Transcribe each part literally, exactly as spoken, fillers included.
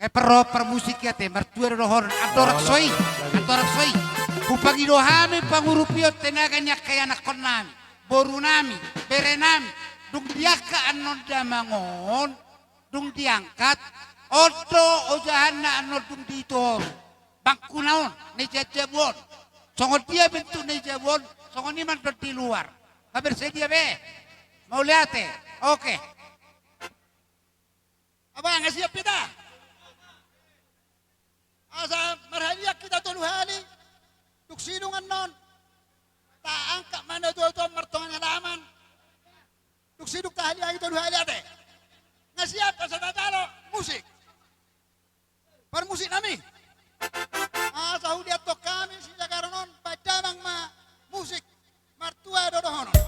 Eh, par, parmusik i ate, martua do dohonon, andorang so i, andorang so i. Hupangido hami pangurupion tenaga ni angka ianakkonnami, borunami, berenami, dung di angka annon damang on, dung diangkat, on do ojahanna annon dung di toru. Bangkuna on, na di jabu on. Songon dia bentuk na di jabu on, songon i ma annon di luar. Nga bersedia be? Mauliate. Oke. Abang, nga siap hita? Asa marhadiak hita tolu hali. Dung sidung annon, taangkat ma na tuatua martonga ni halaman. Dung sidung tahaliangi tolu hali ate. Nga siap asa tajalo musik? Parmusiknami. Asa huliathon hami sijagaron on, baen damang ma musik. Martua do dohonon.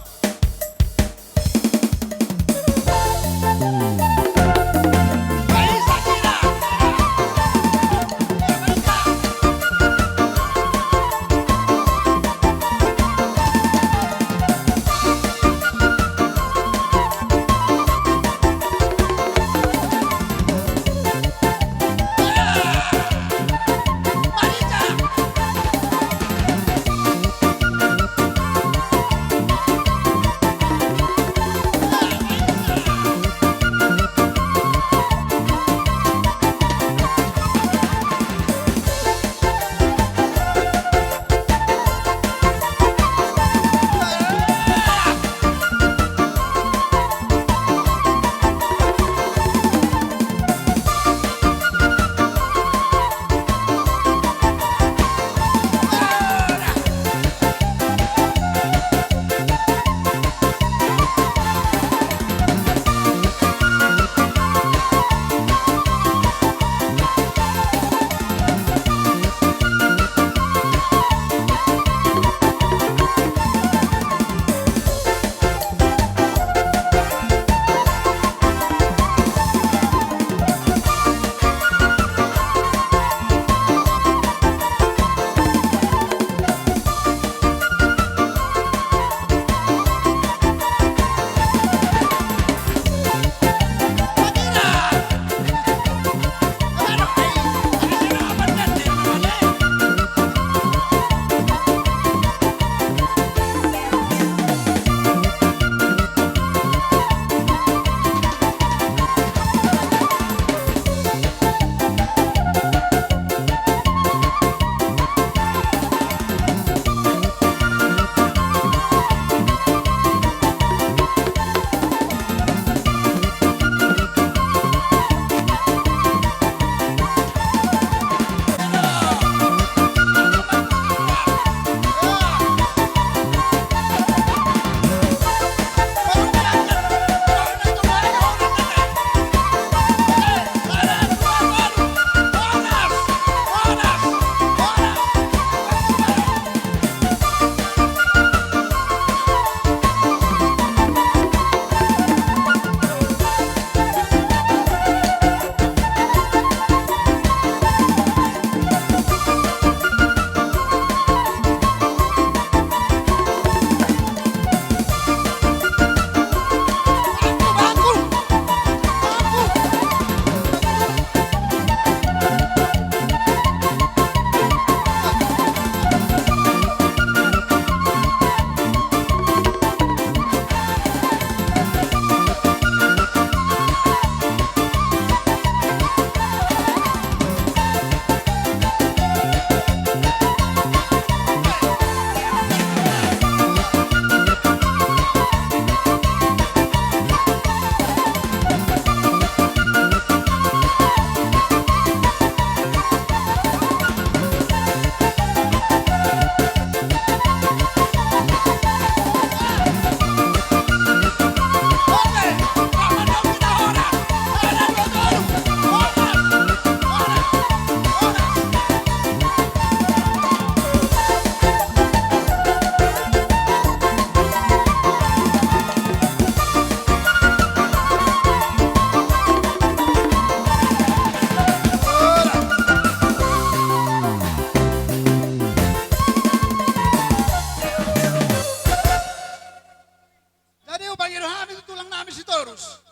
Jadi hupangido hami tu tulang nami Sitorus.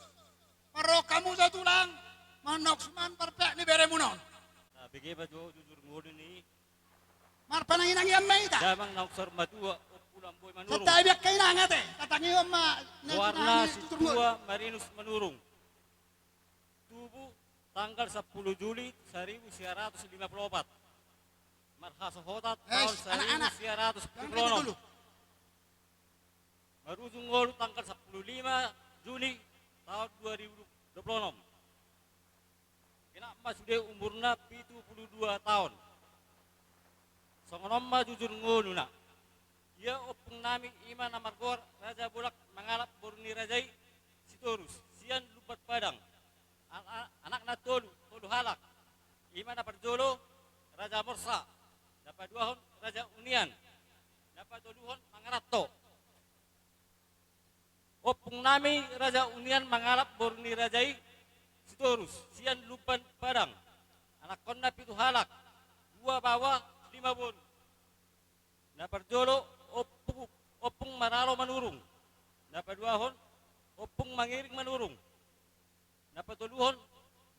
Parrohahon hamu jo tulang, Manuk suman parpek ni beremuna on. Nah, bege ma jo jujur ngolu ni. Marpananginangian ma hita. Damang naung saur matua, Ompu Lamboi Manurung. Santa abiak kainang ate, tatangihon ma. Goarna Sintua Marinus Manurung. Tubu tanggal sepuluh Juli seribu sembilan ratus lima puluh empat. Marhasohotan taon seribu sembilan ratus tujuh puluh enam. Marujung ngolu tanggal sepuluh lima Juni taon dua ribu dua puluh enam. Genap ma sude umurna pitu pulu dua taon. Songon on ma jujur ngoluna. Ia ompung nami i ma na margoar Raja Bolak mangalap boru ni raja i Sitorus, sian Lumban Padang. An-, a-, anakna tolu, tolu halak. I ma na parjolo Raja Morsa, na paduahon Raja Unian, na patoluhon Mangaranto. Ompung nami Raja Unian mangalap boru ni raja i Sitorus, sian Lumban Padang. Anakkonna pitu halak, dua baoa, lima boru. Na parjolo Ompu-, Ompung Maralo Manurung. Na paduahon Ompung Mangiring Manurung. Na patoluhon,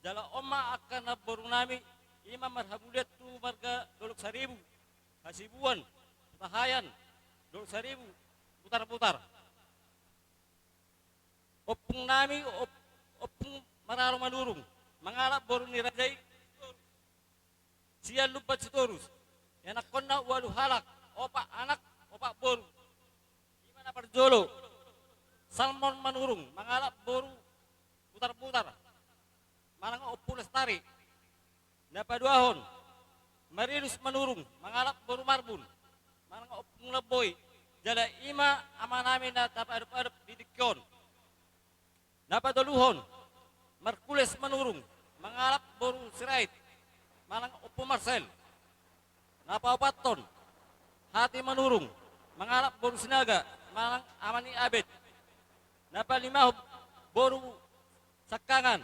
jala on ma angka namboru nami, i ma marhamulian tu marga Dolok Saribu, Hasibuan, Hutahaean, Dolok Saribu, Butarbutar. Ompung nami, op-, Ompung Maralo Manurung, mangalap boru ni raja i sian Lumban Sitorus. Ianakkonna ualu halak, opat anak, opat boru. I ma na parjolo Salmon Manurung, mangalap boru Butarbutar, manang Ompu Lestari. Na paduahon Marinus Manurung, mangalap boru Marbun, manang Ompung Lamboi. Jala i ma ama nami na tapaadop-adop di tingki on. Na patoluhon Markules Manurung, mangalap boru Sirait, manang Ompu Marsel. Na paopathon Hati Manurung, mangalap boru Sinaga, manang ama ni Abed. Na palimahon boru Sangkangan,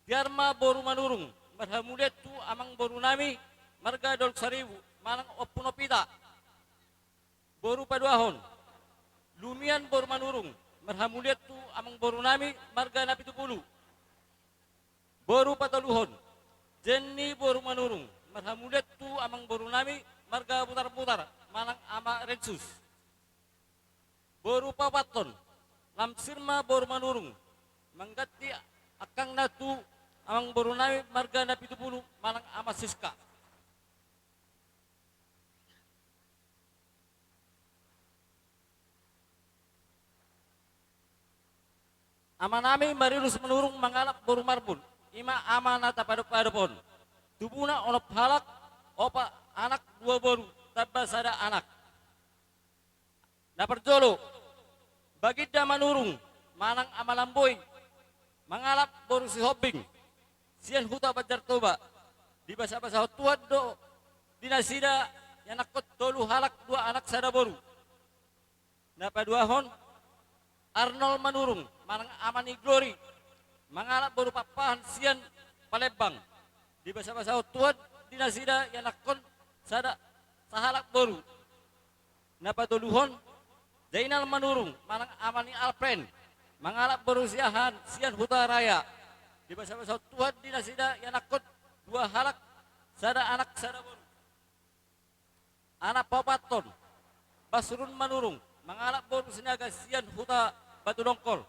tiar ma boru Manurung, marhamulian tu amangboru nami, marga Dolok Saribu, manang Ompu Nopita. Boru paduahon Lumian boru Manurung, marhamulian tu amangboru nami, marga Napitupulu. Boru patoluhon Jenny boru Manurung, marhamulian tu amangboru nami, marga Butarbutar, manang ama Rensus. Boru paopathon Lamsirma boru Manurung, mangganti angkangna tu amangboru nami, marga Napitupulu, manang ama Siska. Ama nami Marinus Manurung mangalap boru Marbun, i ma ama na tapaadop-adop on. Tubuna onom halak, opat anak, dua boru, tamba sada anak. Na parjolo Baginda Manurung, manang ama Lamboi, mangalap boru Sihombing, sian huta Banjartoba. Dibasabasahon Tuhan do di nasida ianakkon tolu halak, dua anak sada boru. Na paduahon Arnold Manurung, manang ama ni Glory, mangalap boru Pakpahan sian Palembang. Dibasabasahon Tuhan di nasida ianakkon sada, sahalak boru. Na patoluhon Zainal Manurung, manang ama ni Alpren, mangalap boru Siahaan sian Huta Raya. Dibasabasahon Tuhan di nasida ianakkon dua halak, sada anak sada boru. Anak paopathon Basrun Manurung, mangalap boru Sinaga sian huta Batudongkol.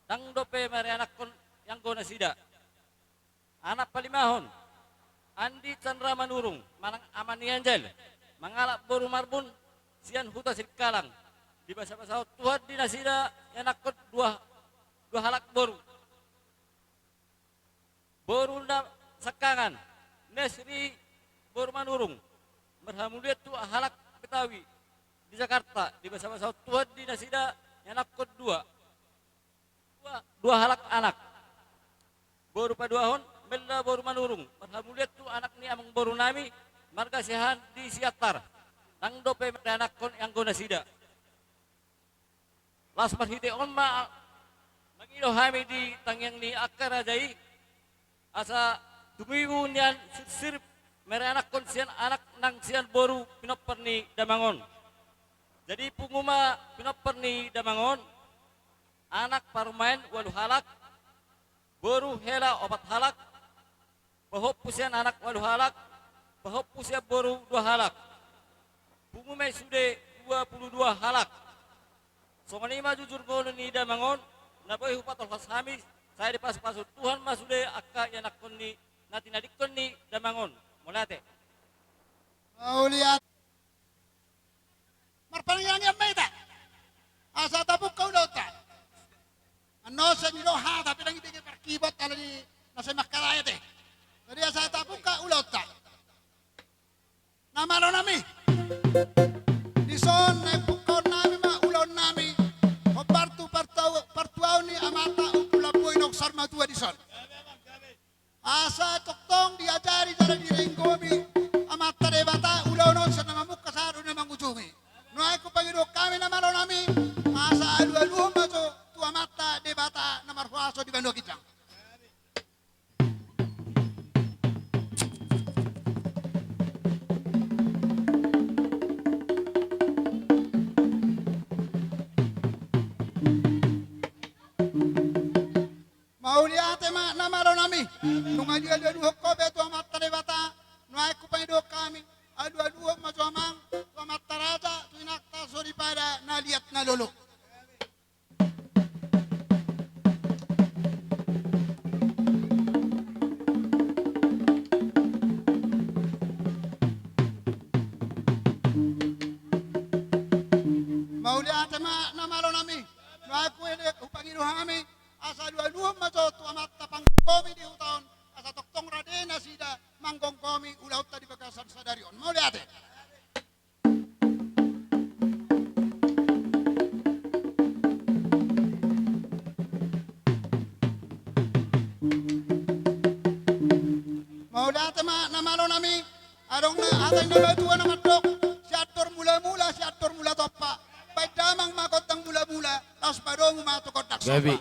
Ndang dope marianakkon ianggo nasida. Anak palimahon Andi Chandra Manurung, manang ama ni Angel, mangalap boru Marbun sian huta Singkalang. Dibasabasahon Tuhan di nasida ianakkon dua, dua halak boru. Boru na sangkangan Nesri boru Manurung, marhamulian tu halak Betawi di Jakarta. Dibasabasahon Tuhan di nasida ianakkon dua, dua, dua halak anak. Boru paduahon Mella boru Manurung, marhamulian tu anak ni amangboru nami, marga Siahaan di Siantar. Ndang dope marianakkon ianggo nasida. Laos marhite on ma mangido hami di tangiang ni angka raja i, asa tumibu nian sirsir marianakkon sian anak nang sian boru pinompar ni damang on. Jadi pungu ma pinompar ni damang on, anak parumaen ualu halak, Boru hela opat halak, pahompu sian anak ualu halak, pahompu sian boru dua halak. Pungu ma i sude dua pulu dua halak. Songon i ma jujur ngolu ni damang on, na boi hupatolhas hami, sai dipasupasu Tuhan ma sude angka ianakkon ni na tinadingkon ni damang on. Mauliate. Mauliate. Marpangiangian ma hita asa tabungka ulaonta. Annon sai nidok hata pe ndang dibege parkibot ala ni na sai mangkatai ate. Jadi asa tabungka ulaonta. Na malo nami, dison na ipungkaonnami ma ulaonnami hombar tu partua-, partuaon ni amanta Ompu Lamboi dohot saur matua dison. Asa tongtong diajari jala direnggomi Amanta Debata ulaon on sian na mamungka sahat tu na mangujungi. Nuaeng hupangidohon hami na malo nami, asa alualuhon ma jo tu Amanta Debata na marhuaso di banua ginjang. Mauliate ma na malo nami. Nunga dialualuhon ho be tu Amanta Debata, nuaeng hupangidohon hami, alualuhon ma jo amang tu amanta raja, tu inanta soripada na liat na lolo. Mauliate ma na malo nami. Nuaeng hupangido hami, asa alualuhon ma jo tu amanta panggomgomi di huta on, asa tongtong rade nasida manggomgomi ulaonta di bagasan sadari on. Mauliate. Mauliate ma na malo nami. Adong na hata ni na matua na mandok, siandor mulamula, siandor mula tompa. Baen damang ma gondang mulamula, laos padomu ma tu gondang somba. Gabe.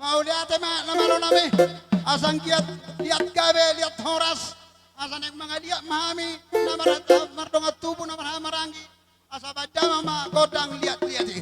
Mauliate ma na malo nami. Asa anggiat liat gabe liat horas. Asa naeng mangaliat ma hami na marhata mardongan tubu na marhamaranggi. Asa baen damang ma gondang liat-liat i.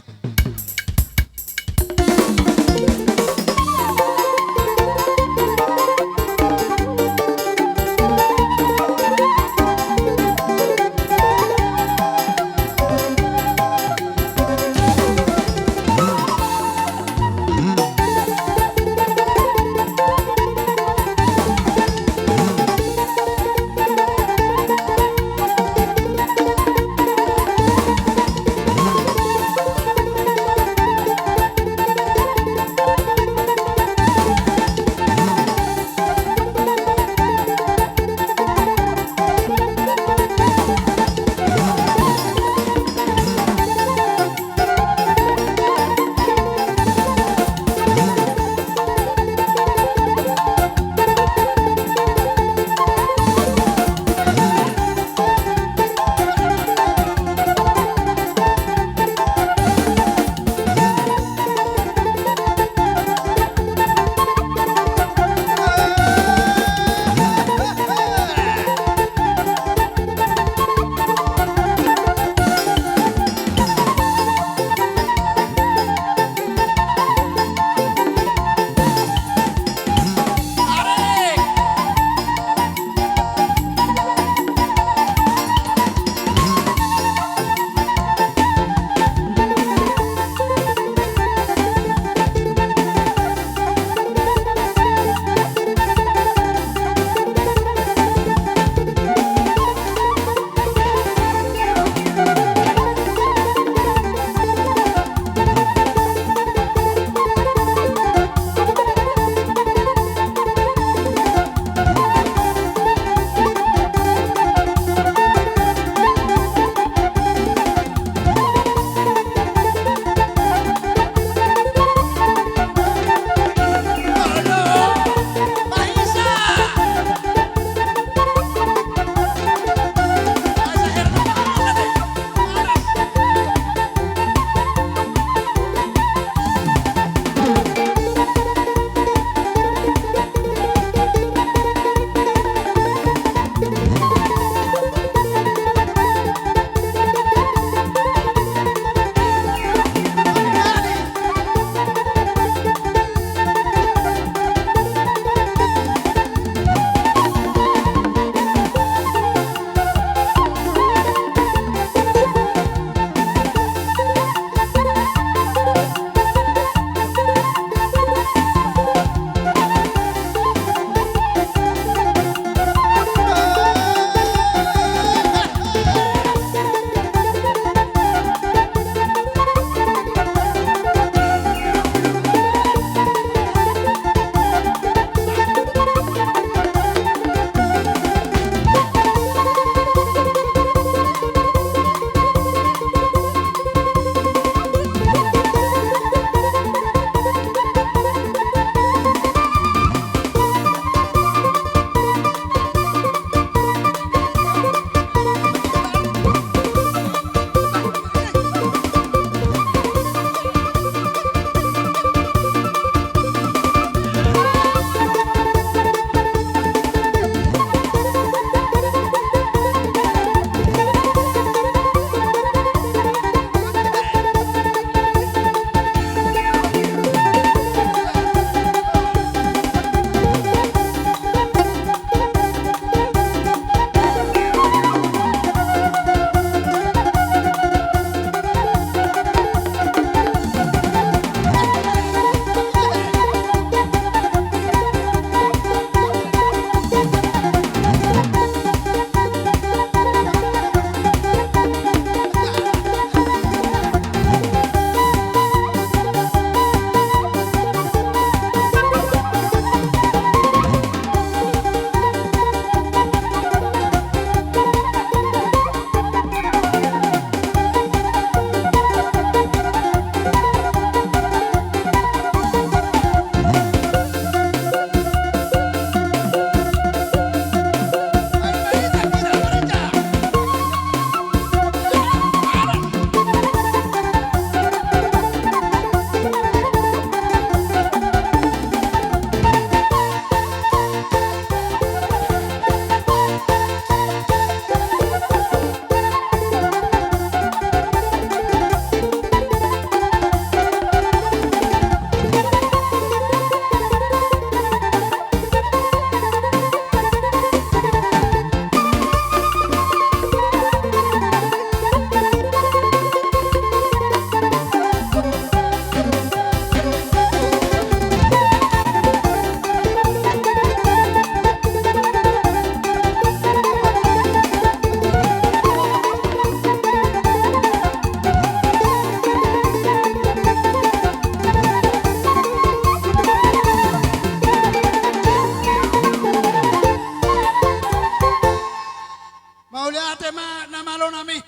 Ate ma na malo nami.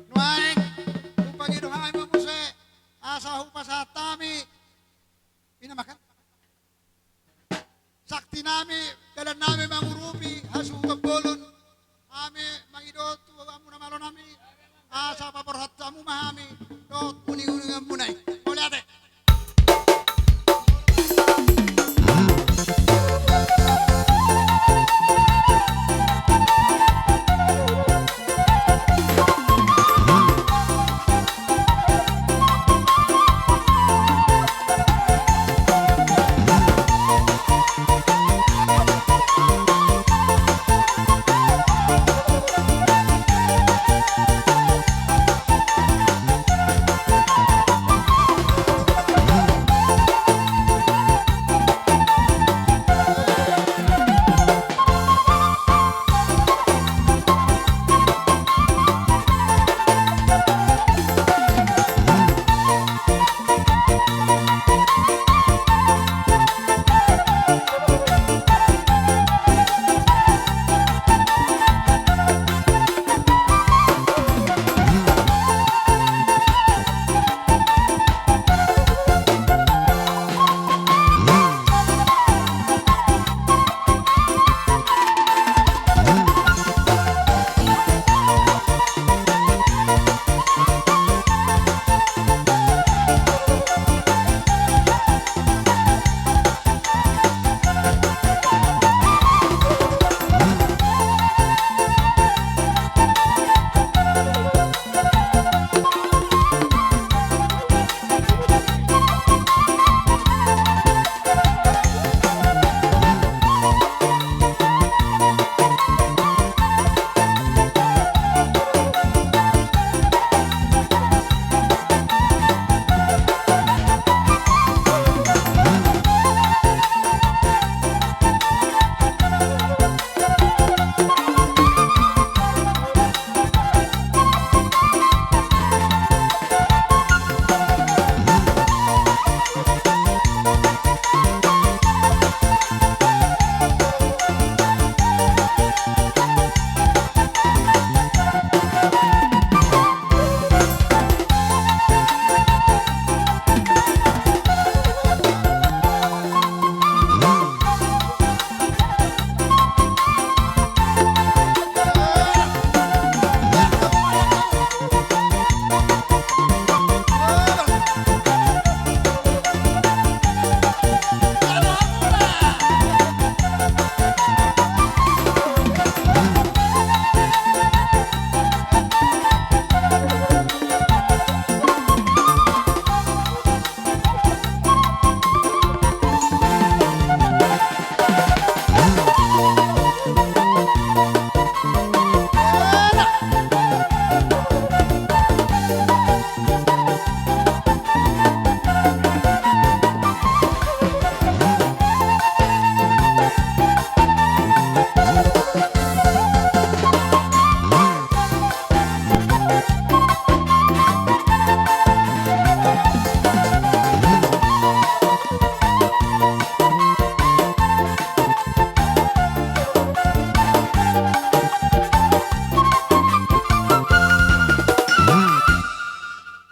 Nuaeng, hupangido hami ma muse, asa hupasahat hami. Ina makan. Sakti nami, dalan nami mangurupi hasuhuton bolon. Hami mangido tu hamu na malo nami, asa paborhat hamu ma hami dohot uning-uningan muna i. Mauliate.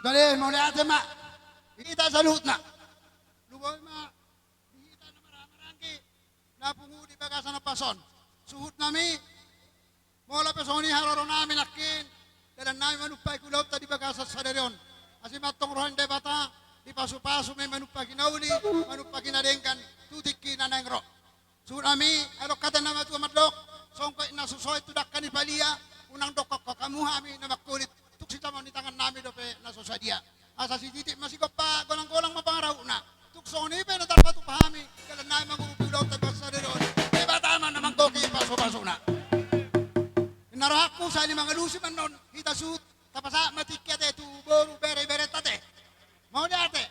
Jadi, mauliate ma. Hita saluhutna. Luboi ma di hita na marhahamaranggi na pungu di bagasan ompas on. Suhut nami, molo pe songon i haroro nami nangkin, dalan nami manumpak ulaonta di bagasan sadari on. Asi ma antong roha ni Debata, dipasupasu ma i manumpak na uli, manumpak na denggan, tu tingki na naeng ro. Suhut nami, adong hata na matua mandok, songkop na so soit tu dangka ni palia, unang dongkon hamu hami na mangkulit, tung sijamaon ni tangan nami dope na so sadia. Asa sititik ma sigompa, golang-golang ma pangarahutna. Tung songon i pe na tarpatupa hami, dalan nami mangurupi ulaonta di bagasan sadari on. Debata ma na manggohi pasupasuna. Ninna rohangku, sahali mangalusi ma annon hita suhut, tapasahat ma tingki ate tu boru, bere, iberenta ate. Mauliate.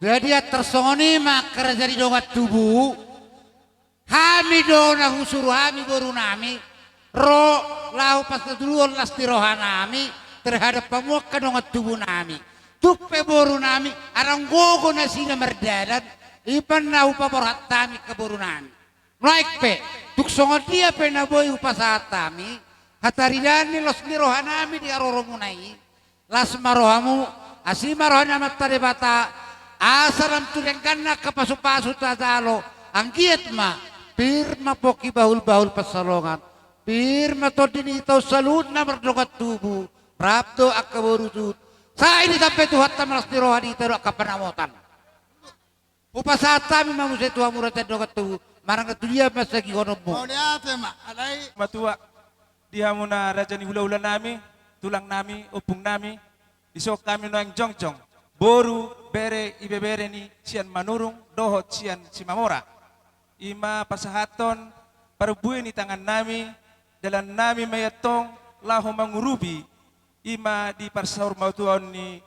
Jadi antar songon i ma angka raja ni dongan tubu. Hami do na husuru hami borunami ro laho pasatuluhon las ni rohanami terhadap hamu angka dongan tubunami. Tung pe borunami adong gogo nasida mardalan, i ma na hupaborhat hami angka borunami. Naeng pe, tung songon dia pe na boi hupasahat hami hataridaan ni las ni rohanami di haroromuna i, las ma rohamu, asi ma roha ni Amanta Debata, asa lam tu dengganna angka pasupasu tajalo, anggiat ma pir ma pongki bahulbahul pansalongan, pir ma tondi ni hita on saluhutna mardongan tubu, rap do angka boru suhut. Sai ditambai Tuhanta ma las ni roha di hita dohot angka panamotan. Hupasahat hami ma muse tu hamu raja ni dongan tubu, manang na tu dia ma sagihononmu. Mauliate ma, alai. Matua, di hamu na raja ni hulahulanami, tulangnami, ompungnami, dison hami nuaeng jongjong, boru, bere, ibebere ni sian Manurung dohot sian Simamora. I ma pasahathon parbue ni tangannami, dalannami ma i antong laho mangurupi i ma di parsaurmatuaon ni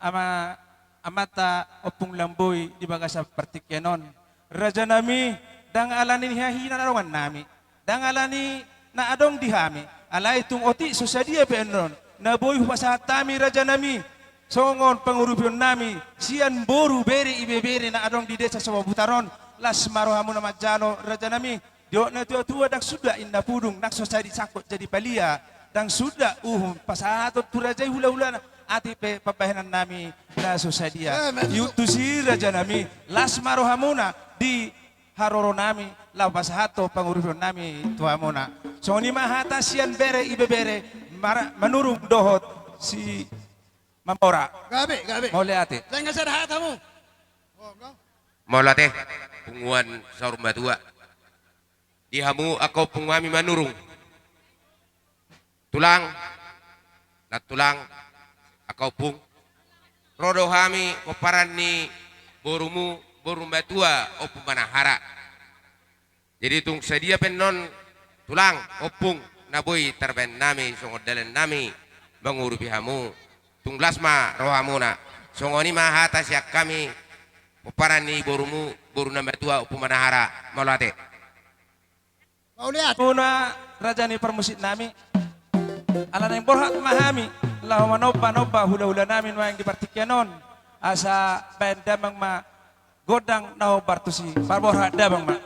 ama, amanta Ompung Lamboi di bagasan partingkian on. Rajanami, ndang ala ni hahinadongannami, ndang ala ni na adong di hami, alai tung otik so sadia pe annon na boi hupasahat hami rajanami, songon pangurupionnami sian boru, bere, ibebere na adong di desa Sobabutar on, las ma rohamuna manjalo rajanami. Didok natuatua, ndang suda inna pudung, ndang so sai disangkot jadi palia, ndang suda uhum pasahaton tu raja i hulahulana, atik pe pambahenannami na so sadia. Eh, maksud- Iutus i rajanami, las ma rohamuna di haroronami, laho pasahathon pangurupionnami tu hamuna. Songon i ma hata sian bere ibebere, mara-, Manurung dohot Simamora. Gabe, gabe. Mauliate. Sanga sada hatamu. Mauliate, punguan saur matua. Di hamu angka ompung hami Manurung. Tulang, nantulang, angka ompung. Ro do hami pomparan ni borumu, boru matua Ompu Manahara. Jadi tung sadia pe annon tulang, ompung, na boi tarbahen nami songon dalan nami mangurupi hamu, tung las ma rohamuna. Songon i ma hata sian hami, pomparan ni borumu, boru na matua Ompu Manahara, mauliate. Mauliate. Muna raja ni parmusiknami. Ala naeng borhat ma hami laho manombanomba hulahulanami nuaeng di partingkian on, asa baen damang ma gondang na hombar tusi. Parborhat damang ma.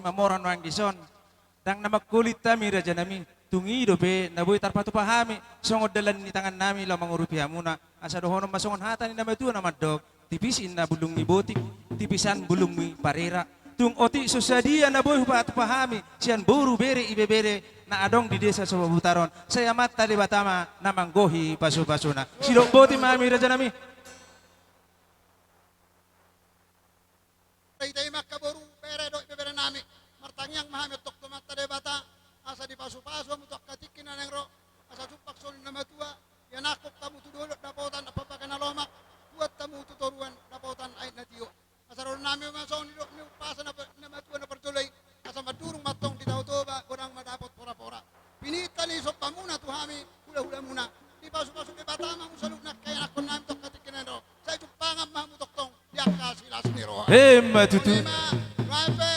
mamora nuaeng dison. Ndang na mangkulit hami, rajanami, tung i dope na boi tarpatupa hami songon dalan ni tangannami laho mangurupi hamuna. Asa dohonon ma songon hata ni na matua na mandok: Tipis inna bulung ni botik, tipisan bulung ni parera. Tung otik so sadia na boi hupatupa hami sian boru, bere, ibebere na adong di desa Sobabutar on, sai Amanta Debata ma na manggohi pasupasuna. Sidok boti ma hami, rajanami. Marhite i ma, angka boru, bere dohot ibeberenami, martangiang ma hami antong tu Amanta Debata asa dipasupasu hamu tu angka tingki na naeng ro, asa jumpang songon na matua, ianakhon hamu tu dolok dapotan ampang bage na lomak, buat hamu tu toruan dapotan aek na tio. Asa dohononnami ma songon nidok ni umpasa na, na matua na parjolo i: Asa mandurung ma antong di Tao Toba, godang ma dapot porapora. Pinta ni sombanmuna tu hami, hulahulamuna, dipasupasu Debata ma hamu saluhutna angka ianakhonnami tu angka tingki na naeng ro, sai jumpangan ma hamu tongtong di angka silas ni roha. Emma tutu. Ima, nuaeng pe,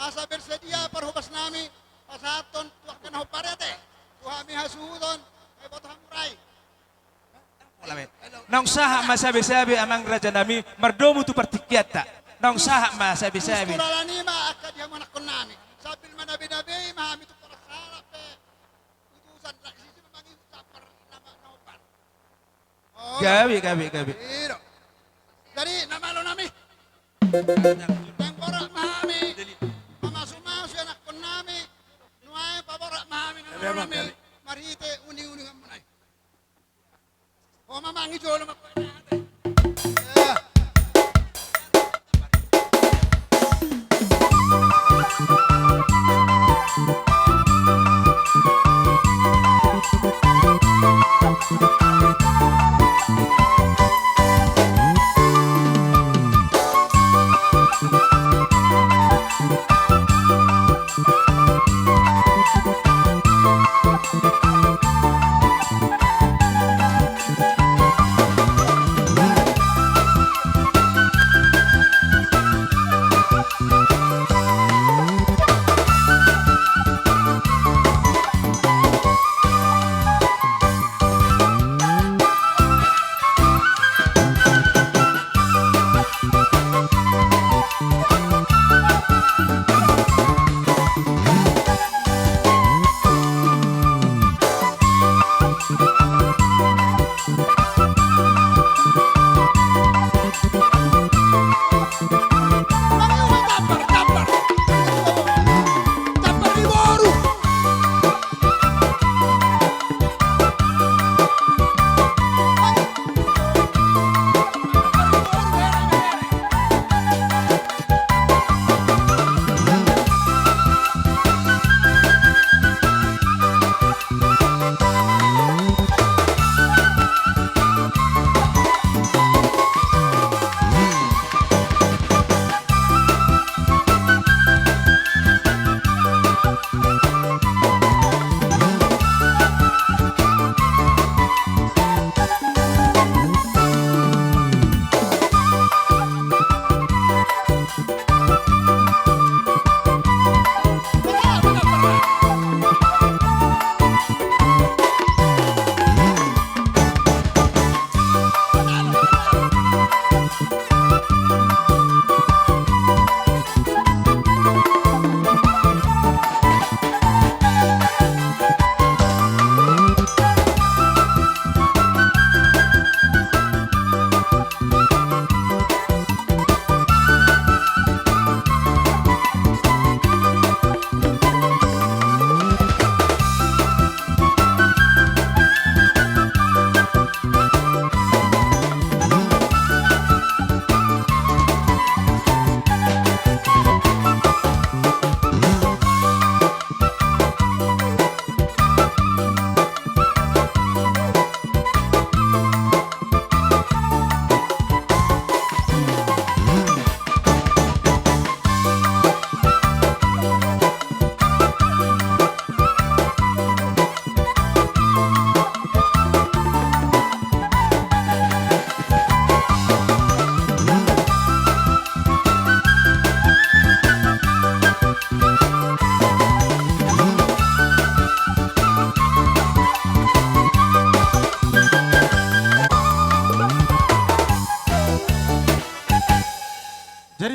asa bersedia parhobasnami pasahathon tu angka na hombar i ate, tu hami hasuhuton, ai boto hamu rai. Naung sahat ma sabesabe, amang rajanami, mardomu tu partingkianta. Naung sahat ma sabesabe. Tus tu dalan i ma angka di hamu anakhonnami, sambil manabeinabei ma hami tu parsahaton pe utusan, rak sisi ma mangihu sabar nama na hombar. Gabe, gabe, gabe. Jadi, na malonami, naeng borat ma hami mamasumasu anakhonnami. Nuaeng paborat ma hami na malonami marhite uninguninganmuna i. Ho ma mangi jolo ma.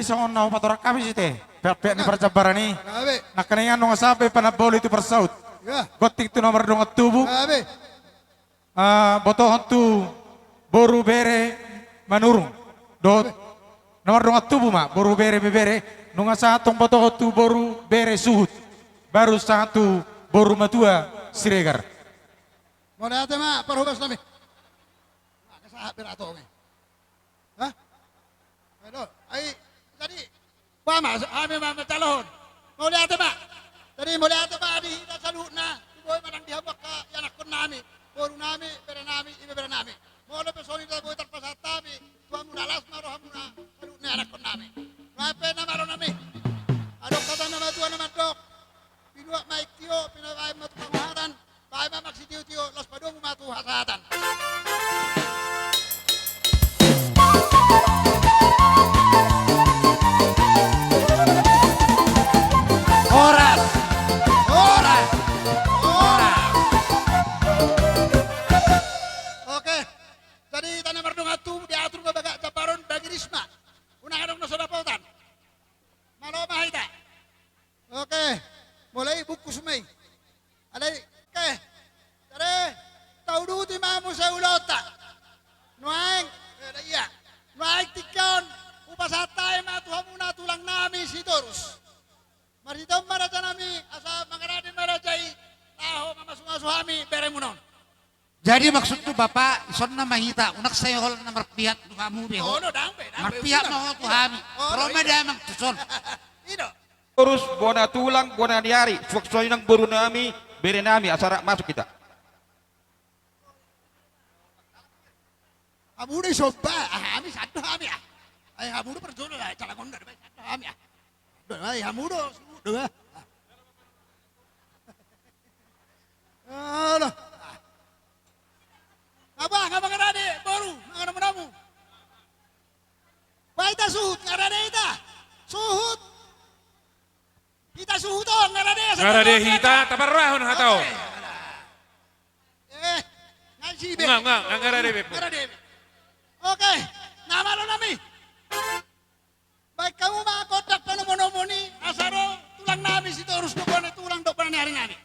Songon na hupatorang hami site, pihak-pihak ni parjambaran i. Gabe. Nangkiningan nunga sahat panamboli tu parsaut. Ya. Gonting tu na mardongan tubu. Gabe. Ah, botohon tu boru bere Manurung. Dohot na mardongan tubu ma, boru bere, ibebere. Nunga sahat tong botohon tu boru bere Suhut. Baru sahat tu boru matua Siregar. Mauliate ma parhobas nami. Mauliate sahat berato nge. Hah? Aduh, ai, jadi, bah ma, hami ma manjalohon. Mauliate ma. Jadi, mauliate ma di hita saluhutna, tu boi manang di hamu angka ianakhon nami, boru nami, bere nami, ibebere nami. Molo pe songon i do boi tarpasahat hami, tu hamuna las ma rohamuna, saluhutna ianakhon nami. Nunga pe na malo nami. Adong hata na matua na mandok. Pinuak ma i tio, pinabaen ma tu pangohatan, baen ma mansai tio-tio, laos padomu ma tu hasahatan. Horas. Horas. Horas. Oke. Jadi hita na mardongan tubu diatur ma bagak jambar on bagi risma. Unang adong na so dapotan. Malo ma hita. Oke, mulai bungkus ma i. Alai, oke. Jadi, tauduti ma muse ulaonta. Nuaeng, eh, da ia. Nuaeng tingki on, hupasahat hami ma tu hamuna tulang nami Sitorus. Marhite on ma raja nami, asa mangarade ma raja i, laho mamasu-masu hami beremuna on. Jadi maksudhu Bapa, dison nama hita, unang sai holan na marpihak tu hamu be ho. Olo, dang be, dang be, marpihak ma ho tu hami. Olo, ro ma damang tuson. I do. Torus bona tulang, bona ni ari, suang songon i nang boru nami, bere nami, asa rap masuk hita. Hamu do i somba, ah, hami sandok hami ah. Ai hamu do parjolo, ai calangon na do, ai sandok hami ah. Do, ai hamu do, suhut do ah. Alah. Apa, nga mangarade, boru, mangan hamu. Bah, hita suhut, ngarade hita. Suhut. Hita suhut on, ngarade. Ngarade hita, taparrohahon hata on. Oke. Eh, nga si be. Nga, nga, nga ngarade be. Ngarade be. Oke. Na malo nami. Baen hamu ma gondang panomo-nomo ni asa ro tulang nami Sitorus dohot bona tulang dohot bona ni ari nami.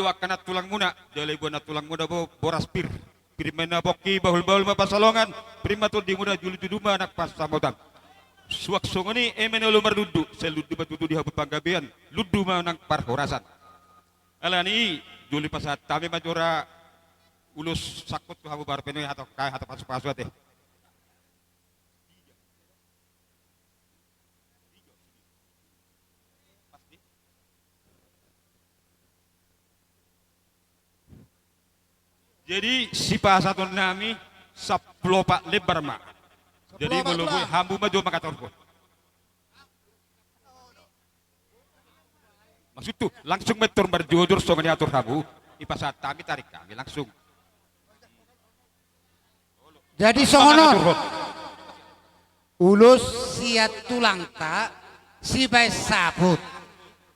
angka nantulangmuna, jala iboan nantulangmuna do boras pir. Pir ma na pongki, bahul-bahul ma pansalongan, pir ma tondimuna, julu-julu ma nang pansamotan. Suang songon i, eme na olo marlundu, sai lundu ma tutu di hamu panggabean, lundu ma nang parhorasan. Alani i, jolo pasahat hami ma jora ulos sangkut tu hamu, baru pe nuaeng hata, hata pasu-pasu ate. Jadi sipasahatonnami sampulu opat lembar ma. Jadi molo boi hamu ma jo mangaturhon. Maksudhu langsung mentor marjojor songon i atur hamu, dipasahat hami, tarik hami langsung. Jadi songon on. Ulos sian tulangta sibaen saput.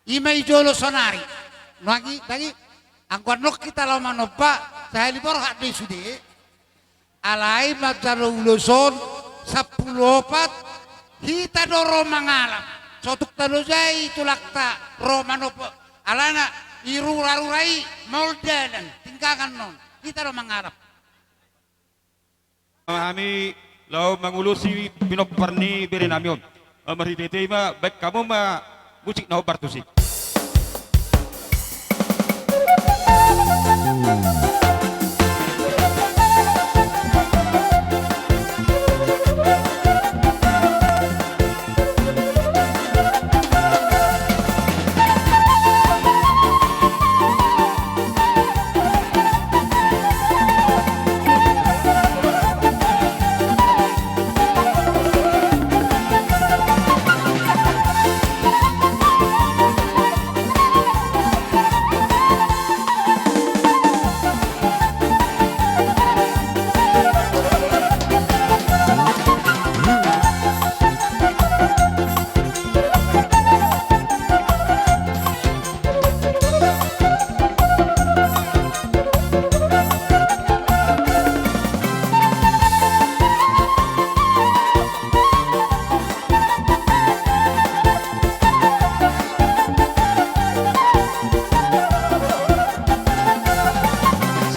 I ma i jolo sonari. Nuaeng i tagi, anggo annon hita laho manompa, sahali borhat do i sude. Alai manjalo ulos on sampulu opat, hita do ro mangalap. Sotung taloja i tulangta ro manompa. Alana i rura-rura i maol dalan, tinggangan non. Hita do mangalap. Hami laho mangulosi pinompar ni berenami on. Marhite-hite i ma, baen hamu ma musik na hombar tusi.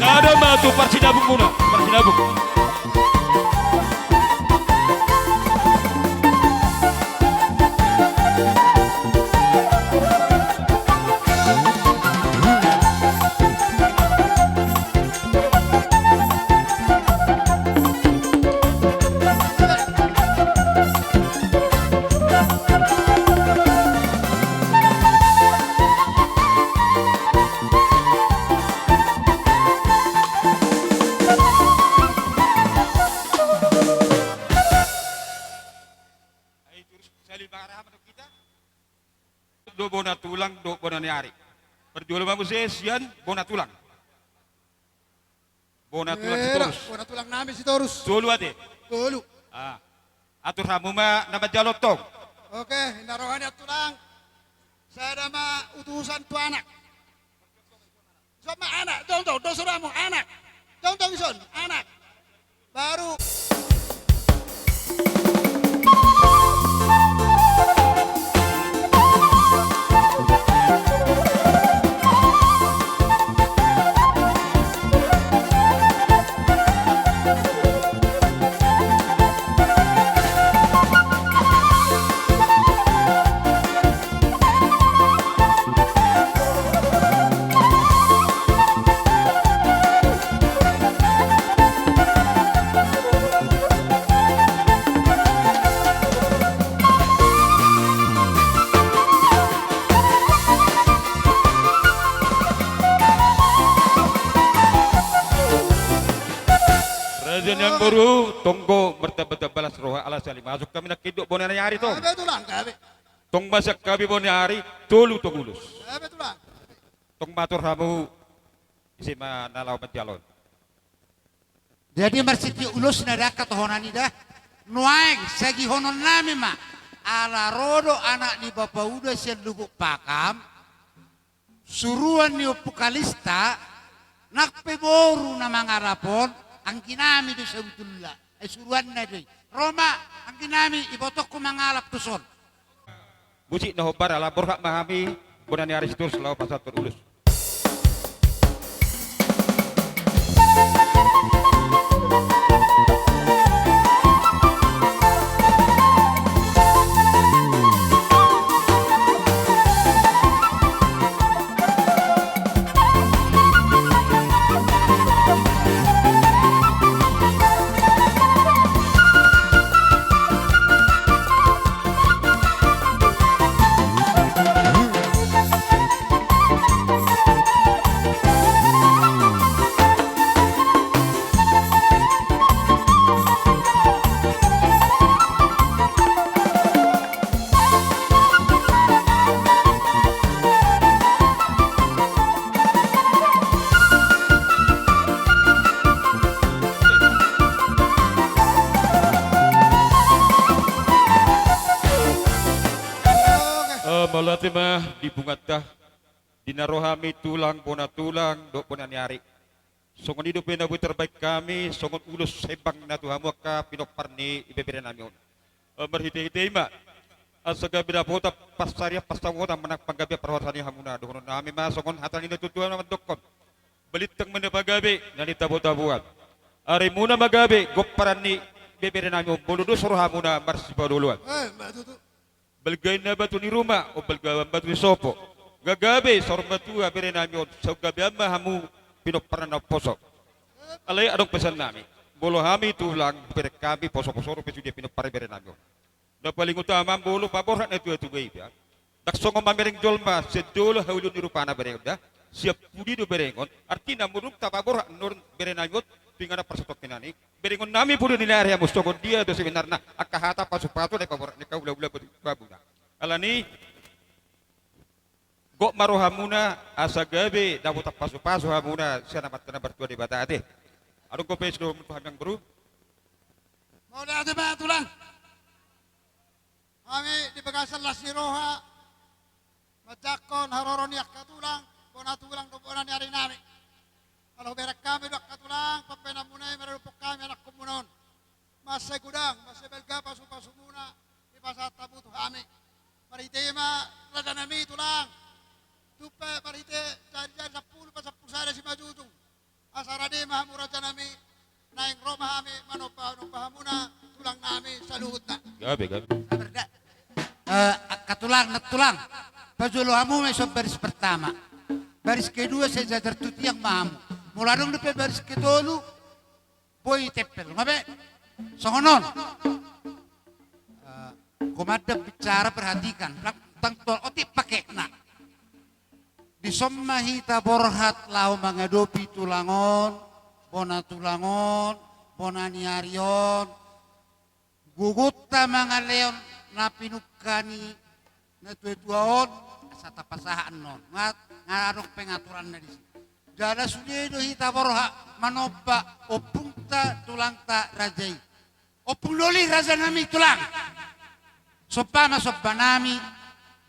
Sada ma tu parsinabungmuna, parsinabung. Ai, terus sali mangarahap tu hita. Do bona tulang, do bona ni ari. Parjolo ma muse sian bona tulang. Bona tulang Sitorus. Bona tulang nami Sitorus. Tolu ate. Tolu. Ah. Atur hamu ma na manjalo tong. Oke, inna roha ni tulang. Sada ma utusan tu anak. Ison ma anak, tong tong, do soramu anak. Tong tong ison, anak. Baru. Raja ni amangboru, tonggo martamba-tamba las roha ala sali masuk hami nangkin dohot bona ni ari tong. Gabe tulang, gabe. Tong ma sian hami bona ni ari, tolu tong ulos. Gabe tulang. Tong ma atur hamu, ise ma na laho manjalo on. Jadi marsitik ulos na da angka tohonan i da. Nuaeng sagihononnami ma. Ala ro do anak ni bapa uda sian Lubuk Pakam. Suruan ni ompu Kalista, nang pe boru na mangalap on, angginami do sabotulna. Ai suruanna do i. Ro ma, angginami, ibotongku mangalap tuson. Musik na hombar ala borhat ma hami, bona ni ari Sitorus laho pasahathon ulos. Ate ma di bunganta, di na ro hami tulang, bona tulang dohot bona ni ari. Songon i dope na boi tarbahen hami songon ulos hembang na tu hamu angka pinompar ni ibebere nami on. Eh, marhitehite i ma asa gabe dapotan pansarian pansamotan manang panggabean parhorasan i hamuna. Dohonon nami ma songon hata ni na tuatua na mandokkon: Balintang ma na pagabe na nitabotaboan, arimuna ma gabe gomparan ni ibebere nami on, molo dos rohamuna marsipaoloan. Eh, ma tutu. Balga inna batu ni ruma, umbalga batu ni sopo. Gabe saur matua bere nami on, sai gabe ma hamu pinomparna na umposo. Alai adong pesan nami, molo hami tulang, hubereng hami posoposo dope sude pinompar bere nami on. Na paling utama molo paborhat na tuatua iba, ndang songon mamereng jolma sian jolo haulion ni rupana berengon da. Sian pudi do berengon. Artina molo dung tapaborhat nuaeng bere nami on, tu inganan parsatongkinan i, berengon nami pudi ni ari hamu songon dia do sebenarna angka hata pasupasu na dipaborhat ni angka hulahula batu babuna. Alani gok ma rohamuna asa gabe dapotan pasupasu hamuna sian Amanta na martua Debata ate. Adong dope sidohonon tu hami amangboru? Mauliate ma tulang. Hami di bagasan las ni roha manjangkon haroro ni angka tulang, bona tulang dohot bona ni ari nami. Molo hubereng hami do angka tulang pambahenanmuna i, maradophon hami anakkonmuna on. Mansai godang, mansai balga pasupasumuna dipasahat hamu tu hami. Marhite i ma raja nami tulang. Tung pe marhite jari-jari sampulu pasampulu sada simanjujung. Asa rade ma hamu raja nami, naeng ro ma hami manomba, manomba hamuna tulang nami saluhutna. Gabe, gabe. Sabar da. Eh, angka tulang, nantulang. Pajolo hamu ma ison baris pertama. Baris kedua sai jajar tu tiang ma hamu. Molo adong dope baris ketolu, boi tempel. Nga be? Songon on. Eh, komandan bicara, perhatikan. Ndang, ndang tol otik pakekna. Dison ma hita borhat laho mangadopi tulang on, bona tulang on, bona ni ari on. Gogonta mangalehon na pinungka ni na tuatua on, asa tapasahat annon. Nga, nga adong pengaturanna disi. Jala sude do hita borhat manomba ompungta tulangta raja i. Ompung doli raja nami tulang. Somba ma somba nami,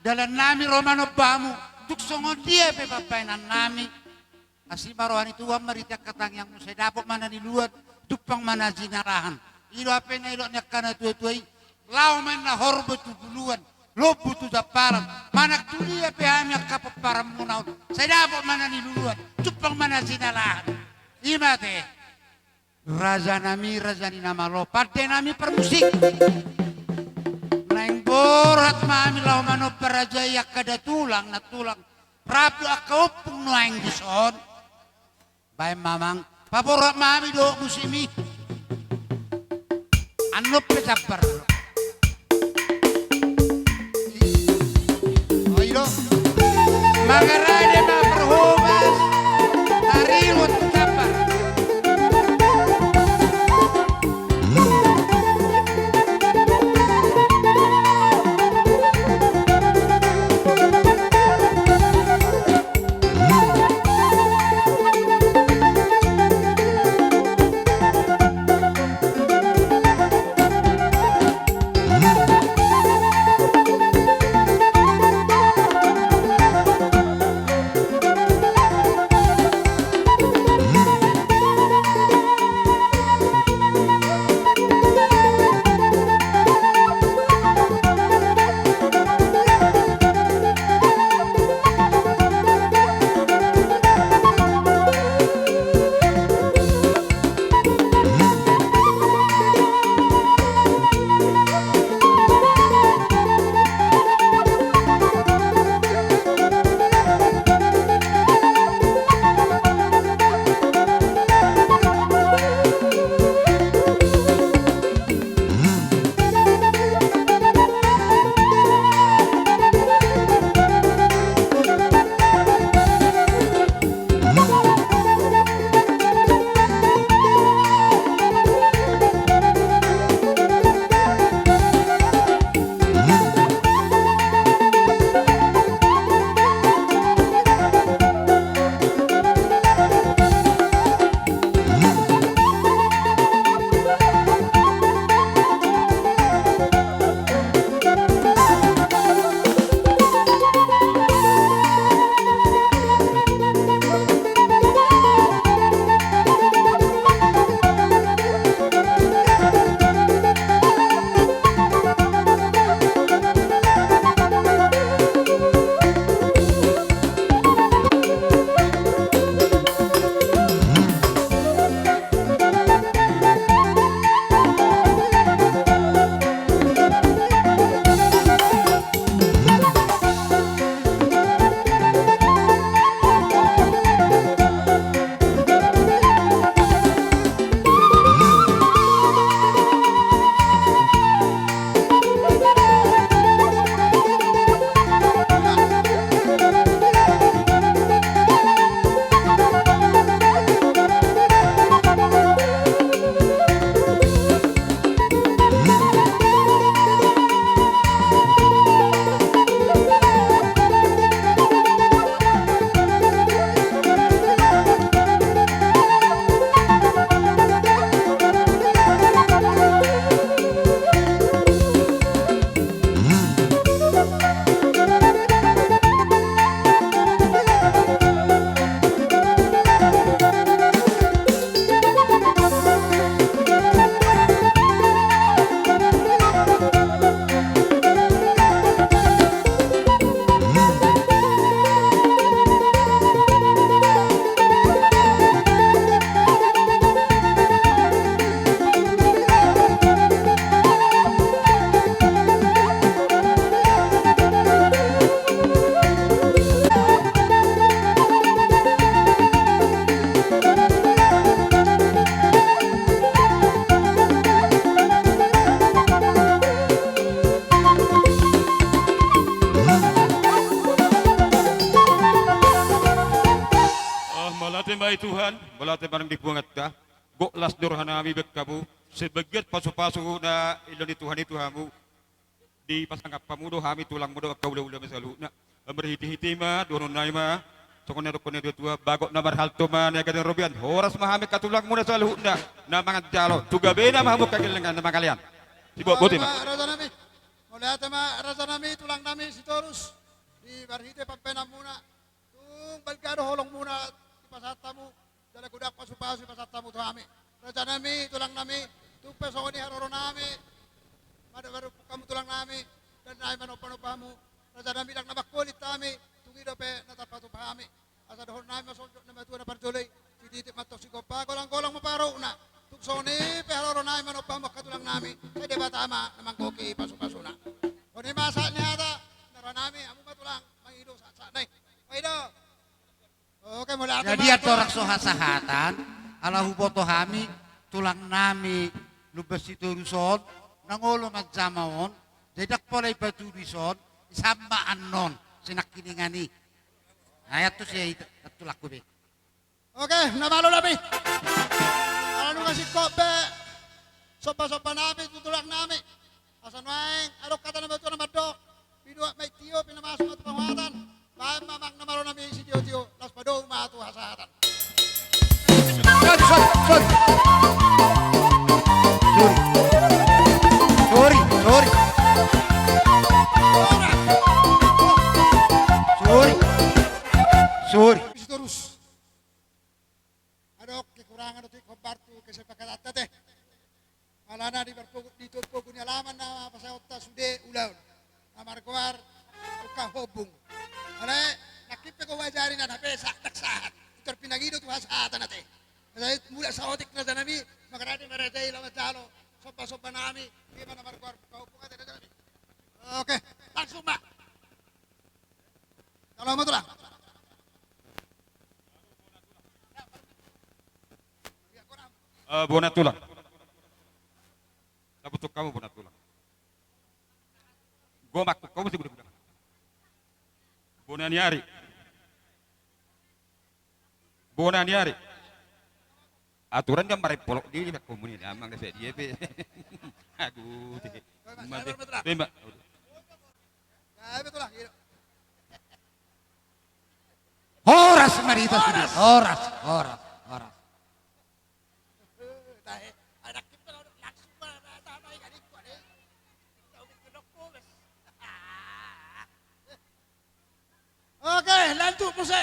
dalan nami ro manomba hamu, tung songon dia pe pambahenan nami. Asi ma roha ni Tuhan marhite angka tangiangmu, sai dapot ma na niluat, jumpang ma na jinalahan. I do hape na nidok ni angka na tuatua i, laho ma inna horbo tu buluan, lombu tu jampalan, manang tu dia pe hami angka pomparanmuna on, sai dapot ma na niluat, jumpang ma na jinalahan. I ma ate. Raja nami, raja ni na malo, pande nami parmusik. Naeng borhat ma hami laho manomba raja i, angka da tulang, nantulang, rap dohot angka ompung nuaeng dison. Baen ma amang, paborhat ma hami dohot musik i. Annon pe jambar. Oi do. Mangarade ma parhobas, taringot tu jambar. Gok las ni rohanami bahen hamu, sebagian pasupasu na ilaan ni Tuhan i tu hamu. Dipasangap hamu do hami tulangmu dohot angka hulahulam saluhutna. Marhitehite ma dohononnami ma, songon na nidok ni natuatua, bagot na marhalto ma na gandeng robean. Horas ma hami angka tulangmuna saluhutna na manganjalo, tu gabena ma hamu angka gellengan na mangalean. Siboan, botima. Rajanami. Mauliate ma rajanami, tulangnami Sitorus, di marhite pambahenanmuna. Tung balga do holongmuna dipasahat hamu, jala godang pasupasu dipasahat hamu tu hami. Rajanami, tulangnami, tung pe songon i haroronami, mada baru hamu tulangnami, dan nai manombanomba hamu. Rajanami, ndang na mangkolit hami, tung i dope na tarpatupa hami. Asa dohononnami ma songon nidok ni natuatua na parjolo i, sititi ma antong sigompa, golanggolang ma pangarahutna. Tung songon i pe haroronami manomba hamu angka tulangnami, sai Debata ma na manggohi pasupasuna. Songon i ma sahat ni hata, na rohanami, hamu ma tulang, mangido sahatsahat nai. Mangido. Oke, mauliate ma. Jadi, andorang so hasahatan, ala huboto hami, tulangnami Lumban Sitorus on, nang olo manjama on, jadi ndang pola i patudu dison, i sama annon, sinangkiningan i. Ai antusi, ai antulangku be. Oke, na malo nami. Ala nunga singkop be sombasombanami tu tulangnami. Asa nuaeng adong hata ni natuatua na mandok: Pinuat ma i tio, pinamasuk ma tu panguhatan. Bahen ma amang na malo nami sitiotio, laos padomu ma tu hasahatan. Sorry, sorry, sorry. Sorry. Sorry, sorry. Sorry. Sorry. Sitorus. Adong kekurangan otik hombar tu kesepakatanta te. Alana di parpogu, di pogu ni alaman na pasahatonta sude ulaon na margoar Ungkap Hombung. Alai nangkin pe huajari na, na pe sa-, ndang sahat. Tor pinangido tu hasahatan ate. Sai mulak saotik rajanami, mangarade ma raja i laho manjalo sombasombanami, ima na margoar Ungkap Hombung ate rajanami. Oke, langsung ma. Kalau mau tulang. Eh, bona tulang. Tabutuk hamu bona tulang. Gua makuk kau mesti gudang-gudang. Bona ni ari. Bona ni ari. Aturan dia marepolok di, di komuni, amang, dia pe. Aduh, dia. Mate. Tembak. Horas ma di hita sude. Horas, horas, horas. Oke, lanjut muse.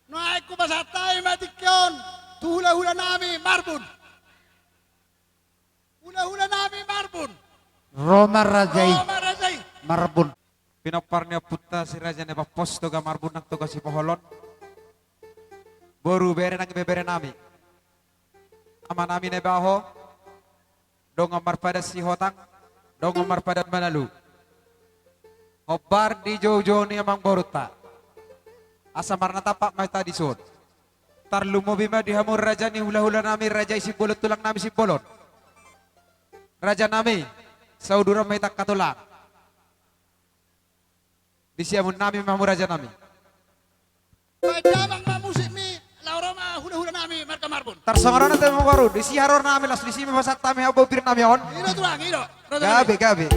Nuaeng hupasahat hami ma tingki on tu hulahulanami Marbun. Hulahulanami Marbun. Ro ma raja i. Ro ma raja i. Marbun. Pinompar ni ompunta si Raja Nai Pampos Toga Marbun nang Toga Sipoholon. Boru, bere nang ibeberenami. Amanami Naibaho. Dongan marpadan Sihotang, dongan marpadan Manalu. Hombar di joujou ni amangborunta. Asa marnatampak ma hita dison. Tarlumobi ma di hamu raja ni hulahulanami, raja i Simbolon, tulangnami Simbolon. Rajanami, sauduran ma hita angka tulang. Di siamun nami ma hamu raja nami. Baen damang ma musikmi, laho ro ma hulahula nami marga Marbun. Tarsongon on ate amangboru, disi haroronami, laos disi ma pasahat hami hamu bau pir nami on. I do tulang, i do. Gabe, gabe.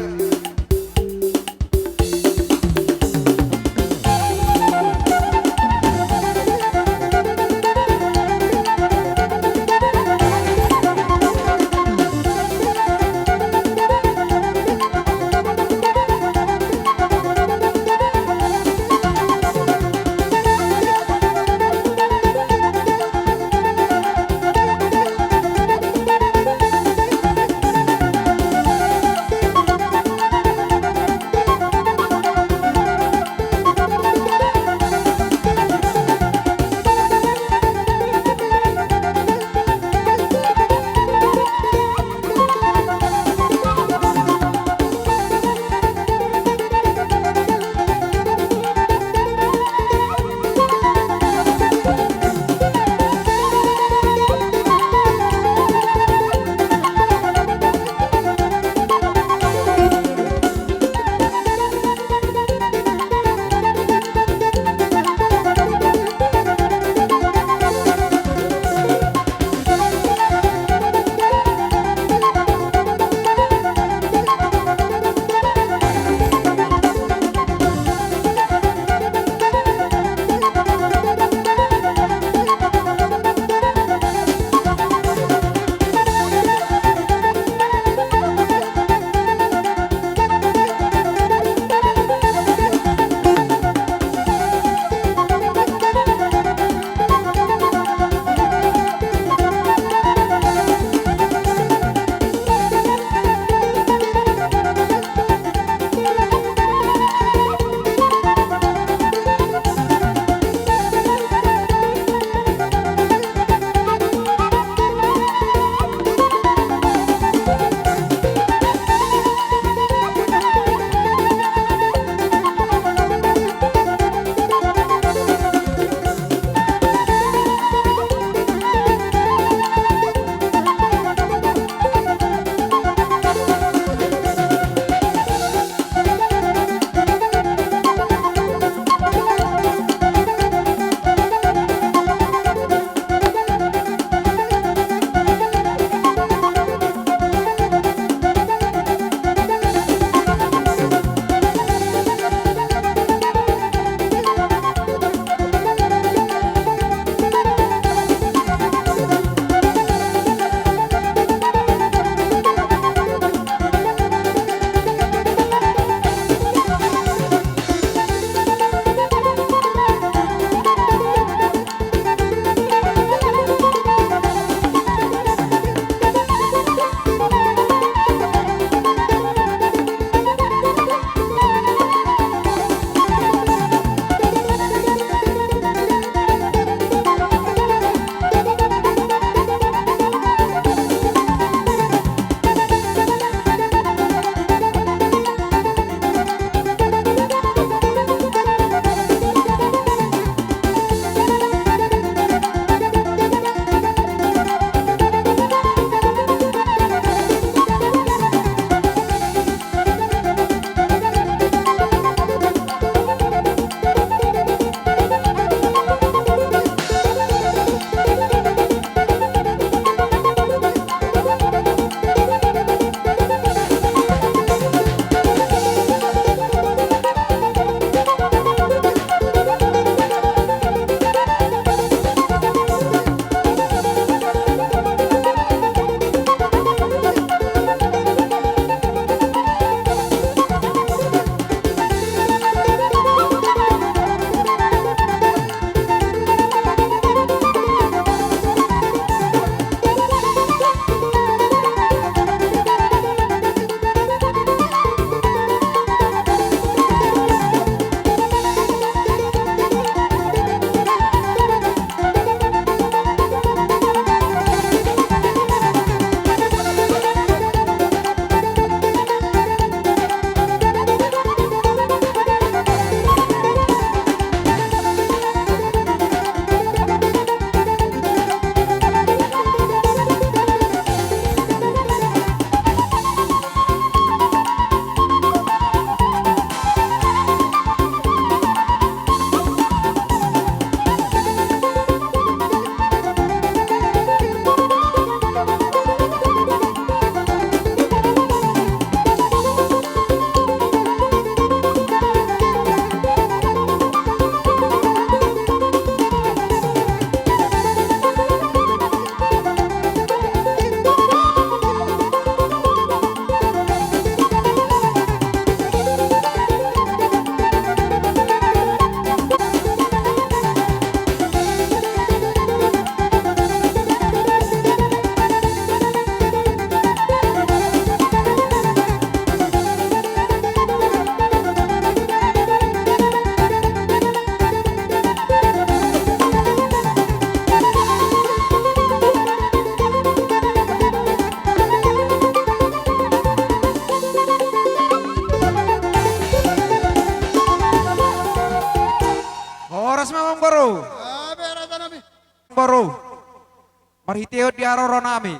Marhitehon di haroronami,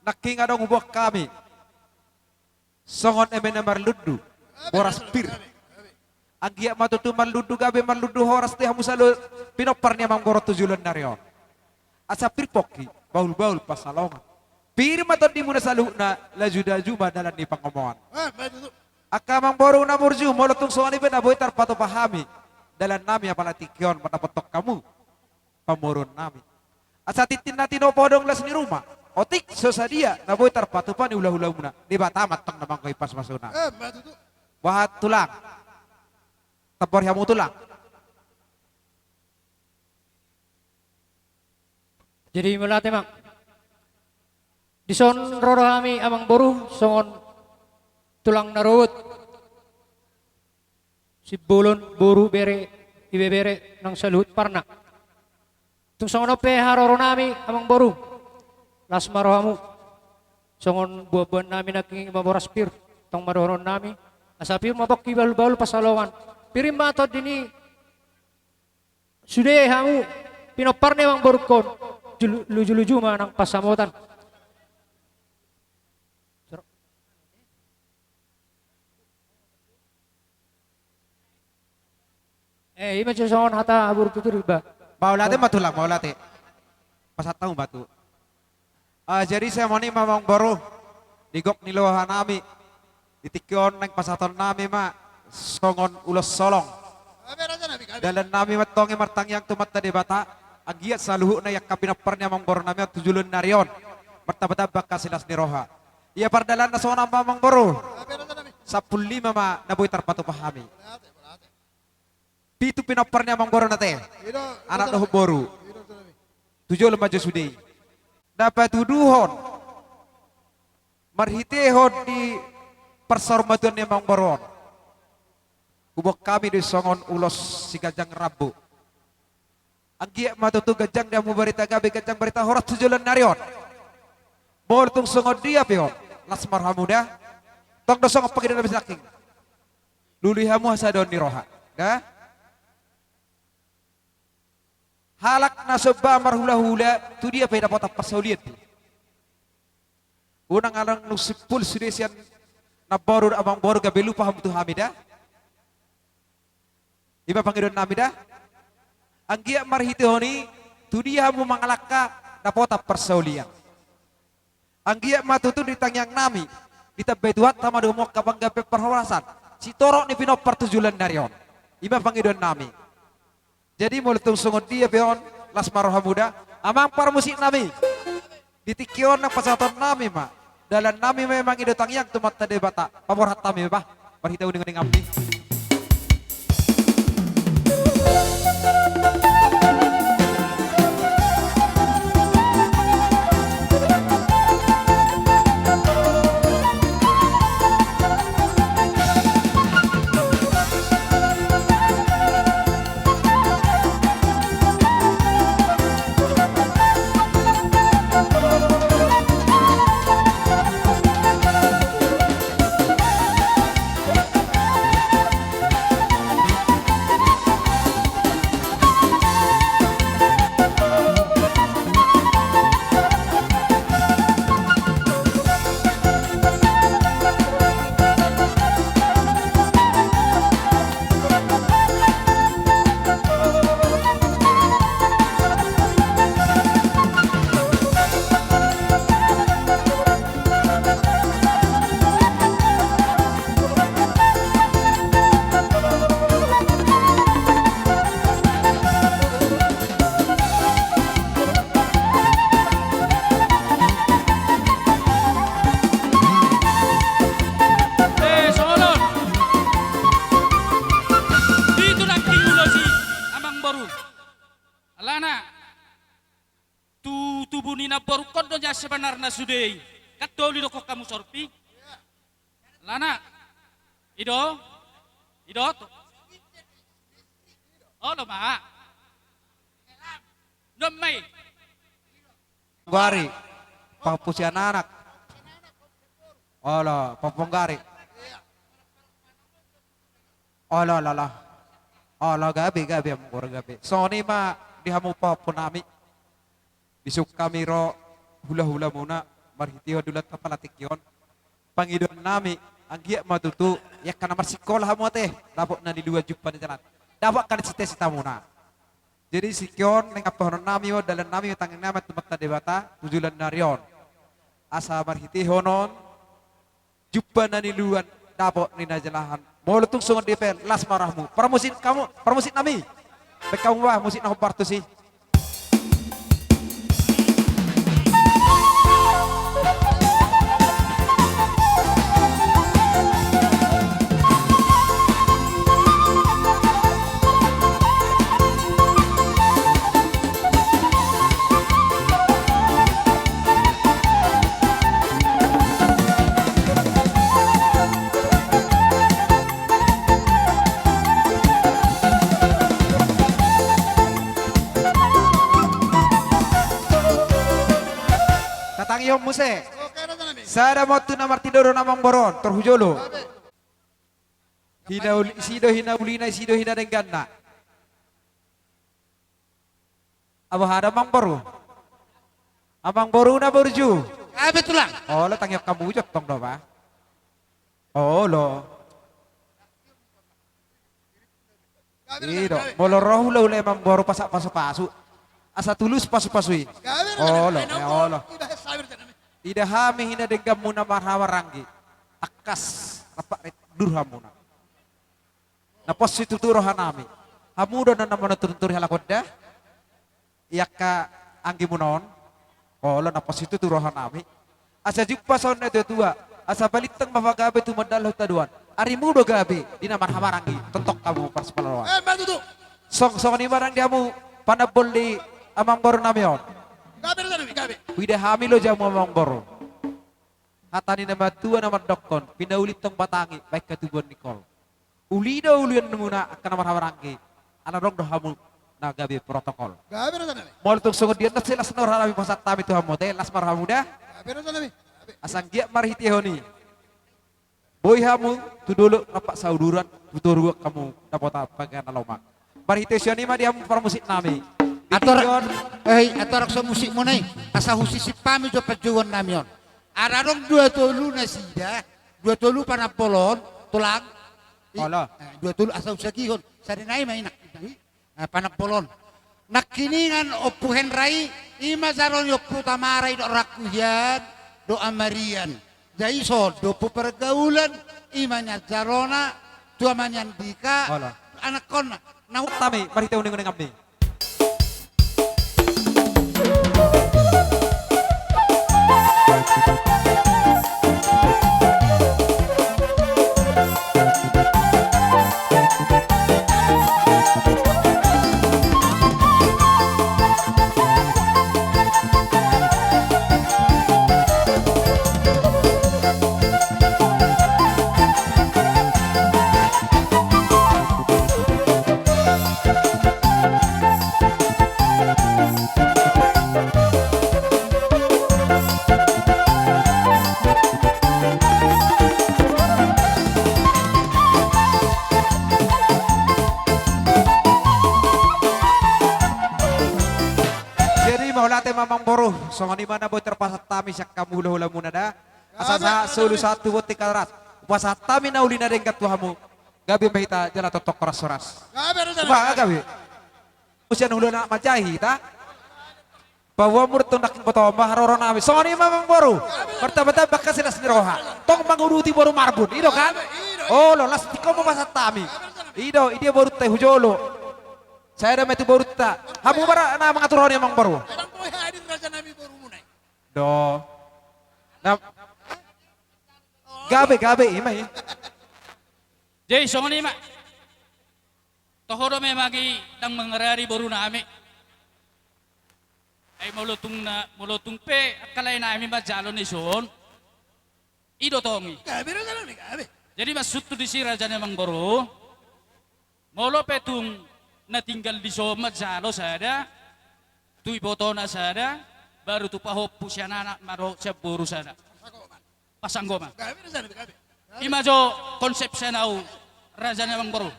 nangkin adong huboan hami songon eme na marlundu, boras pir. Anggiat ma tutu marlundu gabe, marlundu horas di hamu saluhut pinompar ni amangboru tu joloan ni ari on. Asa pir pongki, bahulbahul pansalongan. Pir ma tondimuna saluhutna, lajulaju ma dalan ni pangomoan. Angka amangboru na burju, molo tung songon i pe na boi tarpatupa hami dalannami apala tingki on mandapothon hamu pamoruonnami. Asa tintin na tinopa adong las ni ruma, otik so sadia na boi tarpatupa ni hulahulamuna. Debata ma antong na manggohi pasupasuna. Boha tulang? Tambori hamu tulang. Jadi mauliate ma. Dison ro do hami amangboru songon tulang na ruhut. Simbolon, boru, bere, ibebere nang saluhut parna. Tung songon on pe haroronami amangboru, las ma rohamu. Songon boanboannami nangkin i ma boras pir, tong ma dohononnami. Asa pir ma pongki, bahulbahul pansalongan. Pir ma tondi ni sude hamu pinompar ni amangborungkon. Julu-, lujuluju ma nang pansamotan. Eh, ima jo songon hata boru tutur iba. Mauliate ma tulang, mauliate. Pasahat hamu ma tu. Ah, jadi songon i ma amangboru, di gok ni rohanami, di tingki on naeng pasahatonnami ma songon ulos holong. Dalannami ma antong i martangiang tu Amanta Debata, anggiat saluhutna i angka pinompar ni amangborunami on tu joloan ni ari on martambatamba angka silas ni roha. Ia pardalanna songon on ma amangboru. Sampulu lima ma na boi tarpatupa hami. Pitu pinompar ni amangboru na te. Anak dohot boru. Tu jolo ma jo sude i. Na patuduhon marhitehon di parsaurmatuaon ni amangboru on, huboan hami do songon ulos siganjang rambu. Anggiat ma tutu ganjang di hamu barita gabe, ganjang barita horas tu joloan ni ari on. Molo tung songon dia pe on, las ma rohamu da. Tong do songon pangidoannami nangkin. Lului hamu hasadaon ni roha da. Halak na somba marhulahula, tu dia pe dapotan parsaulian do. Unang adong na simpul sude sian namboru dohot amangboru gabe lupa hamu tu hami da. Ima pangidoannami da. Anggiat marhitehon i, tu dia hamu mangalangka, dapotan parsaulian. Anggiat ma tutu di tangiangnami, ditambai Tuhanta ma di hamu angka panggabean parhorasan, sitorop ni pinompar tu joloan ni ari on. Ima pangidoannami. Jadi molo tung songon dia pe on, las ma rohamu da. Amang parmusiknami, di tingki on nang pasahatonnami ma. Dalannami ma mangido tangiang tu Amanta Debata. Paborhat hami ma bah, marhite uninguninganmi. Eh, songon on. Itu nangkin ulos i, amangboru. Alana, tu tubu ni namborungkon do nian sebenarna sude i. Kan tolu didokkon hamu sorpi. Alana. I do. I do. Olo ma. Nunga i. Pahompu sian anak. Olo, pahompu gari. Olo, olo, olo. Olo, gabe, gabe, amangboru, gabe. Songon i ma di hamu pahompunami. Dison hami ro hula-hulamuna marhitehon di ulaon tapala tingki on. Pangidoan nami, anggiat ma tutu i angka na marsikola hamu ate, dapot na niluan jumpa na jala dapot angka na cita-citamuna. Jadi tingki on naeng ampuhonon nami on, dalan nami, tangihon nami tu Amanta Debata tu joloan ni ari on, asa marhitehon on jumpa na niluan, dapot ni na jalahan. Molo tung songon dia pe, las ma rohamu. Parmusik hamu, parmusik nami. Baen hamu bah musik na hombar tusi. Tatangihon muse. Sada ma on tu na martinodohon amangboru on, tor hu jolo. Hinaul-, isi do hinaulina, isi do hinadengganna. Abo hada amangboru? Amangboruna burju. Gabe tulang. Olo, tangihon hamu jo tong do bah. Olo. I do, molo ro hula-hula i amangboru pasahat pasu-pasu. Asa tulus pasu-pasu i. Olo, olo. Ida hami hinadengganmuna marhahamaranggi. Tangkas rap dur hamuna. Na pos situtu rohanami. Hamu do na, na manonturi halak on da. I angka anggimuna on. Olo, na pos situtu rohanami. Asa jumpa songon na tua-tua. Asa balintang ma pagabe tumandangkon hutadoan. Arimu do gabe di na marhahamaranggi. Tongtong hamu parsipaloan. Song, songon i ma nang di hamu panambol ni amangborunami on. Huida hami lo jamu amangboru. Hata ni na matua na mandokkon, pinauli tong batangi, baen hatubuan ni kol. Uli do uluanmuna angka na marhahamaranggi, ala adong do hamu na gabe protokol. Molo tung songon dia na las ni rohanami pasahat hami tu hamu, te las ma rohamu da. Asa anggiat marhitehon i boi hamu tu dolok rap sauduran, tu toruan hamu dapotan panggabean na lomak. Marhitehon i ma di hamu parmusiknami. Ator, eh, ator so musikmuna i, asa husisip hami jo panjouonnami on. Ala adong dua tolu nasida, dua tolu panambol on, tulang. I, eh, dua tolu asa husagihon, sada nai ma i nangkiningan. Eh, panambol on. Nangkiningan Ompu Henra i, i ma jalo ni Ompu Tamara i dohot Rangku hian, dohot Amarian. Jai ison do Ompu Pargaulan, i ma nian jalona, tu ama ni Andika, anakkonna. Nau tami, marhite uning-uninganmi. Jadi mauliate ma amangboru, songon i ma na boi tarpasahat hami sian hamu hula-hulamuna da. Asa sahat solu sahat tu bontean na ras. Hupasahat hami na uli na denggan tu hamu. Gabe ma hita jala tongtong horas-horas. Gabe. Muse na uli na manjahi hita. Paboa murtong dakin boto ma haroronami. Songon i ma amangboru. Martamba-tamba angka silas ni roha. Tong manguduti boru Marbun. I do kan? Olo, las tingko ma pasahat hami. I do, i dia borunta i hu jolo. Sada ma i tu borunta. Hamu ma na mangaturhon i amangboru. Do. Na. Gabe, gabe, i ma i. Jadi songon i ma. Toho do memang i ndang mangaradi borunami. Ai molo tung na, molo tung pe angka laenami manjalo na dison. I do tong i. Gabe do jalo ni gabe. Jadi maksudhu disi raja ni amangboru. Molo pe tung na tinggal dison manjalo sada, tu ibotona sada, baru tu pahompu sian anak ma dohot sian boru sada. Pasanggoman. Ima jo konsep sian au raja ni amangboru.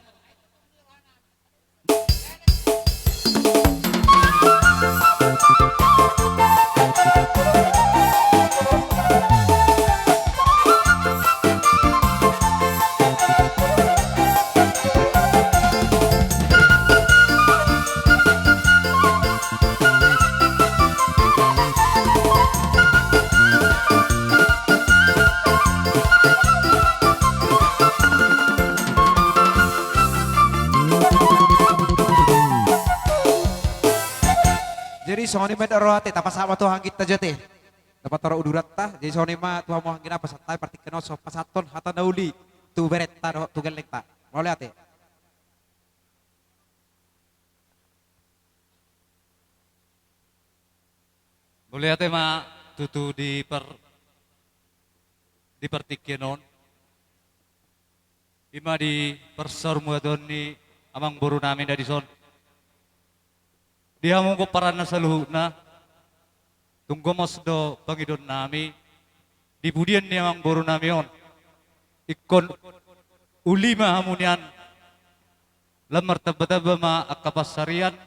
Songon i ma, ro ate, tapasahat ma tu angginta jo ate. Dapat taro uduranta, jadi songon i ma tu hamu anggi na pasahat hami partingkian on, so pasahathon hata na uli tu berenta dohot tu gellengta. Mauliate. Mauliate ma tutu di par-, di partingkian on. I ma di parsaurmatuaon ni amangboru nami na dison. Di hamu pomparanna saluhutna, tung gomos do pangidoan nami, di pudian ni amangboru nami on, ingkon uli ma hamu nian, lam martambatamba ma angka pansarian,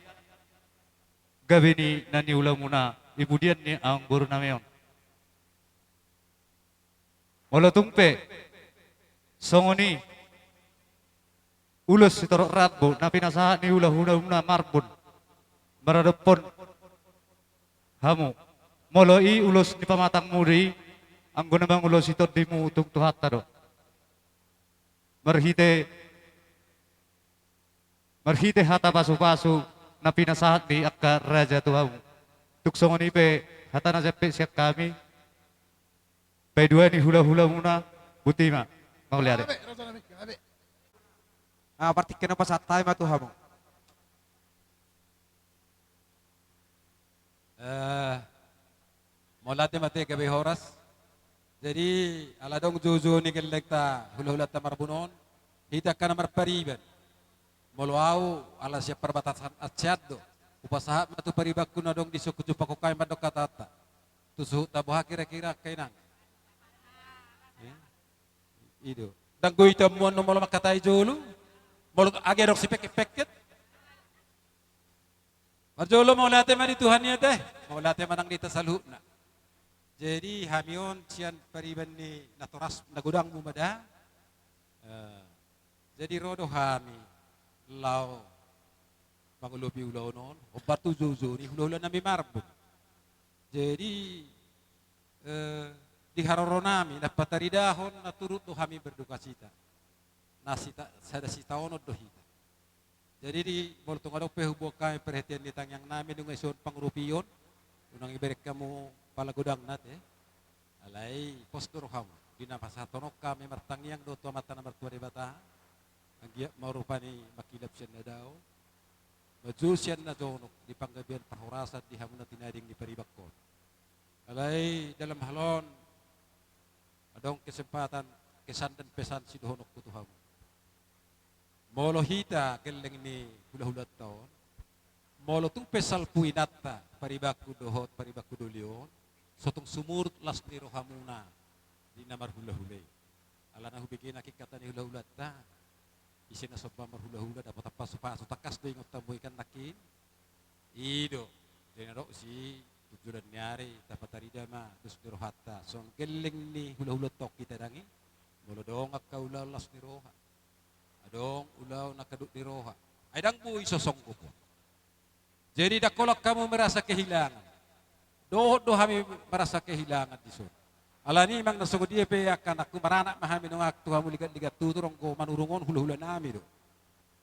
gabe ni na niulamuna, di pudian ni amangboru nami on. Molo tung pe songon i ulos sitorop rambu na pinasahat ni hulahulamuna Marbun maradophon hamu, molo i ulos ni pamatangmu do i, anggo na mangulosi tondimu tung Tuhanta do. Marhite Marhite hata pasupasu na pinasahat ni angka raja tu hamu. Tung songon i pe hata na jampe sian hami, paidua ni hulahulamuna, botima. Mauliate. Ah, partingkian on pasahat hami ma tu hamu. Eh, mauliate ma ate, gabe horas. Jadi, ala adong joujou ni gellengta hulahulanta Marbun on, hita angka na marpariban. Molo au, ala sian parbatasan Anseat do, hupasahat ma tu paribanku na adong di son, hujumpang hami mandok hatanta. Tu suhut tabo, aha kirakira angka inang? Eh? I do. Ndang goi tamuan do molo mangkatai jolo. Molo age adong sipengketpengket. Parjolo mauliate ma di Tuhan i ate, mauliate ma nang di hita saluhutna. Jadi hami on sian pariban ni natoras na godang muna da. Eh, jadi ro do hami laho mangulopi ulaon on, hombar tu joujou ni hulahula nami Marbun. Jadi, eh, di haroro nami na pataridahon na turut do hami berdukacita. Na sita-, sada sitaonon do hita. Jadi di, molo tung adong pe huboan hami perhatian ni tangiang nami nunga dison pangurupion, unang ibereng hamu pala godangna ate. Alai pos do rohamu, di na pasahathon hami martangiang do tu Amanta na martua Debata, anggiat ma rupani mangkilap sian na dao, manjou sian na jonok di panggabean parhorasan di hamu na tinading ni paribanhon. Alai dalam hal on, adong kesempatan, kesan dan pesan sidohononku tu hamu. Molo hita gelleng ni hulahulanta on, molo tung pe salpu inanta paribanku dohot paribanku doli on, so tung sumurut las ni rohamuna di na marhulahula i. Alana hubege nangkin hata ni hulahulanta, ise na somba marhulahula dapotan pasupasu, tangkas do ingot hamu i kan nangkin. I do, jadi na dok si tu joloan ni ari tapatarida ma dos ni rohanta songon gelleng ni hulahulanta on hita dang i. Molo adong angka ulaon las ni roha, adong ulaon angka dok ni roha, ai ndang boi so songgop on. Jadi ndang holan hamu merasa kehilangan. Dohot do hami merasa kehilangan dison. Alani i manang na songon dia pe angka anakku, maranak ma hami nunga tu hamu ligat-ligat tutur, anggo manurung on hulahula nami do.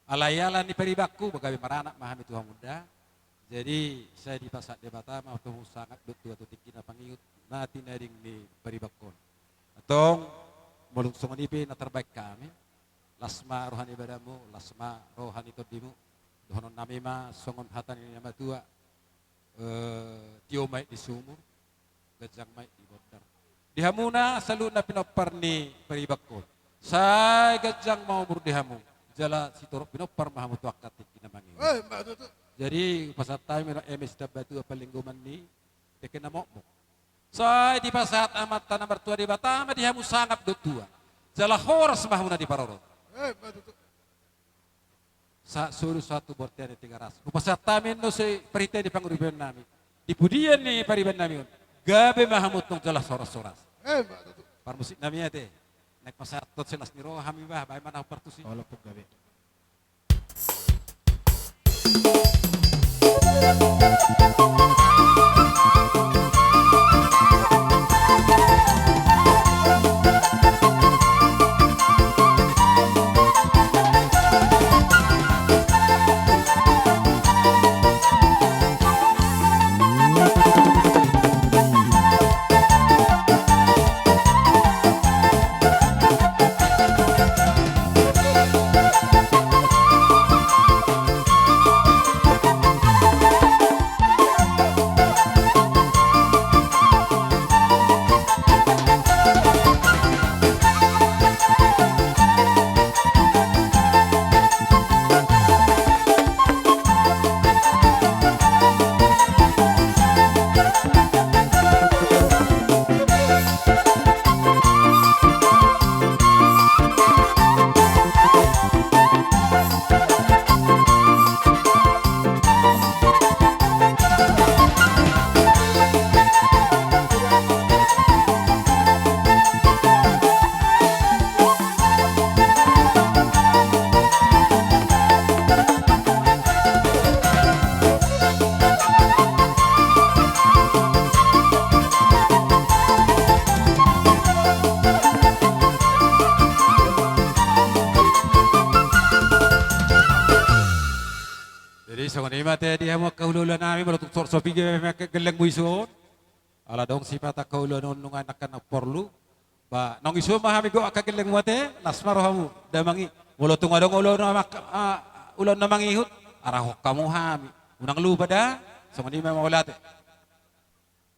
Alai ala ni paribanku, ba gabe maranak ma hami tu hamu da. Jadi sai dipasahat Debata ma tu hamu sangap dohot tua tu tingki na pangihut na tinading ni paribanhon. Antong, molo songon i pe na tarbahen hami. Las ma roha ni badanmu, las ma roha ni tondimu. Dohonon nami ma songon hata ni na matua, eh, tio ma aek di sumur, ganjang ma aek di bondar. Di hamuna saluhutna pinompar ni paribanhon, sai ganjang ma umur di hamu, jala sitorop pinompar ma hamu tu angka tingki na mangihut. Eh, ma tutu. Jadi hupasahat hami ma eme sitambatua, panlinggoman ni dengke na mokmok. Sai dipasahat Amanta na martua Debata ma di hamu sangap dohot tua, jala horas ma hamuna diparorot. Eh, ma tutu. Sa-, solu satu bortean di Tigaras. Hupasahat hami annon sai parhitean ni pangurupion nami, di pudian ni pariban nami on, gabe ma hamu tong jala horas-horas. Eh, ma tutu. Parmusik nami ate, naeng pasahathon silas ni roha hami bah, baen ma na hombar tusi. Olo, pung gabe. Ima ate di hamu angka hulahula nami, molo tung so piga ma angka gellengmu ison. Ala adong sipata angka hulahula on nunga angka na porlu. Ba naung ison ma hami dohot angka gellengmu ate, las ma rohamu damang i. Molo tung adong ulaon na mangihut, arahon hamu hami. Unang lupa da. Songon i ma, mauliate.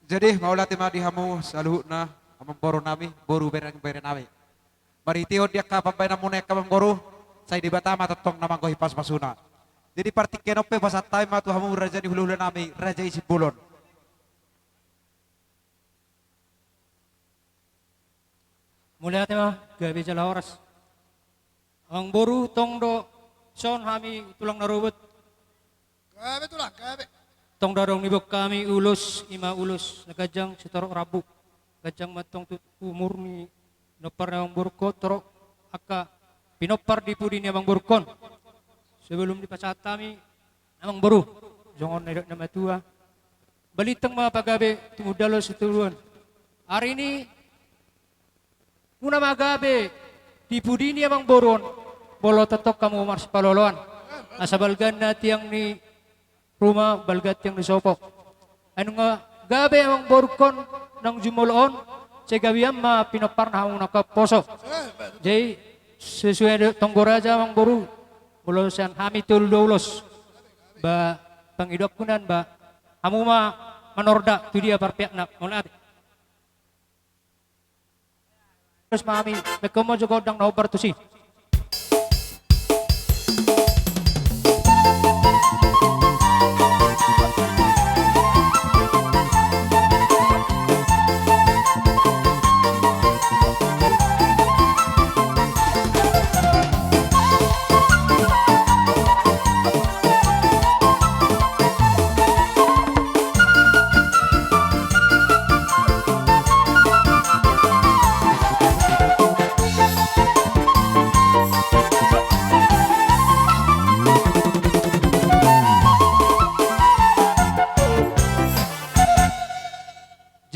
Jadi mauliate ma di hamu saluhutna amangboru nami, boru, bereng bere nami. Marhitehon di angka pambahenanmuna i angka amangboru, sai Debata ma tongtong na manggohi pasupasuna. Jadi partingkian on pe pasahat hami ma tu hamu raja ni hulahula nami, Raja i Simbolon. Mauliate ma, gabe jala horas. Amangboru, tong do dison hami tulang na robot. Gabe tulang, gabe. Tong do adong niboan hami ulos, ima ulos na ganjang sitorop rambu. Ganjang ma tong tu umur ni pinompar ni amangborungkon, torop angka pinompar di pudi ni amangborungkon. Sebelum dipasahat hami, amangboru, songon na nidok ni natuatua, balintang ma pagabe tumundalhon sitadoan. Ari ni muna ma gabe di pudi ni amangboru on, molo tongtong hamu marsipaloaloan. Asa balga na tiang ni ruma, balga tiang ni sopo. Ai nunga gabe amangborungkon naung jumolo on, sai gabean ma pinomparna hamu na poso. Jadi sesuai do tonggo raja, amangboru, molo sian hami tolu do ulos, ba pangidoanku nian ba hamu ma manorda tu dia parpeakna. Mauliate. Terus ma hami, mengko ma jo gondang na hombar tusi.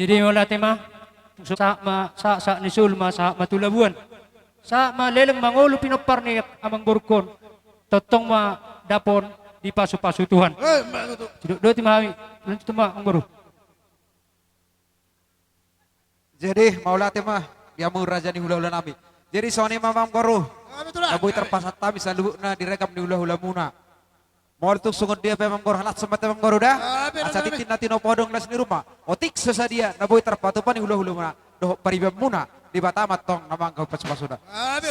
Jadi mauliate ma, sahat ma, sahat, sahat ni solu ma, sahat ma tu labuan. Sahat ma leleng mangolu pinompar ni amangborungkon, tongtong ma dapot dipasupasu Tuhan. Eh, ma tutu. Sidok doti ma hami, lanjut ma, amangboru. Jadi mauliate ma di hamu raja ni hulahula nami. Jadi songon i ma, amangboru, na boi tarpasahat hami saluhutna di ragam ni hulahulamuna. Molo tung songon dia pe, amangboru, halashon ma ate, amangboru, da. Asa tintin na tinopa, adong las ni ruma, otik so sadia na boi tarpatupa ni hulahulamuna dohot paribanmuna, Debata ma tong na manggohi pasupasuna.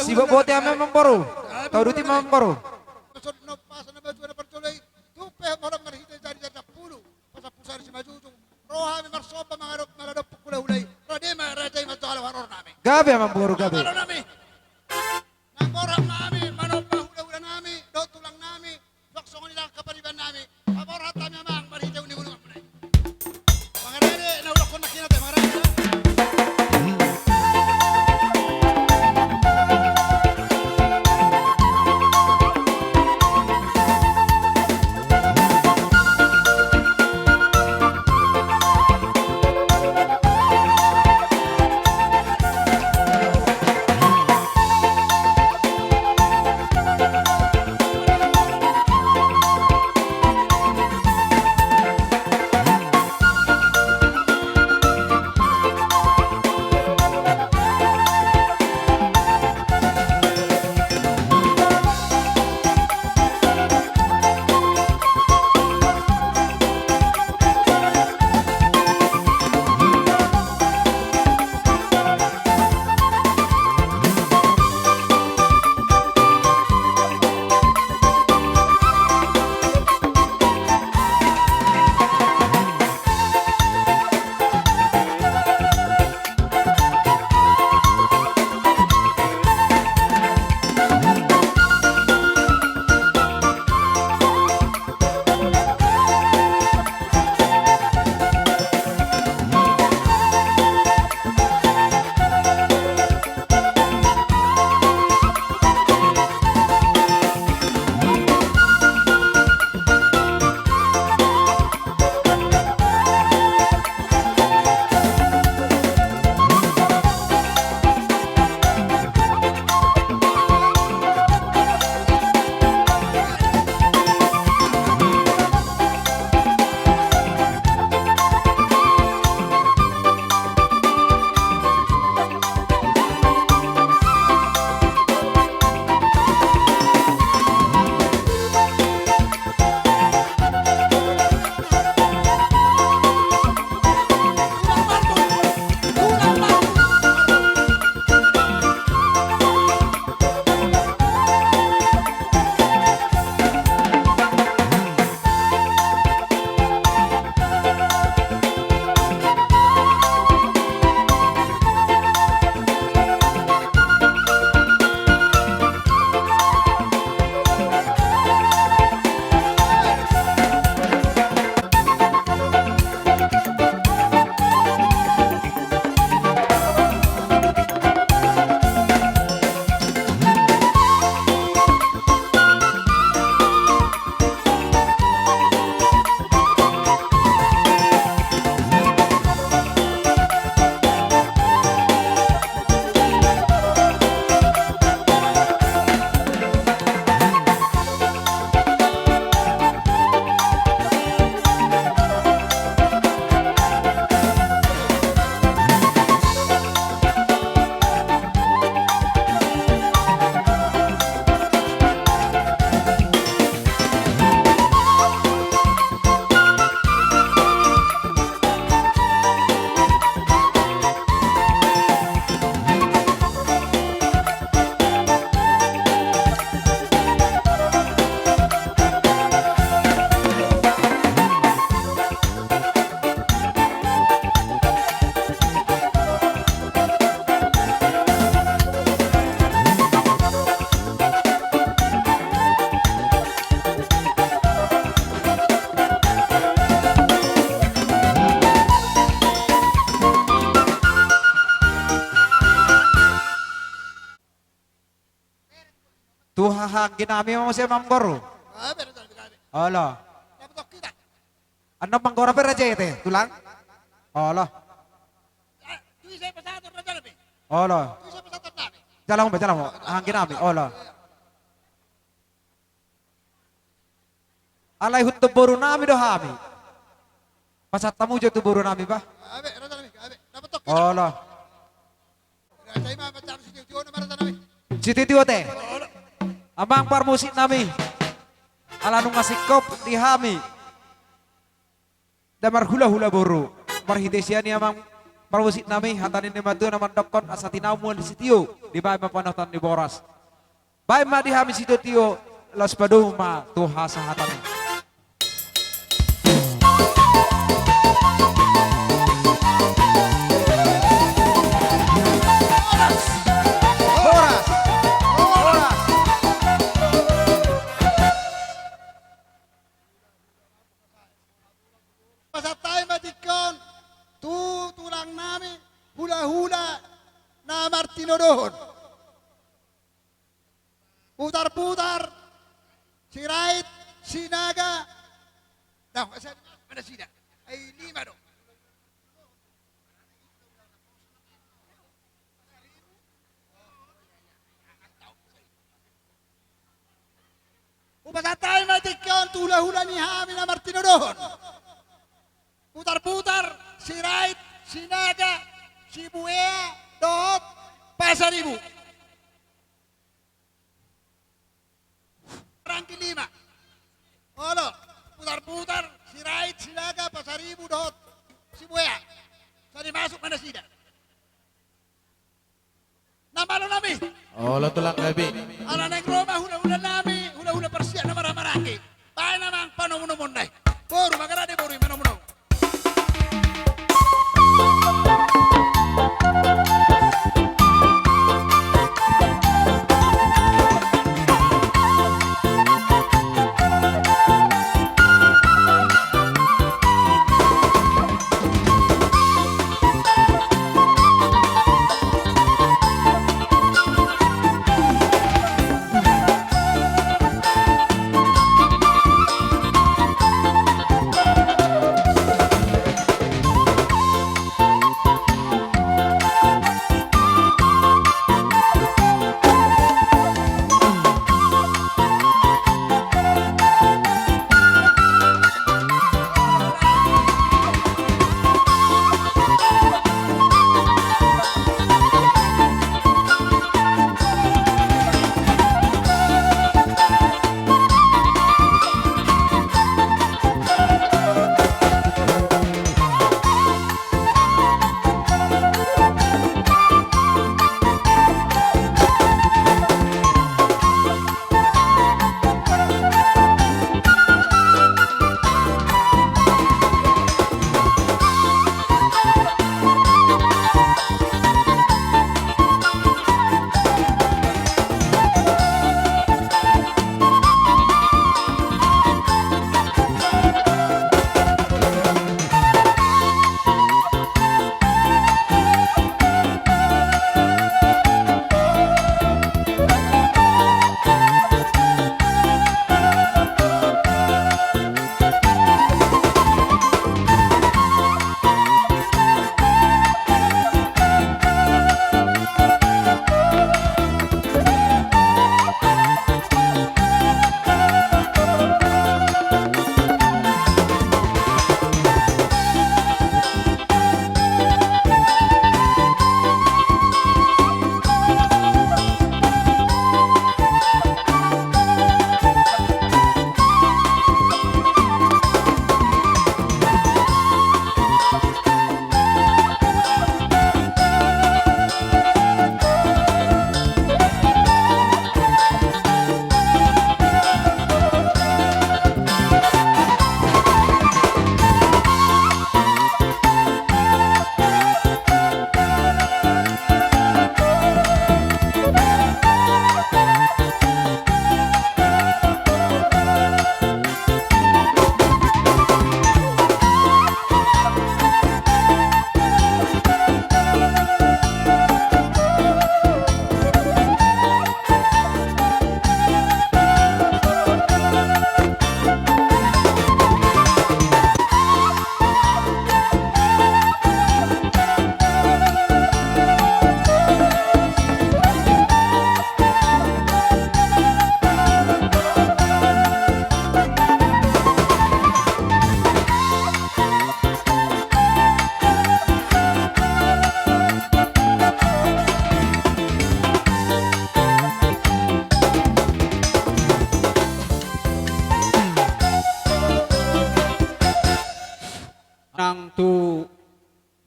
Sibobote hami, amangboru. Tauduti ma, amangboru. Pasampur sari simanjujung, ro hami marsomba mangadopi, mangadopi hulahula i. Rade ma raja i, manjalo haroro nami. Gabe, amangboru, gabe. Haroro nami. Nang borhat ma hami manomba hulahula nami dohot tulang nami, suang songon i nang angka pariban nami. Paborhat hami, amang, marhite uni gunung amang. Mangarade na ulokkon nangkin ate, mangarade. Tu haha anggi nami ma muse, Amangboru. Gabe, gabe, gabe. Olo. Gabe tok kita. Annon manggora pe raja i ate, tulang. Olo. Ah, tu ise pasahaton raja nami. Olo. Tu ise pasahaton nami. Jalo hamu, jalo hamu. Anggi nami, olo. Alai huntong boru nami do hami. Pasahat hamu jo tu boru nami, bah. Gabe, raja nami, gabe. Dapothon kita. Olo. Raja i ma, macam sitio-tio nama raja nami. Sitio-tio ate. Olo. Amang parmusik nami. Ala nunga singkop di hami. Nda marhula-hula boru. Marhite sian i, Amang parmusik nami, hata ni natua-tua na mandokkon asa tinamu ma sitio, dibaen ma panonton ni boras. Baen ma di hami sitio-tio, laos padomu ma tu hasahatan i. Boras! Boras! Boras! Pasahat hami ma tingki on tu tulang nami, hula-hula na martinodohon. Putar-putar, Sirait, Sinaga. Nah, asa di mana sida? Ai lima do. Hupasahat hami ma tingki on tu hula-hula ni hami na martinodohon. Putar-putar, Sirait, Sinaga, Sibuea, dohot Pasaribu. Rangki lima. Olo, putar-putar, Sirait, Sinaga, Pasaribu, dohot Sibuea. Sai masuk ma nasida. Na malo nami. Olo tulang nami. Ala naeng ro ma hula-hula nami, hula-hula parsiat na marhaha maranggi. Baen amang panomu-nomuon nai. Boru ma, gabe boru i manomu-nomu.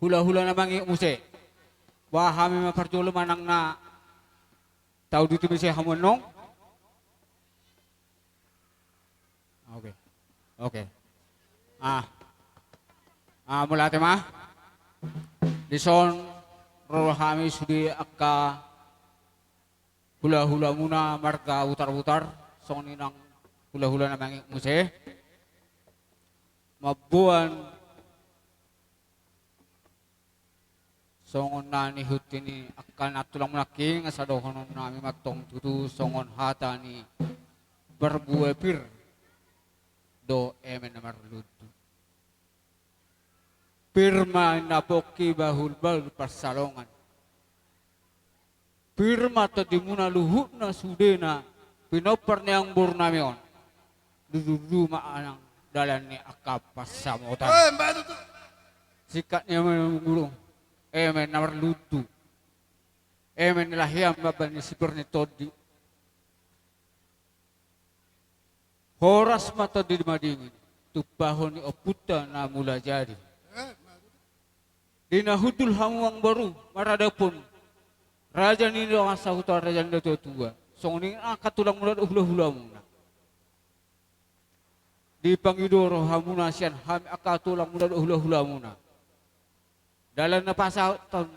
Hulahula na mangihut muse. Ba hami ma parjolo manang na tauduti muse hamu annon. Oke. Oke. Ah. Ah, mauliate ma. Dison ro hami sude angka hulahulamuna marga Butarbutar, songon i nang hulahula na mangihut muse. Mamboan songon na nihut ni angka na tulangmuna nangkin, asa dohonon nami ma antong tutu songon hata ni parbue pir do eme na marlundu. Pir ma ninna pongki bahulbahul pansalongan. Pir ma tondimuna luhutna sudena pinompar ni amangboru nami on. Dududu ma nang dalan ni angka pansamotan. Eh, mba tutu. Singkat ni eme na marlundu. Eme na marlundu. Eme na lahian mambahen ni sipir ni tondi. Horas ma tondi madingin, tumpahon ni ompunta na mula jadi. Di na hundul hamu amangboru maradophon raja ni dongan sahuta, raja ni natuatua, songon i angka tulangmuna dohot hulahulamuna. Dipangido rohamuna sian hami angka tulangmuna dohot hulahulamuna. Dalan na pasahathon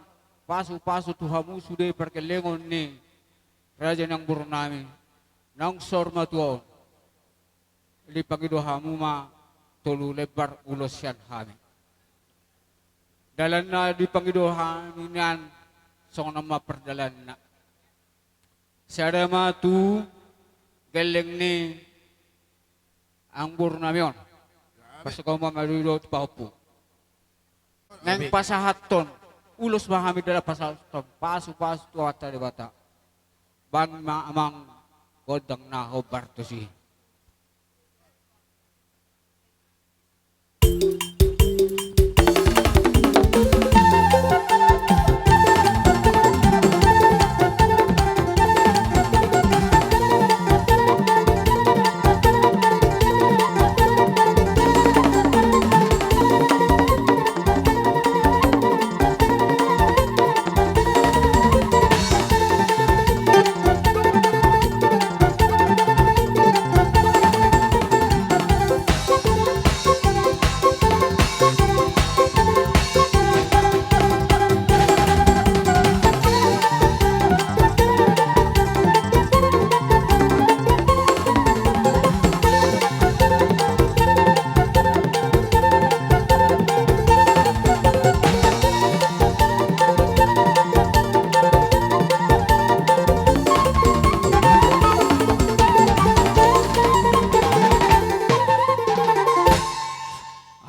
pasupasu tu hamu sude pargellengon ni raja ni amangboru nami naung saur matua on. Dipangido hamu ma tolu lembar ulos sian hami. Dalan na dipangido hami nian songon on ma pardalananna. Sada ma tu gelleng ni amangboru nami on. Pasogama ma didok tu pahompu. Naeng pasahathon ulos ma hami dalan pasahathon pasupasu tu Amanta Debata. Bahen ma amang gondang na hombar tusi.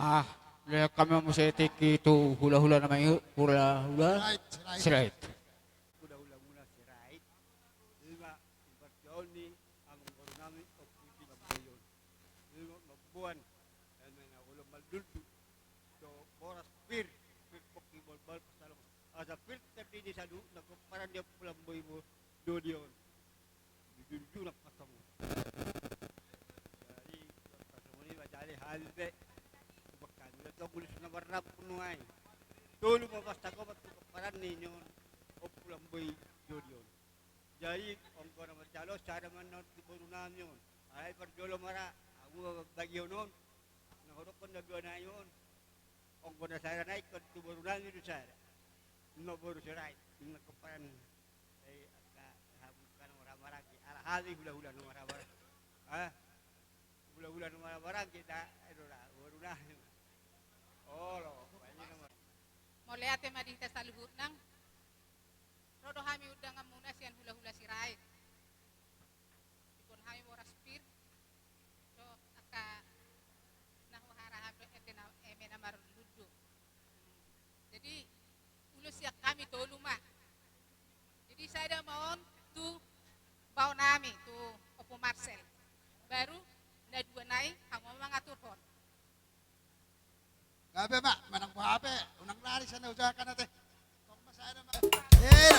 Ah, lehon hami ma muse tingki tu hulahula na mangihut, hulahula Sirait, Sirait. Sirait. Hulahulamuna Sirait. Ima, impartiaon ni amangboru nami Ompu Silamboyon. Ima mamboan eme na olo marlundu. Do boras pir, pir pongki bahulbahul pansalongan. Asa pir terdidi saluhutna pomparan ni Ompu Lamboi Dodi on. Dijunjung nang pasongon. Jadi pasongon i ma jadi hami pe. Umbahen hami do tong ulos na marrambu nuaeng. Tolu ma pasahaton tu pomparan ni on Ompu Lamboi Dodi on. Jadi anggo na marjalo sada ma annon tu boru nami on. Alai parjolo ma ra, hamu ma mambagi on on. Na hudokkon na dua nai on. Anggo na sada nai ingkon tu boru nami do sada. Ima boru Sirait, ima pomparan. Ai angka hamu angka na marhahamaranggi, ala hami hulahula na marhahamaranggi. Ah. Hulahula na marhahamaranggi da, ai do da, boru nami. Olo, baen i na mar- Mauliate ma di hita saluhutna. Ro do hami undanganmuna sian hulahula Sirait. Dibon hami boras pir. Dohot angka na huharahap dohot ende na, eme na marlundu. Jadi ulos sian hami tolu ma. Jadi sada ma on tu bao nami tu Ompu Marcel. Baru na dua nai hamu ma mangaturhon. Gabe ma, manang boha pe, unang lari sian na hujahaon ate. Tong ma sada ma. Eh.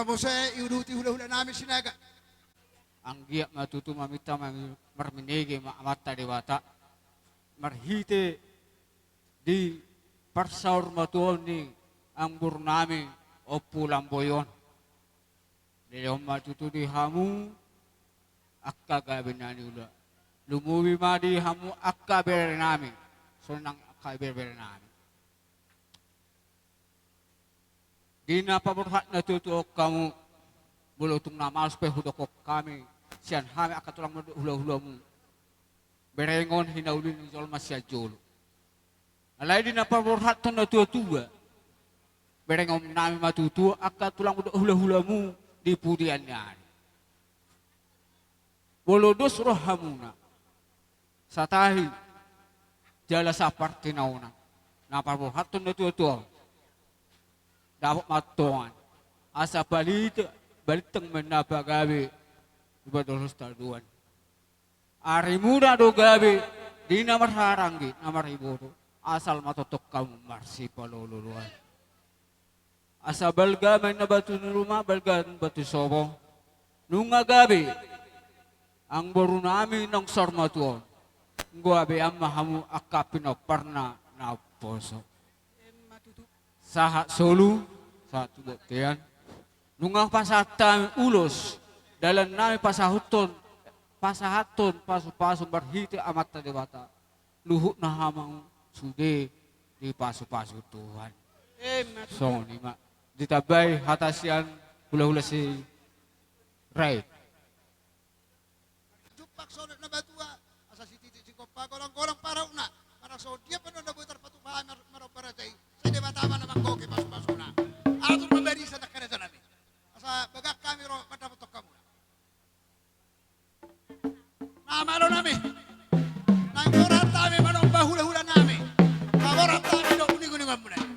Muse, iuduti hulahula nami Sinaga. Anggiat ma tutu maminta ma marminege ma Amanta Debata marhite di parsaurmatuaon ni amangboru nami Ompu Lamboi on. Dilehon ma tutu di hamu angka gabe na niula. Lumobi ma di hamu angka bere nami, songon i nang angka bere-bere nami. Di na paborhat natuatua on hamu, molo tung na malos pe hudokkon hami sian hami angka tulang dohot hulahulamu, berengon hinauli ni jolma sian jolo. Alai di na paborhathon natuatua, berengon nami ma tutu angka tulang dohot hulahulamu di pudian ni ari. Molo dos rohamuna, satahi jala sapartinaonan, na paborhathon natuatua on, dapot ma tongan, asa balintang, balintang ma na pagabe, iba dohot tadoan. Arimuna do gabe di na marhaha-, anggi na mariboto, asal ma tongtong hamu marsipalolo-loan. Asa balga ma inna batu ni ruma, balga batu sopo. Nunga gabe amangboru nami naung saurmatua on, gabean ma hamu angka pinomparna na umposo. Sahat solu, sahat tu bontean. Nunga pasahat hami ulos, dalan nami pasahathon, pasahathon pasu-pasu marhite Amanta Debata. Luhutna hamu sude dipasu-pasu Tuhan. Emma tutu. Songon i ma. Ditambai hata sian hulahula Sirait. Jumpak songon na matua, asa sititi singkop pagolang-golang parautna. Manang songon dia pe na boi tarpatupa hami mar-, marombar raja i, sai Debata ma na manggohi pasu-pasuna. Atur ma barisan angka raja nami. Asa bagak hami ro mandapothon hamuna. Na malo nami. Naeng ro hami manomba hulahula nami. Na ro hami dohot uninguningan muna i.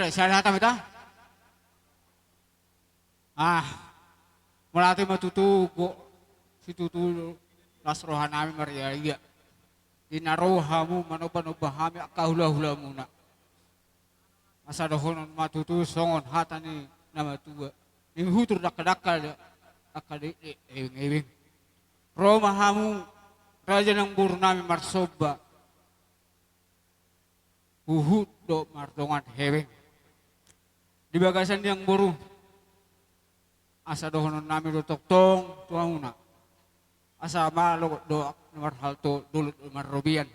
Sada hata ma hita. Ah, mauliate ma tutu, gok situtu las roha nami marria-ria. Di na ro hamu manomba-nomba hami angka hula-hulamuna. Asa dohonon ma tutu songon hata ni na matua: Ninguhut do dakka-dakka, dakka dekdek, ebeng-ebeng. Ro ma hamu raja nang boru nami marsomba, huhut do mardongan hepeng. Di bagasan ni amangboru, asa dohonon nami do tongtong tu hamuna: Asa malo do na marhalto, dolok do marrobean.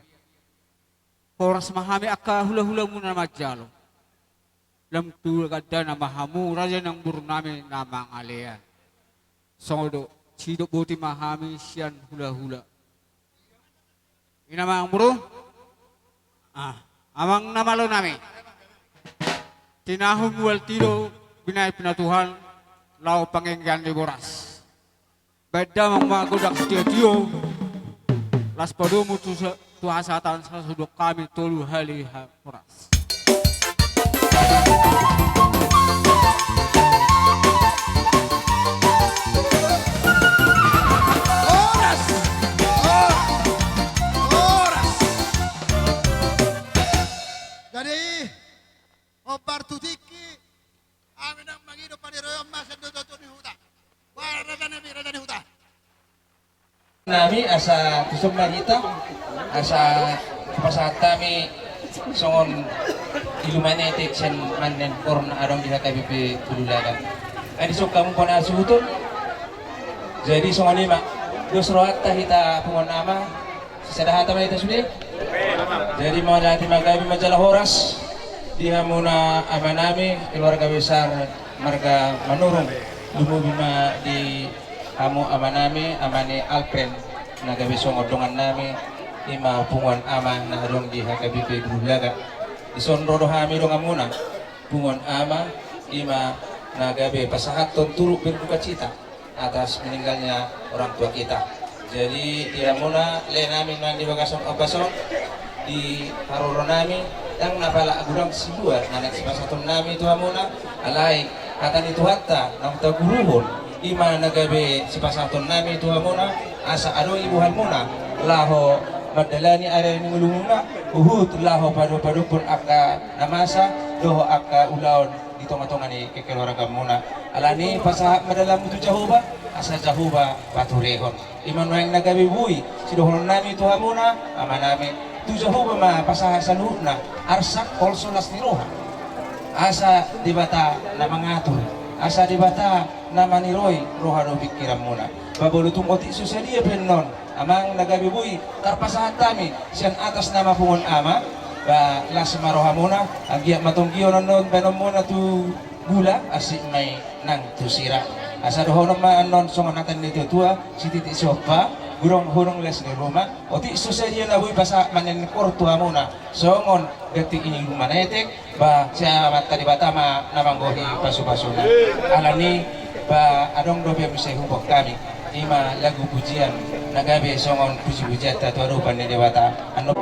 Horas ma hami angka hula-hulamuna na manjalo. Lam tu gandana ma hamu raja nang boru nami na mangalean. Songon i do, sidok boti ma hami sian hula-hula. I ma amangboru. Ah, amang na malo nami. Tinahu mual tio, binahen ma Tuhan laho panganggian ni boras. Bahen damang ma gondang sitio-tio, laos padomu tu sa-, tu hasahatan sasudok hami tolu hali ha-, horas. Horas! Horas! Horas! Jadi, hombar tu tingki, hami nang mangido paniroion ma sian dohot ni huta. Bah, raja nami, raja ni huta. Nami asa tuson ma hita, asa pasahat hami songon ilumanetek sian manen koor na adong di H K B P Bululaga. Ai dison hamu pona suhuton. Jadi songon i ma, dos rohanta hita punguan ama. Sada hata ma hita sude. Jadi mauliate ma, gabe ma jala horas di hamuna ama nami, keluarga besar marga Manurung. Lumobi ma di hamu ama nami, ama ni Alpen, na gabe songon dongan nami, i ma punguan ama na adong di H K B P Bululaga. Dison ro do hami donganmuna, punguan ama, i ma na gabe pasahathon turut berdukacita atas meninggalnya orang tua kita. Jadi, di hamuna, lae nami, nang di bagasan ombas on, di haroro nami, ndang na pala godang siluar na naeng sipasahaton nami tu hamuna, alai hata ni Tuhanta naung taguruhon, i ma na gabe sipasahaton nami tu hamuna, asa adong i bohalmuna laho mandalani ari-ari ni ngolumuna, huhut laho pado-, padophon angka na masa dohot angka ulaon di tonga-tonga ni kekeluargaanmuna. Alani i pasahat ma dalanmu tu Jahowa, asa Jahowa paturehon. I ma nuaeng na gabe boi sidohonon nami tu hamuna, ama nami, tu Jahowa ma pasahat saluhutna, arsak, holso, las ni roha. Asa Debata na mangatur, asa Debata na maniroi roha dohot pingkiranmuna. Ba molo tung otik so sadia pe annon, amang na gabe boi tarpasahat hami sian atas nama punguan ama, ba las ma rohamuna, anggiat ma tonggion annon baenonmuna tu gula, asing ma i nang tu sira. Asa dohonon ma annon songon hata ni natua-tua, sititik sompa, godang hunong, las ni ruma, otik so sadia na boi pasahat manen koor tu hamuna, songon ganti ni ilumanetek, ba sian Amanta Debata ma na manggohi pasu-pasuna. Alani i, ba adong dope muse huboan hami, i ma lagu pujian na gabe songon puji-pujianta tu adopan ni Debata. Annon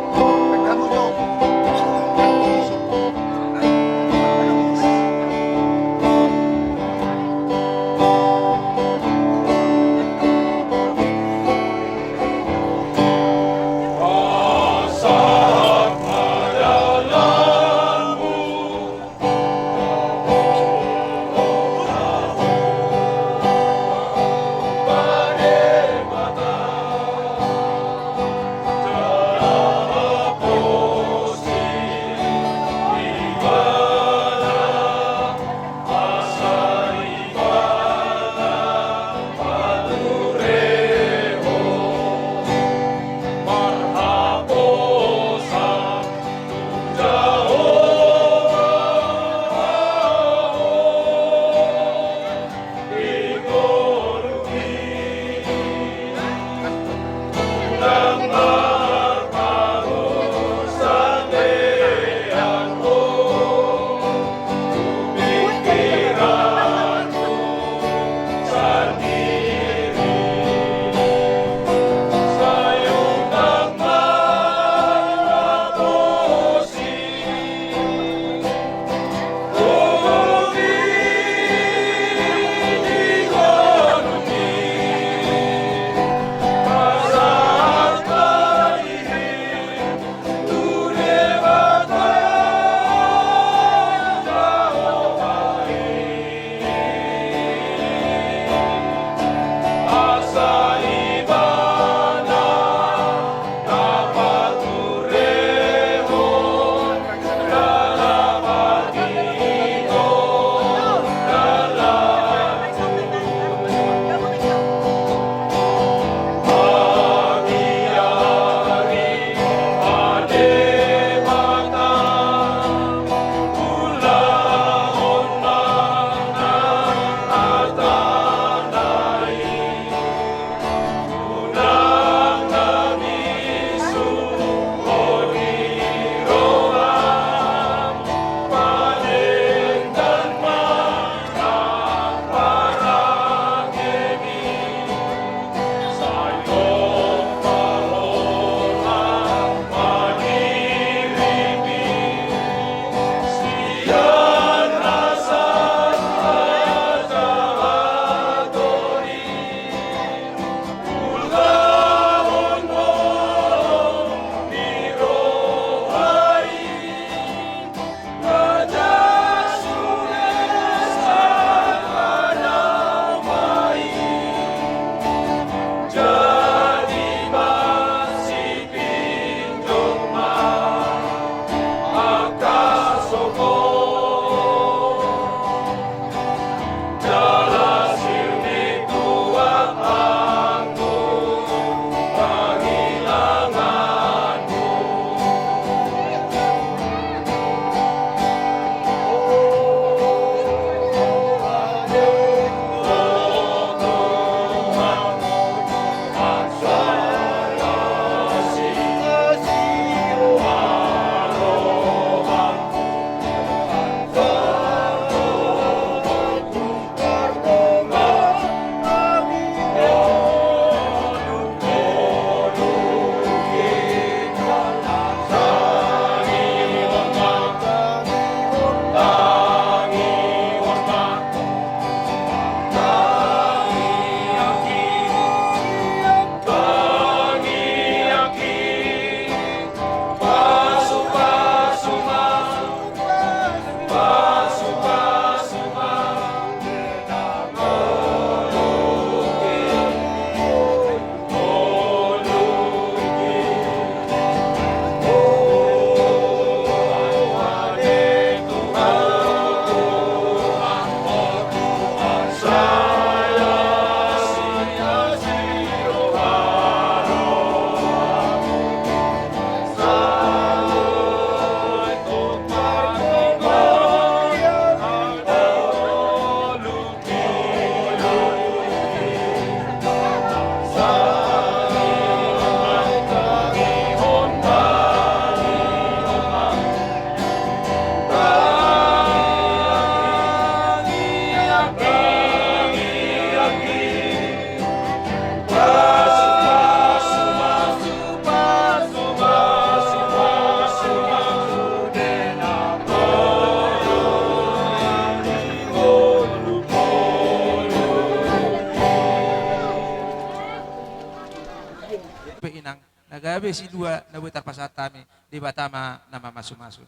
Pe inang, na gabe silua na boi tarpasahat hami, Debata ma na mamasumasu.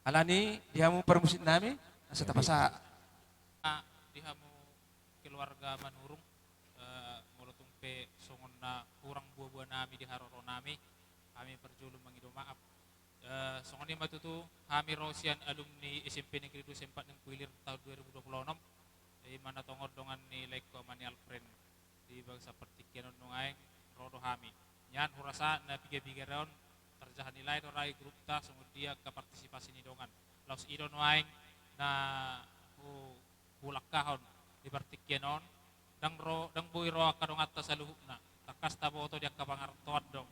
Alani i di hamu parmusik nami, asa tapasahat. Di hamu keluarga Manurung, eh, molo tung pe songon na hurang buabua nami di haroro nami, hami parjolo mangido maaf. Eh, songon i ma tutu, hami ro sian alumni S M P Negeri dua Sempat Nengku Ilir tahun dua ribu dua puluh enam, eh, i ma na tongon dongan ni laengku Ama ni Alfred di bagasan partingkian on nuaeng ro do hami. Nian hurasa na piga-piga on tarjaha nilai do ra i grupta songon dia angka partisipasi ni dongan. Laos i do nuaeng na hu-, hulangkahon di partingkian on, ndang ro, ndang boi ro angka donganta saluhutna. Tangkas taboto di angka pangarantoan do.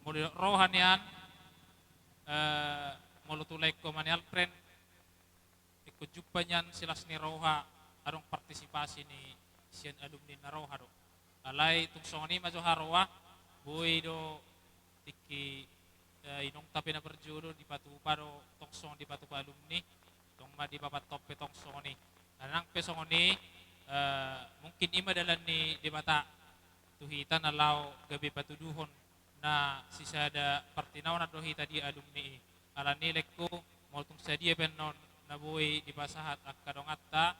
Molo didok roha nian, eh, molo tu laengku Ama ni Alfred, ingkon jumpa nian silas ni roha adong partisipasi ni sian alumni na roha do. Alai tung songon i ma jo haroa, boi do tingki, eh, inongta pe na parjolo dipatupa do tong songon dipatupa alumni, tong ma dipapanthon pe tong songon i. Nang pe songon i, eh, mungkin i ma dalan ni Debata tu hita na laho gabe patuduhon na sisada partinaonan do hita di alumni i. Alani i laengku, molo tung sadia pe annon na boi dipasahat angka donganta,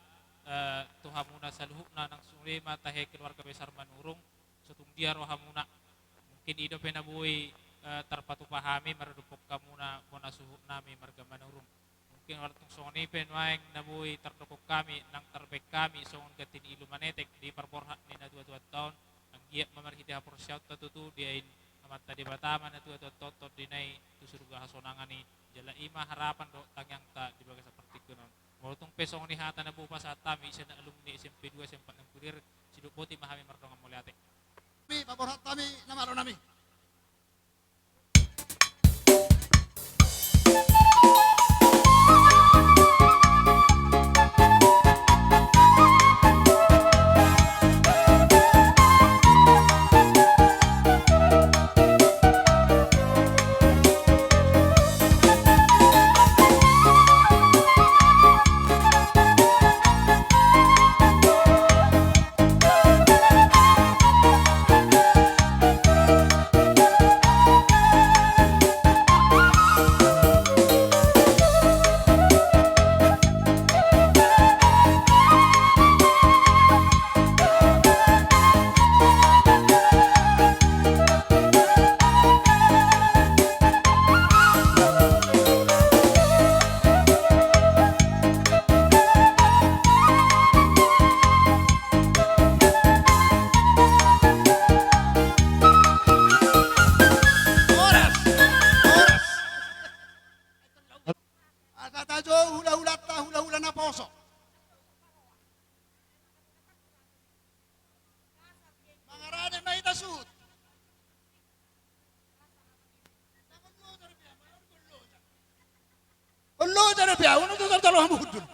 eh, tu hamuna saluhutna nang sude ma tahe keluarga besar Manurung, so tung dia rohamuna. Mungkin i dope na boi, eh, tarpatupa hami maradophon hamuna bona suhut nami marga Manurung. Mungkin tung songon i pe nuaeng na boi tardok hami nang tarbaen hami songon ganti ni ilu manetek di parborhat ni natua-tuanta on, anggiat ma marhite haporseaonta tutu diain Amanta Debata ma natua-tuanta on tondina i tu surga hasonangan i, jala i ma harapan dohot tangiangta di bagasan partingkian on. Molo tung pe songon i hata na boi hupasahat hami sian alumni S M P dua Sempat Nengku Ilir, sidok boti ma hami mardongan mauliate. Hami paborhat hami na malo nami. Horas! Horas! Asa tajou hulahulanta, hulahula naposo. Mangarade ma hita suhut. Olo, jana pe au, olo, jana pe au, olo, jana pe au.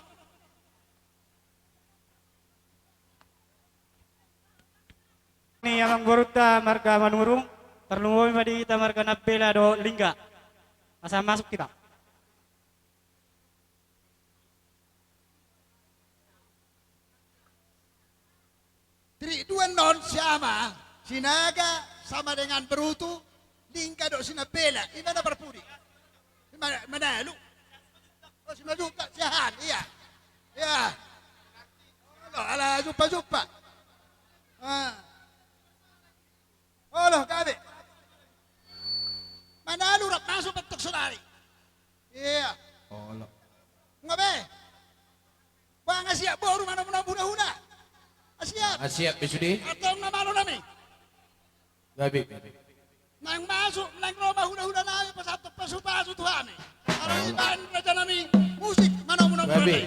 Ni amangborunta marga Manurung, tarlumobi ma di hita marga Nambela dohot Lingga. Asa masuk hita. Trik dua annon si Ama, Sinaga sama dengan Berutu, Lingga dohot Sinambela, i ma na parpudi. I ma, Manalu. Oh, Simanjuntak, Siahaan, iya. Iya. Olo, ala jumpa-jumpa. Ah. Olo, gabe. Manalu rap masuk bentuk saudari. Iya. Olo. Nga be. Bang, siap boru manomu-nomu hulahula. Siap. Ah, siap be sude. Antong na malo nami. Gabe. Naeng masuk, naeng ro ma hulahula nami pasahat pasu-pasu tu hami. Olo. Ala dibaen raja nami musik manomu-nomu gabe.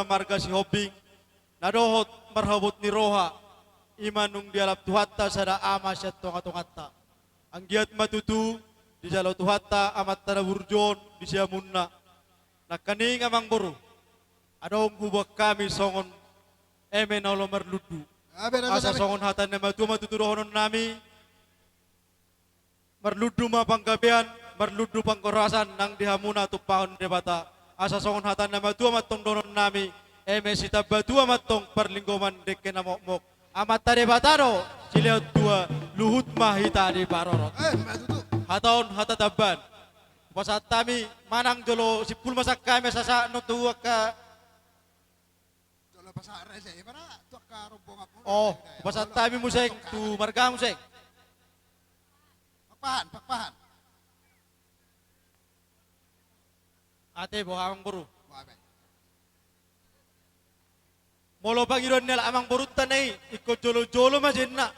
marga Sihombing, na dohot marhabot ni roha, i ma nunga dialap Tuhanta sada ama sian tongatonganta. Anggiat ma tutu dijalo Tuhanta Amanta na burju on di siamunna. Nangkaning amangboru, adong huboan hami songon eme na olo marlundu. Asa songon hata ni na matua ma tutu dohononnami. Marlundu ma panggabean, marlundu panghorasan nang di hamuna tumpahon Debata. Asa songon hata ni na matua ma tong dohononnami, eme sitamba tua ma tong parlinggoman dengke na mokmok. Amanta Debata do silehon tua, luhut ma hita diparorot. Eh, ma tutu. Hata on hata tambaan. Hupasahat hami manang jolo simpul ma sangkami sasahat non tu angka. Jolo pasahat rese, i ma ra tu angka rombongan. Oh, hupasahat hami muse tu marga muse. Pakpahan, pakpahan. Ate boha amangboru. Boha be. Molo pangidoan ni halak amangborunta na i, ingkon jolojolo ma sian na.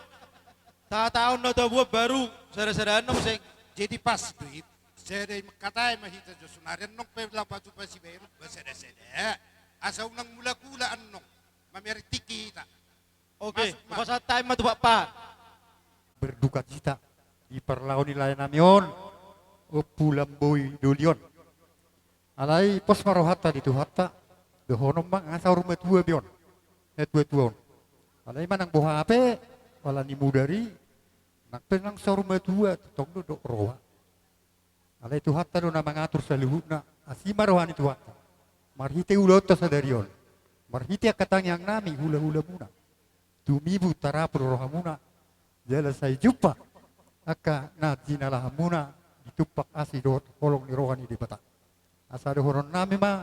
Tahatahon na tabuat baru, sadasada na muse. Jadi pas do i. Sada i mangkatai ma hita jo sonari, annon pe laho patupa sibaen, ba sadasada. Asa unang mulak-ulak annon. Mamereng tingki hita. Oke, masuk ma. Hupasahat hami ma tu Pakpahan. Berdukacita di parlao ni laenami on, Ompu Lamboi Doli on. Alai pos ma rohanta di Tuhanta, dohonon ma nunga saur matua be on natuatua on. Alai manang boha pe, ala ni mudar i, nang pe nunga saur matua, tong do dok roha. Alai Tuhanta do na mangatur saluhutna, asi ma roha ni Tuhanta. Marhite ulaonta sadari on, marhite angka tangiangnami hulahulamuna, tumibu tarapul rohamuna, jala sai jumpa angka na jinalahanmuna di tumpak asi dohot holong ni roha ni Debata. Asa dohononnami ma,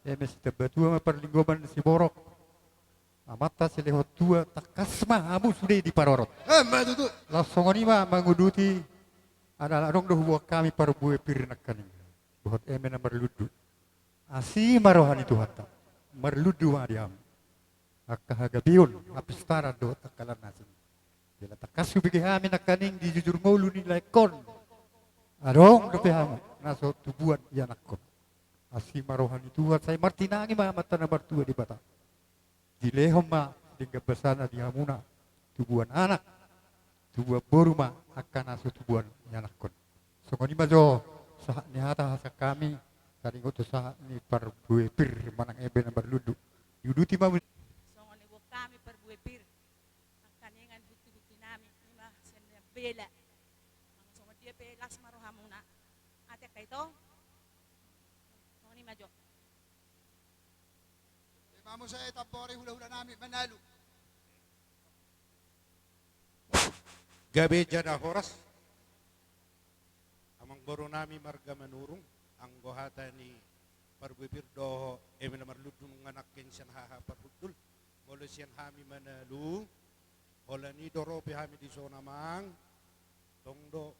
eme sitamba tua ma parlinggoman ni siborok, amanta silehon tua, tangkas ma hamu sude diparorot. Eh, ma tutu. Laos songon i ma manguduti, ala adong do huboan hami parbue pir nangkaning. Dohot eme na marlundu. Asi ma roha ni Tuhanta. Marlundu ma di hamu. Angka hagabeon, hapistaran dohot angka na asing. Jala tangkas hubege hami nangkaning di jujur ngolu ni laengkon, adong dope hamu na so tubuan ianakhon. Asi ma roha ni Tuhan, sai martinangi ma Amanta na martua Debata. Dilehon ma denggan basana di hamuna, tubuan anak, tubuan boru ma angka na so tubuan ianakhon. Songon i ma jo sahat ni hata hasangkami, taringot tu sahat ni parbue pir manang eme na marlundu. Diuduti ma. Songon i boan hami parbue pir. Nangkaningan bukti-buktinami, i ma sian na bela. Manang songon dia pe las ma rohamuna. Ate angka ito. Songon i ma jo. Ima muse tambori hulahulanami, Manalu. Gabe jala horas. Amangborunami marga Manurung, anggo hata ni parbue pir dohot eme na marlundu nunga nangkin sian haha parhundul, molo sian hami Manalu, holan i do ro pe hami dison amang, tong do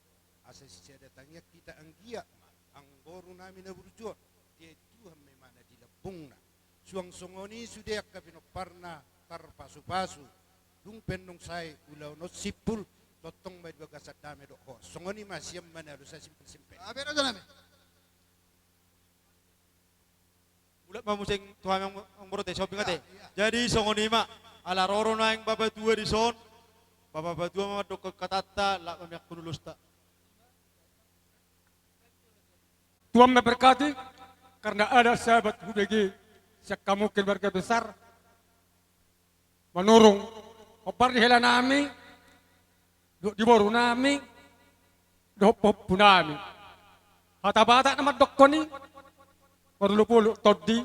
asa sisada tangiang hita anggiat ma, amangborunami na burju on, diae Tuhan ma imana di lambungna. Suang songon i sude angka pinomparna tarpasupasu, dung pe annon sae ulaon on simpul, tongtong ma di bagasan dame dohot hohom. Songon i ma sian Manalu, sai simpel-simpel. Gabe rajanami. Mulak ma muse tu hami amangboru ate, Sihombing ate. Iya, iya. Jadi songon i ma, ala ro do naeng bapatua dison, bapatua ma mandok hatanta, lak mamiangkon ulusta. Tuhan memberkati, karena ada sahabat hubege sian hamu keluarga besar Manurung, hombar di helanami, dohot di borunami, dohot pahompunami. Hata Batak na mandokkon i, marolopolop tondi,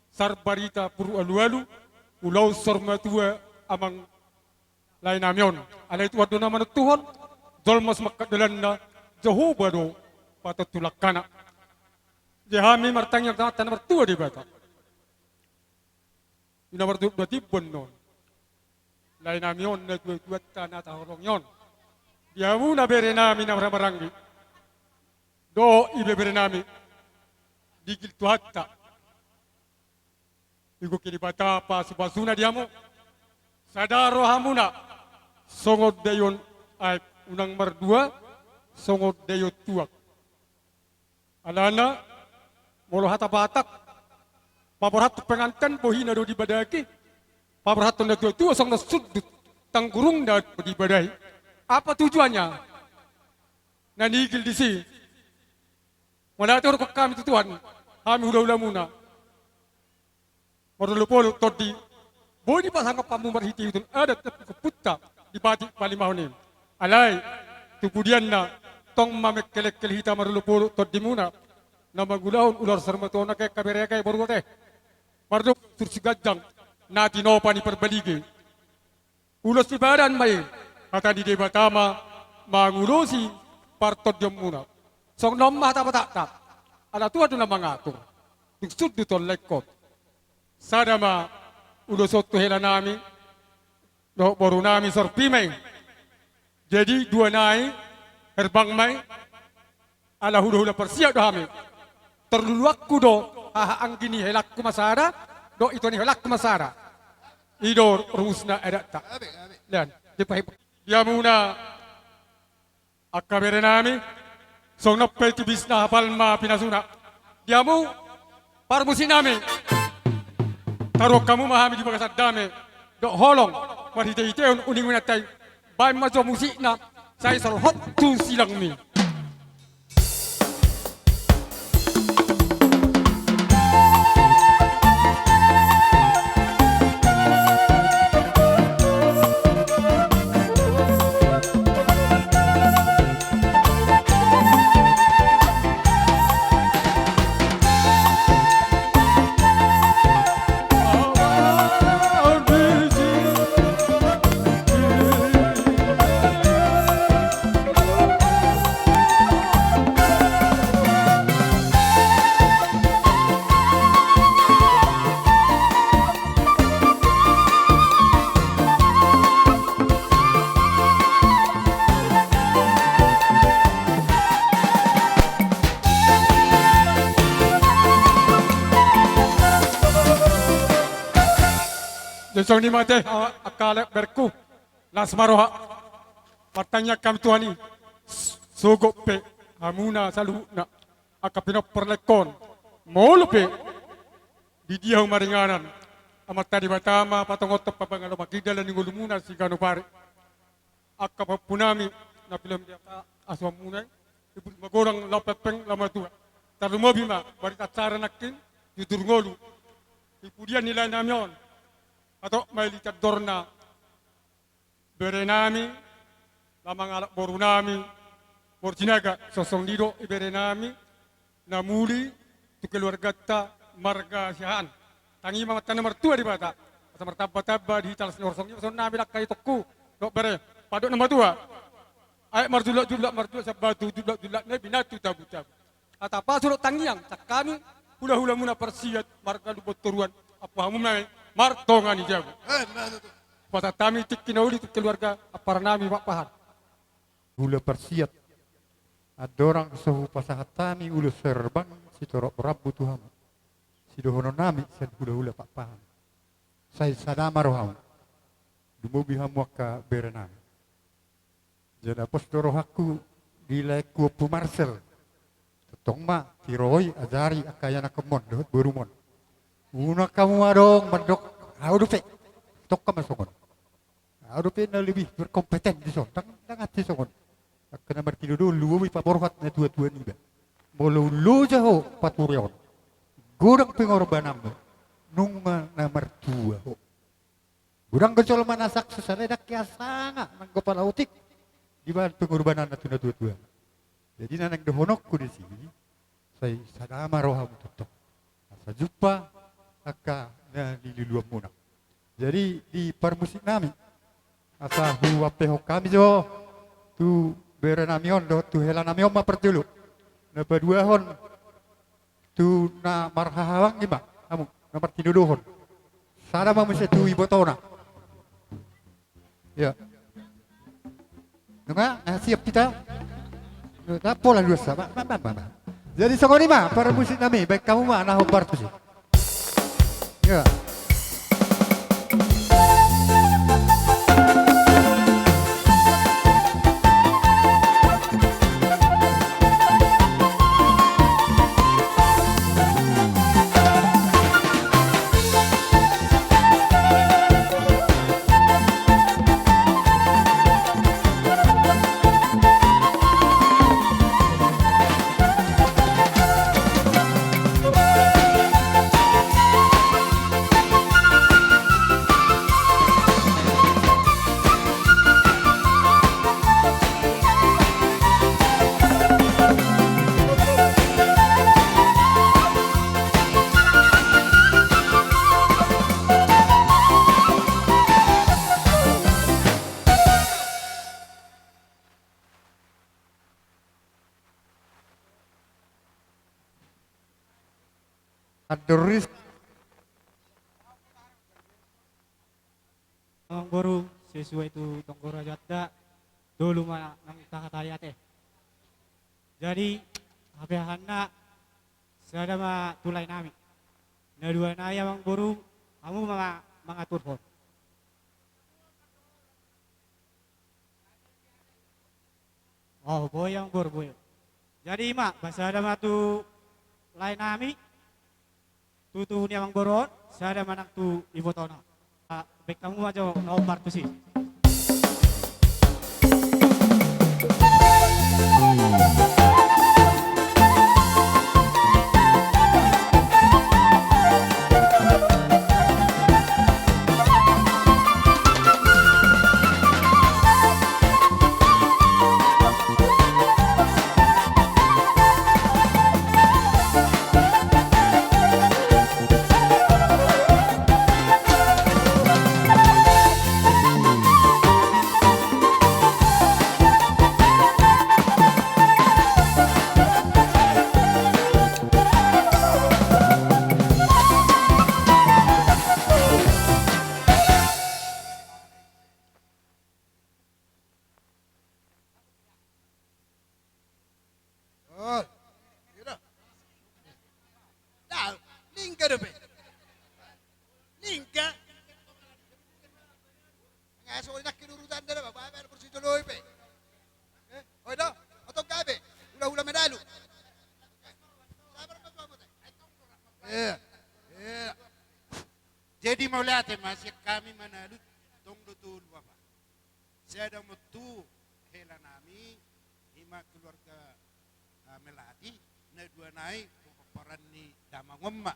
sar barita puru alualu, ulaon saur matua amang laenami on. Alai Tuhan do na manontuhon, jolma so mangkatap dalanna, Jahowa do patontu langkana. Jadi hami martangiang tu Amanta na martua Debata. Di na martuat dua timbon on. Laenami on, natuatuanta na taholongi on. Di hamuna berenami na marhahamaranggi. Dohot ibeberenami. Digil Tuhanta. Digohi Debata pasupasuna di hamu. Sada rohamuna. Songon daion aek unang mardua. Songon daion tuak. Alana, molo hata Batak, paborhathon penganten bohina do dibadaki, paborhathon na tua-tua songon sundut tanggurungna do dibadai. Apa tujuannya? Na nigil disi. Mauliate hudokhon hami tu Tuhan, hami hula-hulamuna. Marolopolop tondi, boi dipasangap hamu marhite ihuthon adat dohot ompunta di patik palimahon i. Alai, tu pudianna, tong ma mengkelengkel hita marolopolop tondimuna, na mangulahon ulaon saur matua on, angka bere, angka boru ate. Mardongan sursik ganjang, na tinopa ni Parbalige. Ulos sibadan ma i, hata ni Debata ma mangulosi partondionmuna. Songon on ma hata Batakta, ala Tuhan do na mangatur. Dung sundut on laengkon. Sada ma ulos on tu helanami dohot borunami, sorpi ma i. Jadi dua nai, herbang ma i. Ala hula-hula parsiat do hami. Tarluluanku do haha anggi ni helangku ma sada, dohot ito ni helangku ma sada. I do rumusna adatta. Lean, dipahipa. Di hamuna angka berenami, songon on pe tibisna hapal ma pinasuna. Di hamu parmusiknami, taruhon hamu ma hami di bagasan dame dohot holong, marhite-hiteon uning-uninta i. Baen ma jo musikna, sai solhot tu silangmi. Jadi songon i ma ate, angka ale berengku, las ma roha. Martangiang hami tu Tuhan i, sogot pe hamuna saluhutna angka pinompar laengkon. Molo pe di dia hamu maringanan, Amanta Debata ma patongothon, pamangalo mangkin dalan ni ngolumuna siganup ari. Angka pahompunami na pinillit ni Debata asuhonmuna i, ibut magodang laho pengpeng laho matua. Tarlumobi ma barita acara nangkin, jutur ngolu. Di pudian ni laenami on, hatop ma i di tandorna berenami, laho mangalap borunami, Borjinaga, songon i do iberenami na muli tu keluarganta marga Siahaan. Tangi ma Amanta na martua Debata, asa martamba-tamba di hita las ni horong i, songon nami, dang, haha itongku dohot bere, pandok na matua. Aek marjulak-julak, marjulak sian batu, julak-julak nai binatu tabu-tabu. Hata pasu dohot tangiang sian hami hula-hulamuna parsiat marga Lumban Toruan, ampu hamu ma i martonga ni jabu. Eh, benar tu. Pasahat hami tingki na uli tu keluarga amparanami Pakpahan. Hula parsiat, andorang so hupasahat hami ulos herbang sitorop rambu tu hamu, sidohononnami sian hula-hula Pakpahan. Sai sada ma rohamu, lumobi hamu angka berenami. Jala pos do rohangku di laengku Ompu Marcel. Tongtong ma tiroi, ajari angka ianakhonmon dohot borumon. Unang hamu adong mandok, ahu dope. Tongka ma songon. Ahu dope na lebih berkompeten dison, dang, dang ate songon. Angka na martinodohon, lumobi paborhat natua-tua niba. Molo loja ho patureon, godang pengorbananmu, nunga na martua ho. Godang do jolma na sukses alai dang hea sanga nanggo pala otik dibahen pengorbananna tu natua-tua. Jadi na naeng dohononku disi, sai sada ma rohamu tongtong, asa jumpa angka na niluluanmuna. Jadi di parmusiknami, asa huampehon hami jo tu berenami on dohot tu helanami on ma parjolo, na paduahon tu na marhahaanggi ma hamu na martinodohon. Sada ma muse tu ibotona. Ya. Nunga, na siap hita. Nunga pola dua sa. Ba, ba, ba, ba, ba. Jadi songon i ma parmusiknami, baen hamu ma na hombar tusi. Ya. Andorus. Amangboru, sesuai tu tonggo raja ta, tolu ma nang tahatai ate. Jadi, hape hahanna, sada ma tu lae nami. Na dua nai amangboru, hamu ma mangaturhon. Oh, boi amangboru, boi. Jadi ima, pasada ma tu lae nami, tu tubu ni amangboru on, sada ma nang tu ibotona. Ah, baen hamu ma jo na hombar tusi. Oh, iya dah. Dah, lingka dope. Lingka. Nga so inaki urutan dah, bae, bae, kursi jolo i pe. Eh, oi do, oto gabe, hula-hula madalu. Sabar, Pak Tuan, Pak. Iya, iya. Jadi mauliate ma sian hami Manalu, tong do tolu, Bapak. Sada ma tu hela nami, ima keluarga, ah, Melati, na dua nai pomparan ni damang on ma.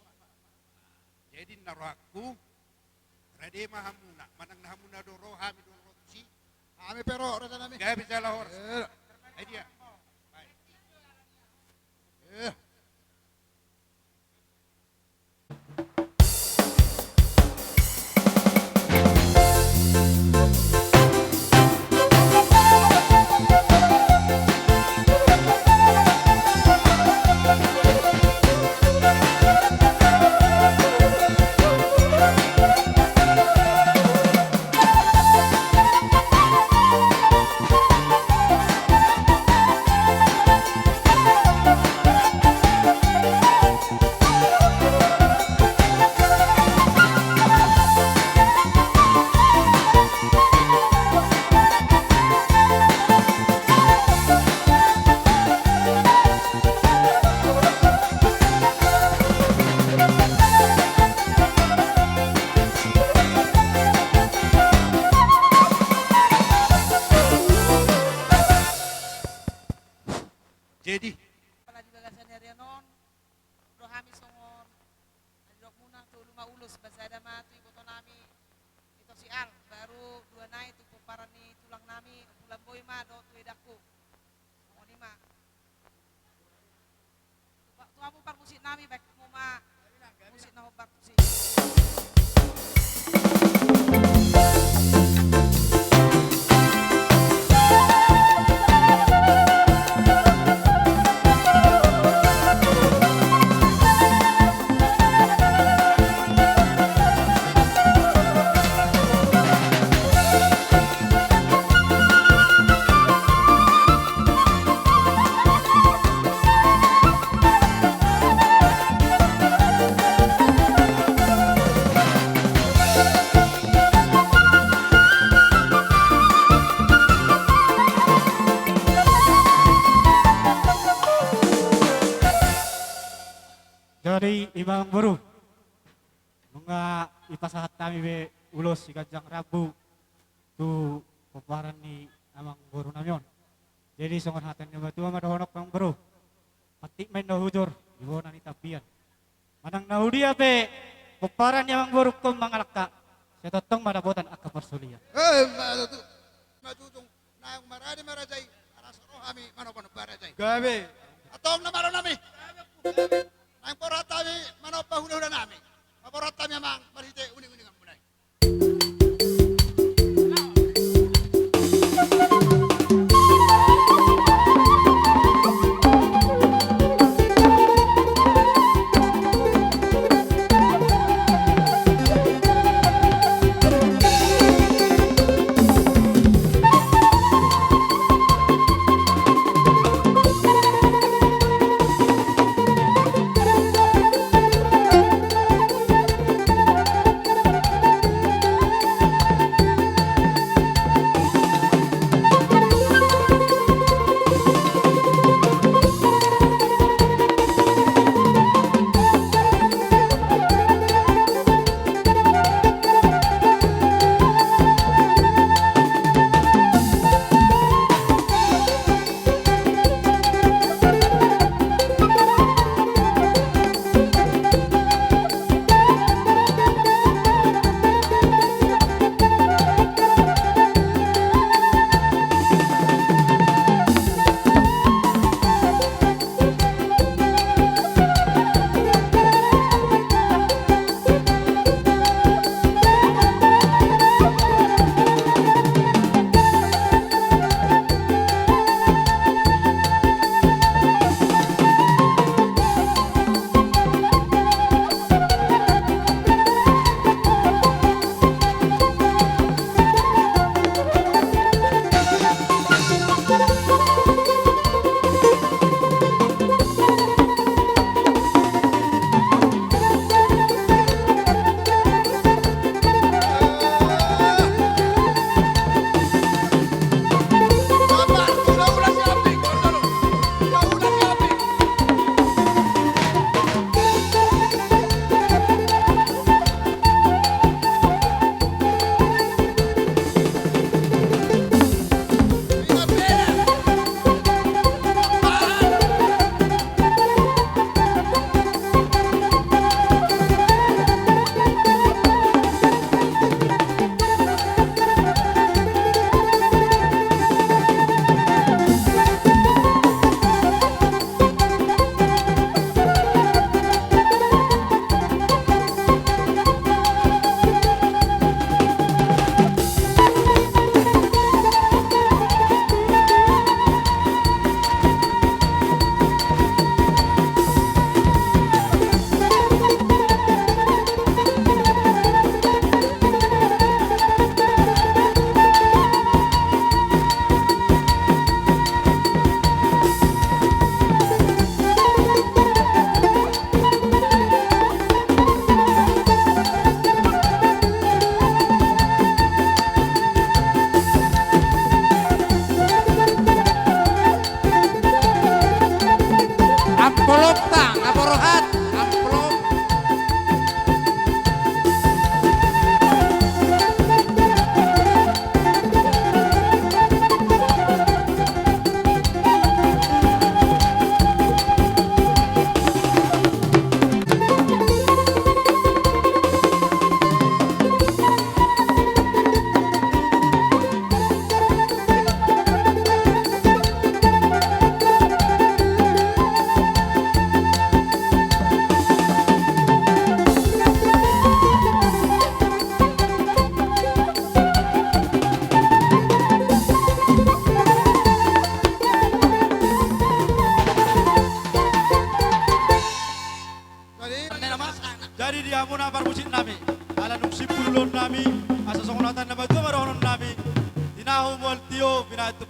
Jadi na rohangku, rade ma hamuna, manang na hamuna do ro, hami do ro tusi. Hami pe ro, raja nami. Gabe jala horas. Eh. Ai dia. Baik. Eh. Jadi. Pala di bagasan ni ari on, do hami songon na nidokmuna, tolu ma ulos, pasada ma tu iboto nami, Ito Sial, baru dua nai tu pomparan ni tulang nami, Ompu Lamboi ma dohot tu edangku. Songon i ma. Tu pa-, tu hamu parmusik nami, baen hamu ma musik na hombar tusi. Jadi, ima amangboru, nunga dipasahat hami be ulos siganjang rambu tu pomparan ni amangboru nami on. Jadi, songon hata ni natuatua ma dohononku, amangboru. Pantik ma inna hujur di bona ni tapian. Manang na hudia pe pomparan ni amangborungkon mangalangka, sai tongtong ma dapotan angka parsulian. Eh, ima tutu. Ima tutu. Naung marade ma raja i, asa ro hami manomba-nomba raja i. Gabe. Antong na malo nami. Naung borhat hami manomba hulahula nami. Maborhat hami, amang, marhite uninguninganmuna i.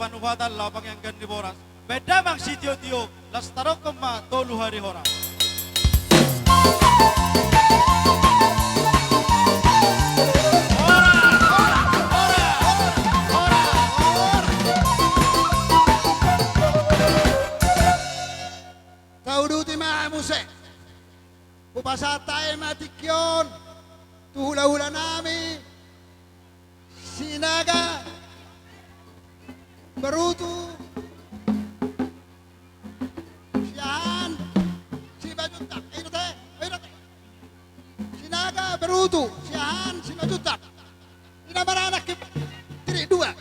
Nupatan laho pangianggian ni boras. Baen damang sitiotio, las tarokkon ma tolu hali horas. Tauduti ma muse. Hupasahat hami ma tingki on tu hulahula nami Sinaga Berutu Siahaan Simanjuntak. Ido te, ido te. Sinaga Berutu Siahaan Simanjuntak. Ina maranak ke tirik dua.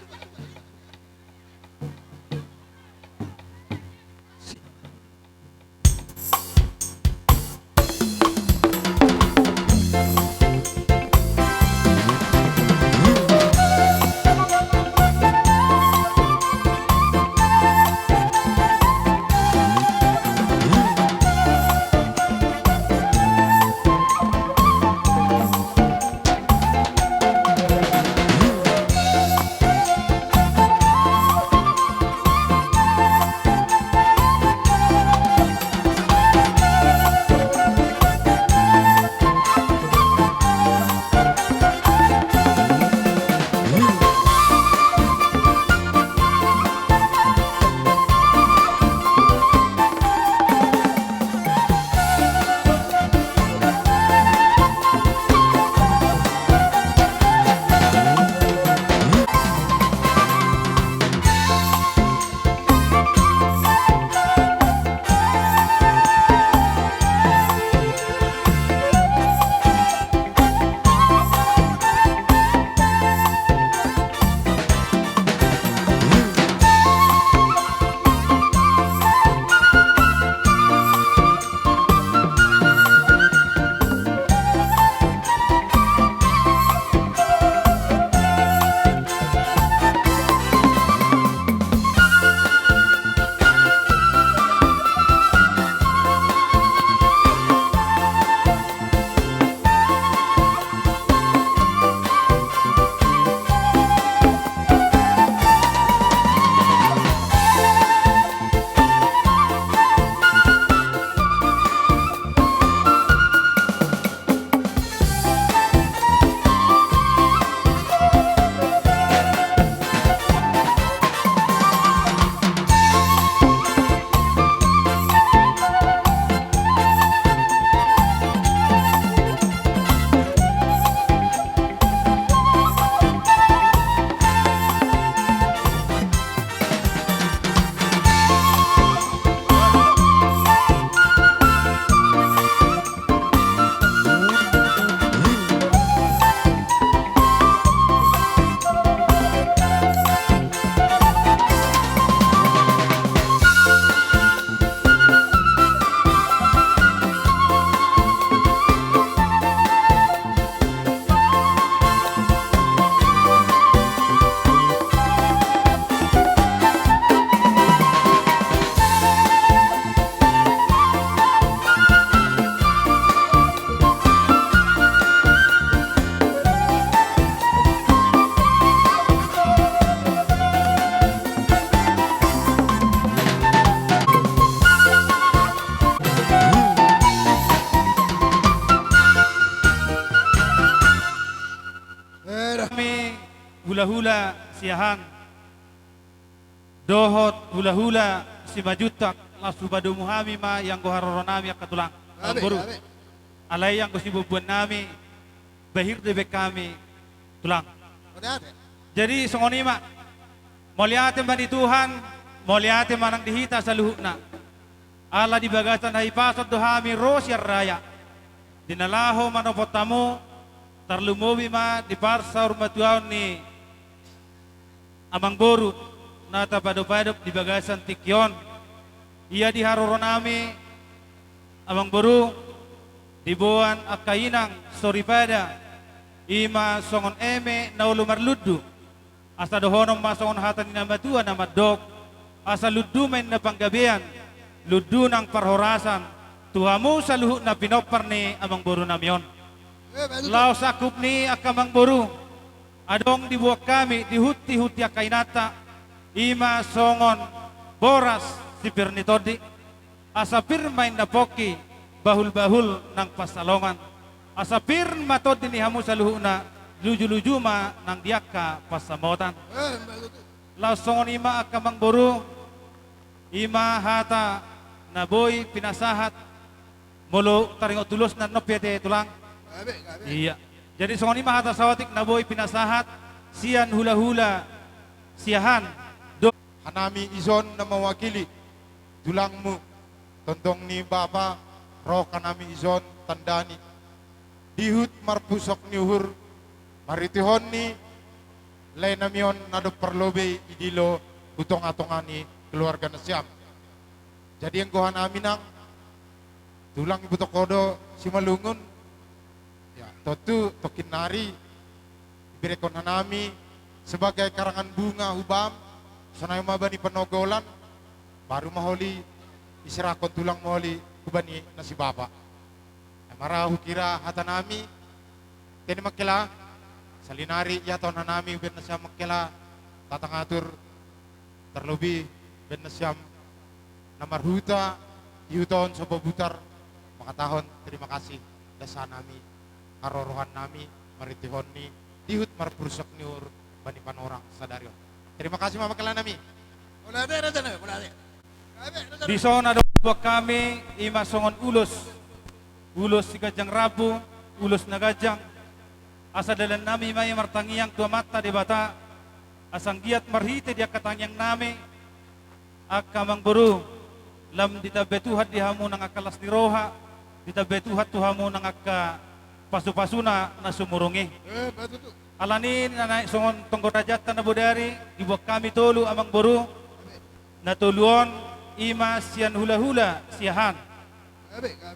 Hami hulahula Siahaan dohot hulahula Simanjuntak, laos hupadomu hami ma ianggo haroronami angka tulang. Amen, boru. Amen. Alai anggo sibombuannami, bahir do dibaen hami tulang. Mauliate. Jadi songon i ma. Mauliate ma di Tuhan, mauliate ma nang di hita saluhutna. Ala di bagasan hahipason do hami ro sian raya. Di na laho manopot hamu, tarlumobi ma di parsaurmatuaon ni amangboru na tapadopadop di bagasan tingki on. Ia di haroronami, amangboru, diboan angka inang soripada, i ma songon eme na olo marlundu. Asa dohonon ma songon hata ni na matua na mandok, asa lundu ma inna panggabean, lundu nang parhorasan, tu hamu saluhut na pinompar ni amangborunami on. Eh, betul. Laos sangkup ni angka amangboru, adong diboan hami di hunti-hunti angka inanta, I ma songon boras si pir ni tondi, asa pir ma inna pongki bahulbahul nang pansalongan, asa pir ma tondi ni hamu saluhutna, lujuluju ma nang di angka pansamotan. Laos songon i ma angka amangboru, i ma hata na boi pinasahat. Molo taringot tu ulos na nonpi ate tulang. Gabe, gabe. Iya. Jadi songon i ma hata saotik na boi pinasahat sian hulahula Siahaan do. Hanami ison na mewakili tulangmu, tongtong ni bapa, ro hanami ison tandani di huta marpusok ni uhur, marhitehon ni lae nami on na dob parlobei idilo tu tongatonga ni keluarga nasiam. Jadi anggo hanami nang tulang, iboto ho do Simalungun. Ya, tontu tongkin nari diberekhon hanami sebagai karangan bunga hubam, sonai ma bani panogolan, baru ma holi diserahkon tulang ma holi hubani na si bapa. Ai mara hukira hata nami, tene mangkela, salinari ihatahon hanami baen nasiam mangkela, tatangatur, tarlobi baen nasiam na marhuta di huta on Somba Butar, manghatahon terima kasih, das hanami haroroan nami marhitehon ni di huta marpusok ni uhur bani panorang sadari on. Terima kasih ma mangkela nami. Mauliate, raja nami, mauliate. Dison adong buat hami, i ma songon ulos, ulos siganjang rambu, ulos na ganjang. Asa dalan nami ma i martangiang tu Amanta Debata, asa anggiat marhite di angka tangiang nami, angka amangboru, lam ditambai Tuhan di hamu nang angka las ni roha, ditambai Tuhan tu hamu nang angka pasupasuna na sumurung i. Eh, betul tu. Alani na naeng songon tonggo rajanta na bodari, dibuat hami tolu amangboru, na tolu on i ma sian hulahula Siahaan.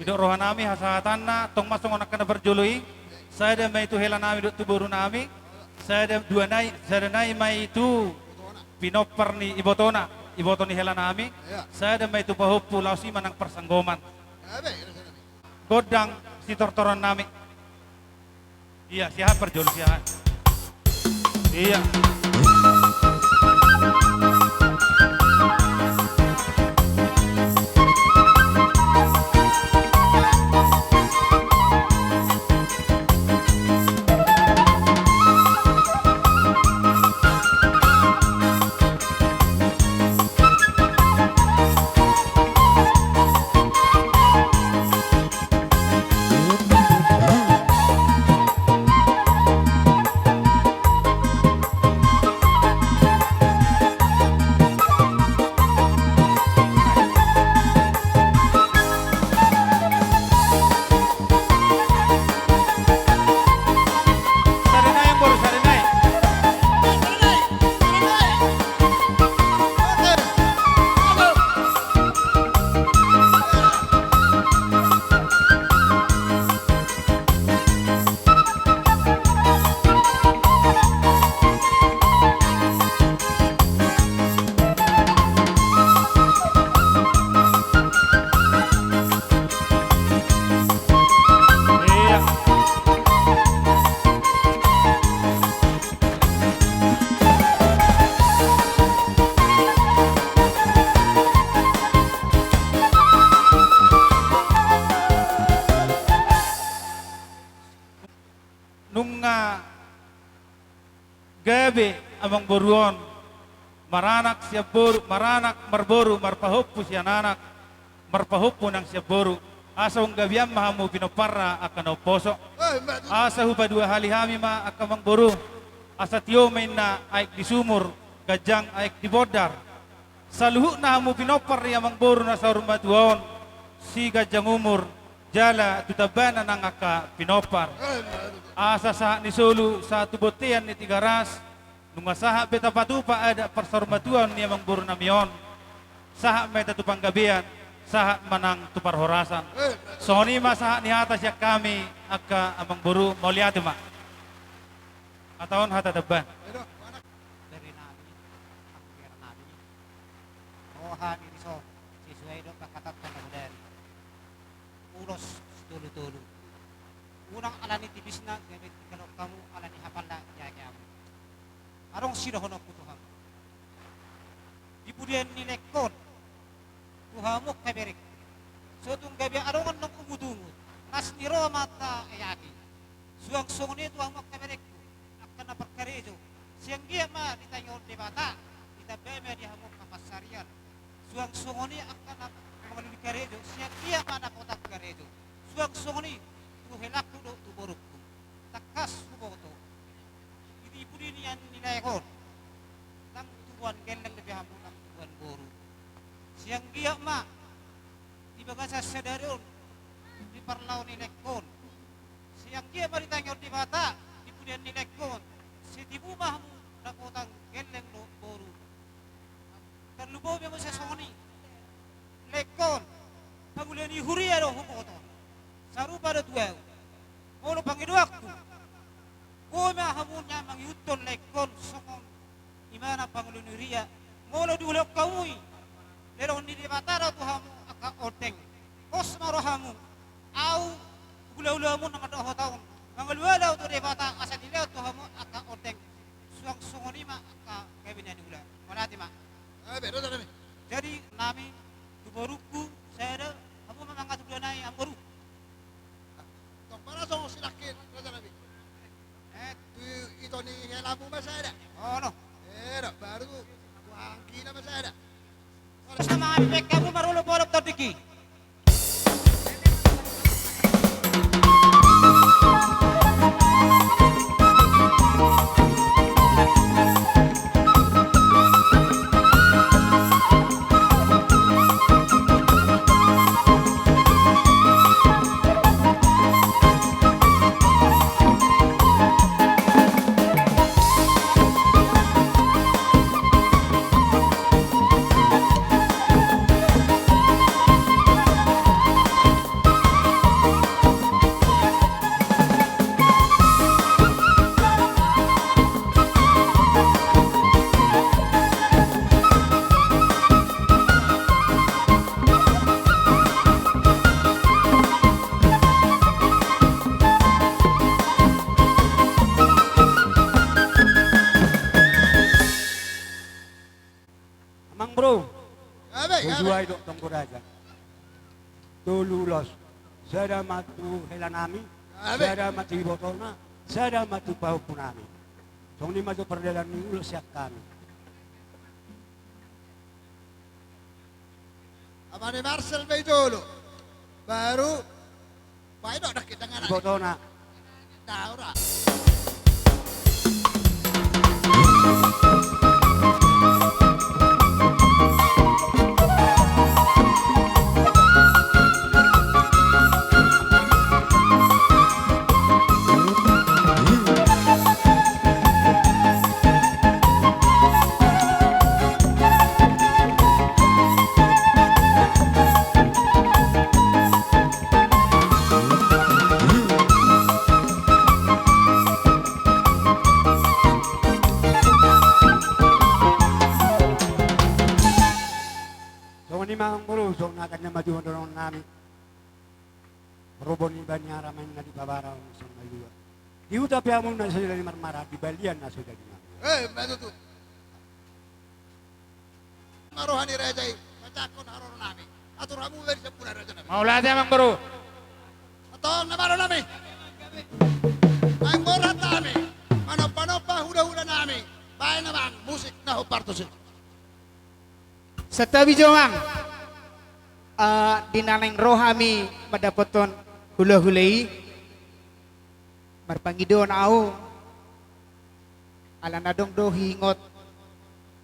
Didok roha nami hasahatanna, tong ma songon angka na parjolo i, sada ma i tu hela nami dohot tu boru nami, sada dua nai, sada nai ma i tu pinompar ni ibotona, iboto ni hela nami, sada ma i tu pahompu, laos i ma nang parsanggoman. Gondang sitortoran nami. Iya, Siahaan parjolo, Siahaan. Iya. Nunga gabe amangboru on maranak sian boru, maranak marboru, marpahompu sian anak, marpahompu nang sian boru, asa umgabean ma hamu pinomparna angka na umposo. Asa hupaduahali hami ma angka amangboru, asa tio ma inna aek di sumur, ganjang aek di bondar. Saluhutna hamu pinompar ni amangboru na saur matua on, siganjang umur, jala tu tambana nang angka pinompar. Asa sahat ni solu, sahat tu bontean ni Tigaras, nunga sahat be tapatupa adat parsaurmatuaon ni amangboru nami on. Sahat ma hita tu panggabean, sahat ma nang tu parhorasan. Songon i ma sahat ni hata sian hami angka amangboru, mauliate ma. Hatahon hata tamba. Roha ni dison, sesuai do pangkatahon na bodari. Ulos tolu-tolu. Unang ala ni tipisna gabe tinggalhon hamu, ala ni hapalna gabe hamu. Adong sidohononku tu hamu. pudian ni lengkon tu hamu angka berengku. So tung gabe adong annon ungut-ungut, las ni roha ma taeaki. Suang songon i tu hamu angka berengku, angka na parkarejo, sai anggiat ma ditangihon Debata, ditamba ma di hamu angka pansarian. Suang songon i angka na mangalului karejo, sai anggiat ma dapotan karejo. Suang songon i tu helangku dohot tu borungku. Tangkas huboto, di pudi nian ni lae on, ndang tubuan gelleng be hamu, ndang tubuan boru. Sai anggiat ma di bagasan sadari on, di parlao ni lengkon, sai anggiat ma ditangihon Debata di pudian ni lengkon, sai tibu ma hamu dapotan gelleng dohot boru. Tarlumobi ma muse songon i, lengkon, pangula ni huria do huboto. Sarupa do tu ahu. Molo pangidoanku, boi ma hamu na mangihuthon lengkon songon imana pangula ni huria. Molo diulahon hamu i, lehon ni Debata do tu hamu angka ondeng. Pos ma rohamu, ahu hulahula hamu na mandok hata on, mangalualu ahu tu Debata asa dilehon tu hamu angka ondeng. Suang songon i ma angka gabe na niula. Mauliate ma. Jadi nami tu borungku sada, hamu ma mangatur dua nai amangboru. Tong ma na songon silangkin raja nami. Eh, tu ito ni helamu ma sada. Olo. Eh, baru tu angkina ma sada. Sama ampe kamu marolop-olop tondingki. Amangboru. Gabe, gabe. Hujua i do tonggo raja. Tolu ulos. Sada ma tu hela nami, gabe, sada ma tu ibotona, sada ma tu pahompu nami. Songon i ma jo pardalan ni ulos sian hami. Amane Marsel be i jolo. Baru. Baik dok, dah kita ngana. Ibotona. Nah, ora. Songon i ma amangboru, songon hata ni na maju dohonon nami. Robo ni Baniara ma inna di pabara on songon na dua. Di huta pe hamu na so jadi marmara, di balian na so jadi marmara. Eh, betul tu. Ma roha ni raja i, pacangkon haroro nami. Atur hamu be di sampulu raja nami. Mauliate amangboru. Antong na malo nami. Amangboru nami. Manomba-nomba hulahula nami. Baen amang musik na hombar tusi. Santabi jo amang. Eh, di na naeng ro hami mandapothon hulahula i. Marpangidoan ahu, ala na adong do huingot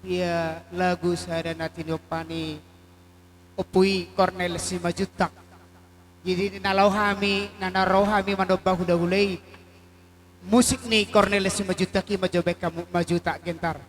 ia lagu sada na tinompa ni ompu i Kornel Simanjuntak. Jadi na laho hami, na, na ro hami manomba hulahula i, musik ni Kornel Simanjuntak i ma jo baen hamu, Manjuntak Gentar.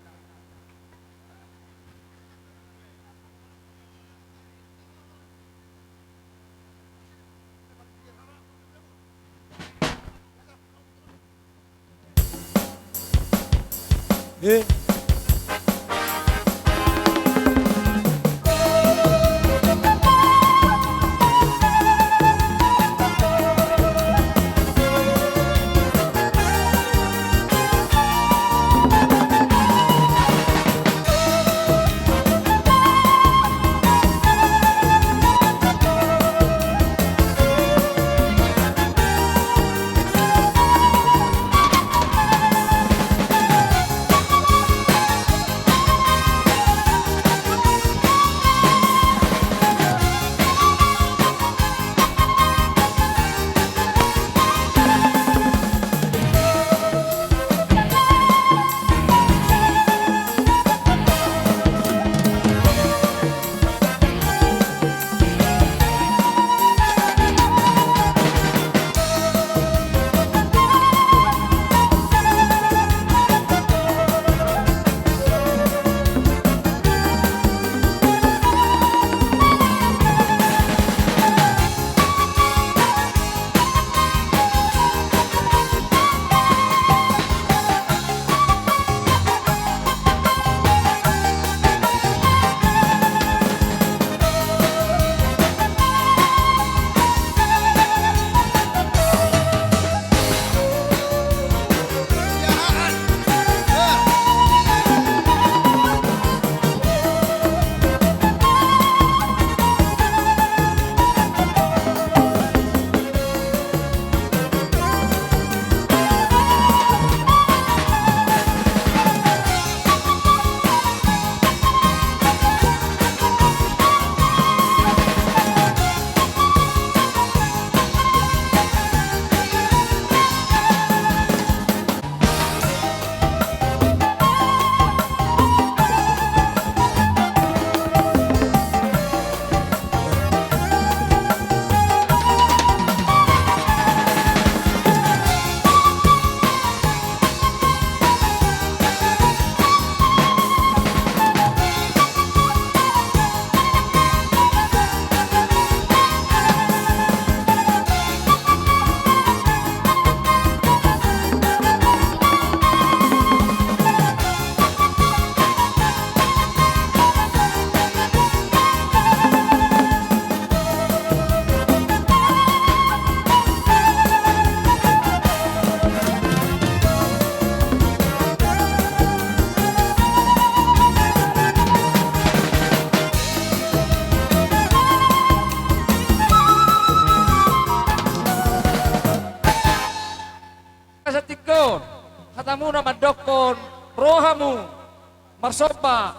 Somba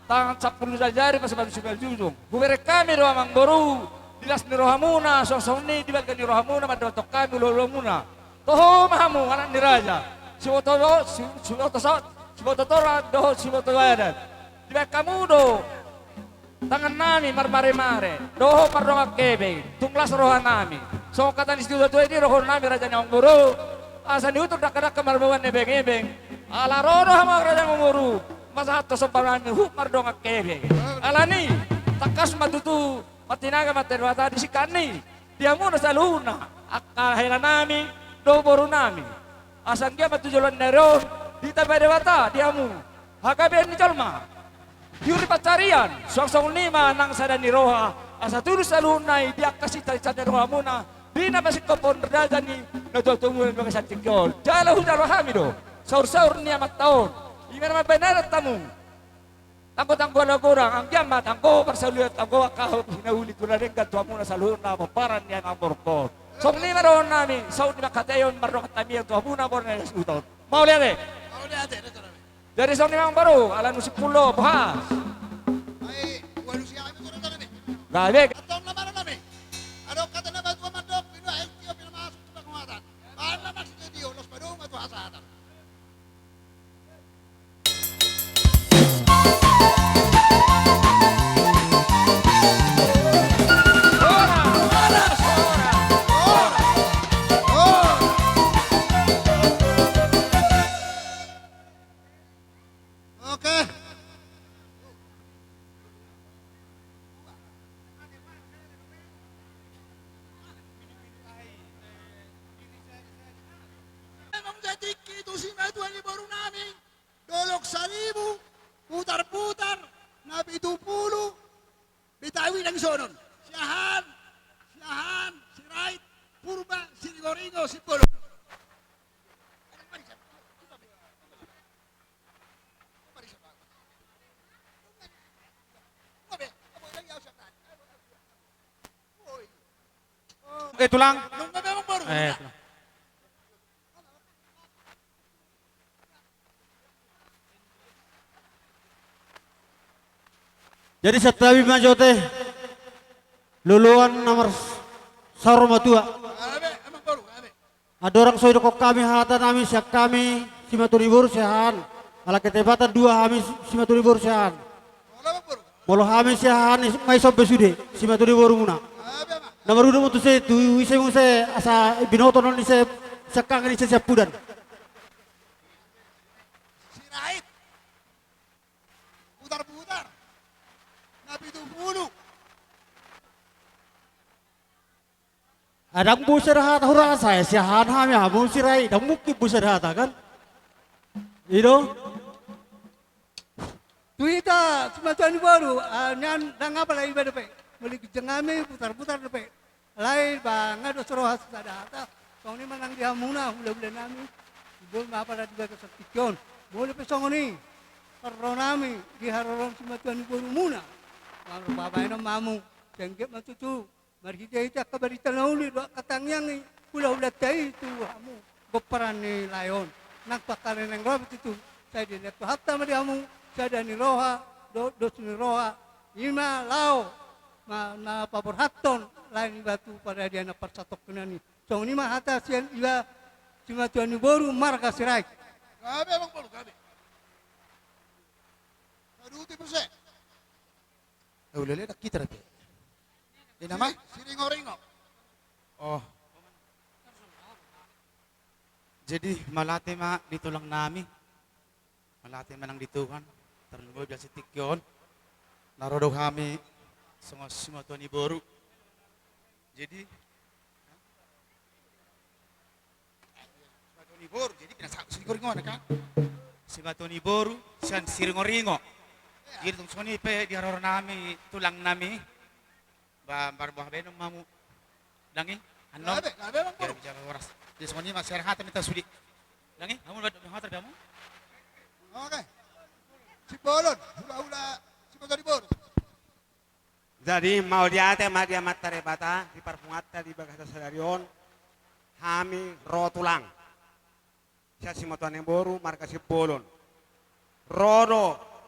tangan sampulu jari, parsomba sipaljujung. Hubereng hami do amangboru, di las ni rohamuna, songon i di balga ni rohamuna mandapothon hami ulaonmuna. Toho ma hamu anak ni raja, siboto, si-, siboto so-, siboto torang dohot siboto badan. Dibahen hamu do tangannami marmaremare dohot mardongan hepeng, tung las rohanami. Songon hata ni situatua i, dohononnami raja ni amangboru, asa niutur dangkadangka marboban ebeng-ebeng. Ala ro do hamu raja ni amangboru, pasahathon sombanami huhut mardongan hepeng. Alani i, tangkas ma tutu martinaga ma Debata di singkatna i di hamuna saluhutna, angka helanami dohot borunami. Asa anggiat ma tu joloan ni ari on ditabi Debata di hamu hagabeon ni jolma, hiur ni pansarian, suang songon i ma nang sada ni roha, asa tudu saluhutna i di angka sitaonon ni rohamuna di na pasingkophon raja ni natuatuamuna di bagasan tingki on. Jala hujalo hami do saur-saur ni amanta on, i ma na mambahen adat hamu. Tanggo-tanggo ala godang, anggiat ma tanggo parsaulian, tanggo angka hinauli tu na denggan tu hamuna saluhutna pomparan ni amang borungkon. Songon i ma dohononnami, saut ni manghataion mardongan tamiang tu hamuna bona na suhut on. Mauliate. Mauliate, da tu nami. Jadi songon i ma amangboru, ala nu simpul do, boha? Ai, ualu si ami tu nami. Gabe. Antong na maro nami. Adong hata na batua mandok, pinu ai tio pinu masuk tu panguatan. Bahan na masuk tu tio, los padung ma tu hasahatan. Oke. Memang jadi itu si matua ni boru nami. Dolok Saribu, Putar-putar, Napitupulu, Betawi, Dangsonon, Siahaan, Siahaan, Sirait, Purba, Siringoringo, Simbolon. Oke, tulang. Eh, tulang. Jadi santabi ma jo ate, loloan na marsaor matua. Andorang so didokkon hami hata nami sian hami simatua ni boru Siahaan, ala ketepatan dua hami simatua ni boru Siahaan. Molo hami Siahaan, nunga dison be sude simatua ni borumuna. Na marudut muse tu ise muse asa binoto non ise siangkangan ise siampudan. Sirait. Putar-putar. Napitupulu. Ndang boi sada hata hurasa, Siahaan hami, hamu Sirait, ndang mungkin boi sada hata kan? I do. Tu hita simatua ni boru, ah, nian ndang apala iba dope. Molo ginjang hami putar-putar dope. Alai ba nga dos roha sada hata. Songon i ma nang di hamuna hula-hula nami. Boi ma apala di bagasan tingki on. Molo pe songon i, parro nami di haroro ni simatua ni borumuna. Marbabaenon ma hamu. Sai anggiat ma tutu marhite-hite angka barita na uli dohot angka tangiang ni hula-hulanta i tu hamu pomparan ni lae on. Nang pangkarenaen roha pe tutu, sai dinean Tuhanta ma di hamu sada ni roha dohot dos ni roha, i ma laho ma-, na paborhathon lae niba tu paradian na parsatongkinan i. Songon i ma hata sian iba simatua ni boru marga Sirait. Gabe amang boru, gabe. Aduh, tipu se. Eh, ulele dak kita rapi. Di nama? Siringo-ringo. Oh. Jadi, mauliate ma di tulang nami. Mauliate ma nang di Tuhan. Tarlumobi di tingki on. Na ro do hami songon simatua ni boru. Jadi, simatua ni boru, jadi pina sa-, Siringoringo kan? Simatua ni boru, sian Siringoringo. Jadi tung songon i pe di haroro nami, tulang nami. Ba, marboha baenon ma hamu. Dang i? Annon? Gabe, gabe, Bang Boru. Biar bicara horas. Jadi songon i ma sian hata ni ta sude. Dang i? Hamu ba, hata di hamu? Oke. Simbolon, hula-hula, simatua ni boru. Jadi, mauliate ma di Amanta Debata, di parpunguanta di bagasan sadari on, hami ro tulang. Sian simatua ni boru, marga Simbolon. Ro do,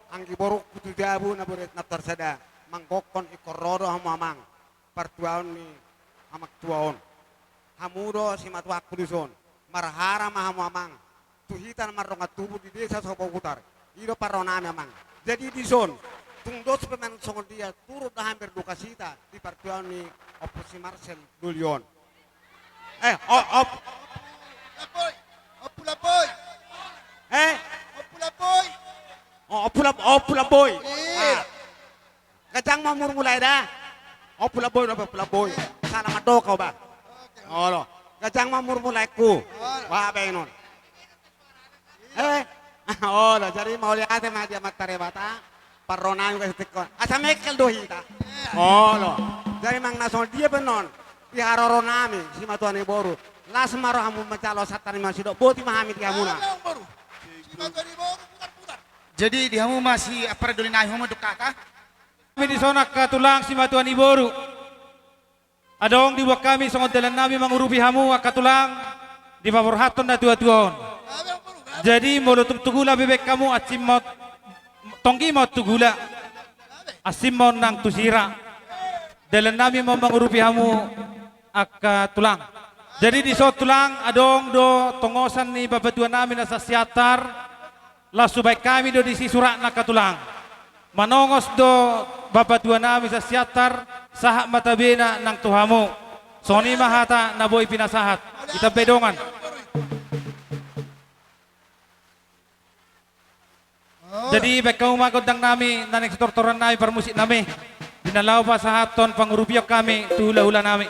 Anggi borungku tu jabu na bore na tarsada, manggokkon ingkon ro do hamu amang, partuaon ni amang tua on. Hamu do simatuangku dison, marhara ma hamu amang, tu hita na mardongan tubu di desa Sopogutar, i do parro nami amang. Jadi dison, tung dos pe manang songon dia, turut do hami berdukacita di partuaon ni Ompu si Marcel doli on. Eh, o-, op-, Lapoi. Ompu Lapoi. Eh? Ompu Lapoi. O-, Ompu Lap-, Ompu Lapoi. Iya. Ah. Ganjang ma umurmu lae da. Ompu Lapoi, Ompu Lapoi. Sala mandok au ba. Oke. Olo. Ganjang ma umurmu laengku. Olo. Ba baenon. Eh, olo, jadi mauliate ma di Amanta Debata, parro nami gabe tingkos. Asa mengkel do hita. Olo. Jadi manang na songon dia pe annon, di haroro nami, simatua ni boru. Las ma rohamu manjalo santabi ma sidok, boti ma hami di hamuna. Olo, boru. Simatua ni boru, putar-putar. Jadi di hamu ma si ampara doli nami, hamu ma dungkaka. Hami dison angka tulang simatua ni boru. Adong diboan hami songon dalan nami mangurupi hamu angka tulang, dipaborhathon na tua-tua on. Jadi molo tung tu gula be baen hamu, asing ma on, tonggi ma on tu gula, asing ma on nang tu sira. Dalan nami ma on mangurupi hamu angka tulang. Jadi dison tulang, adong do tongosan ni bapatua nami na sian Siantar. Laos hubaen hami do disi suratna angka tulang. Manongos do bapatua nami sian Siantar, sahat ma tabena nang tu hamu. Songon i ma hata na boi pinasahat. Ditambai dongan. Jadi baen hamu ma gondang nami, na naeng sitortoran nami, parmusik nami, di na laho pasahathon pangurupion hami tu hula-hula nami.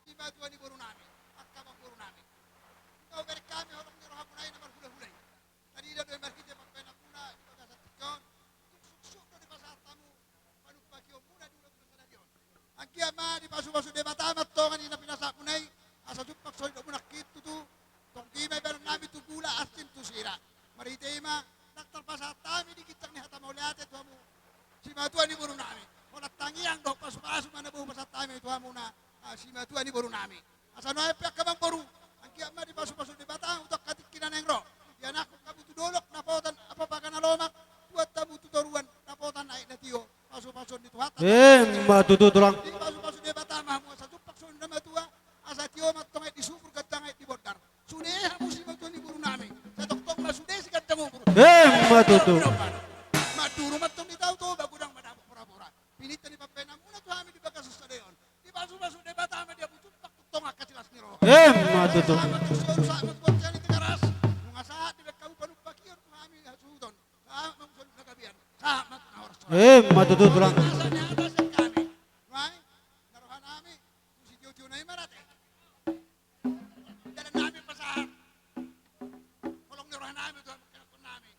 Simatua ni boru nami, angka amangboru nami. Engkau bere hami holong ni rohamuna i na marhulahula i. Tarida do i marhite pambahenanmuna di bagasan tingki on, tung suksuk do dipasahat hamu panumpahionmuna di ulaon na sadari on. Anggiat ma dipasupasu Debata ma tongon i na pinasahatmuna i, asa jumpang solidokmuna nangkin tutu, tonggi ma ibaen nami tu gula, asing tu sira. Marhite i ma, ndang tarpasahat hami di ginjang ni hata Mauliate tu hamu simatua ni boru nami. Holan tangiang dohot pasupasu ma na boi hupasahat hami tu hamuna, ah, simatua ni boru nami. Asa nuaeng pe angka amangboru, anggiat ma dipasupasu Debata hamu tu angka tingki na naeng ro. Dianakhon hamu tu dolok dapotan ampapaga na lomak, tuat hamu tu toruan dapotan aek na tio. Pasupasuon ni Tuhanta. Emma tutu, Tulang. Dipasupasu Debata ma hamu asa jumpang songon na matua, asa tio ma antong aek di sumur, ganjang aek di bondar. Sude hamu simatua ni boru nami, sai tongtong ma sude siganjang umur. Emma tutu. Manduru ma antong di Tao Toba, godang ma dapot pora-pora. Pinangido ni pambahenanmuna tu hami di bagasan sadari on, dipasupasu Debata ma di hamu jumpang tongtong angka silas ni roha. Emma tutu. Sahat ma tu solu, sahat ma tu bontean ni Tigaras. Nunga sahat dibahen hamu panumbakion tu hami hasuhuton, sahat ma tu solu na gabean, sahat ma tu na horas-horas. Emma tutu, Tulang. Sahat ni hata sian hami. Nuaeng, na roha nami tu sitio-tio na i ma rade. Dalan nami pasahat. Holong ni roha nami tu hamu, pangkilangkon nami.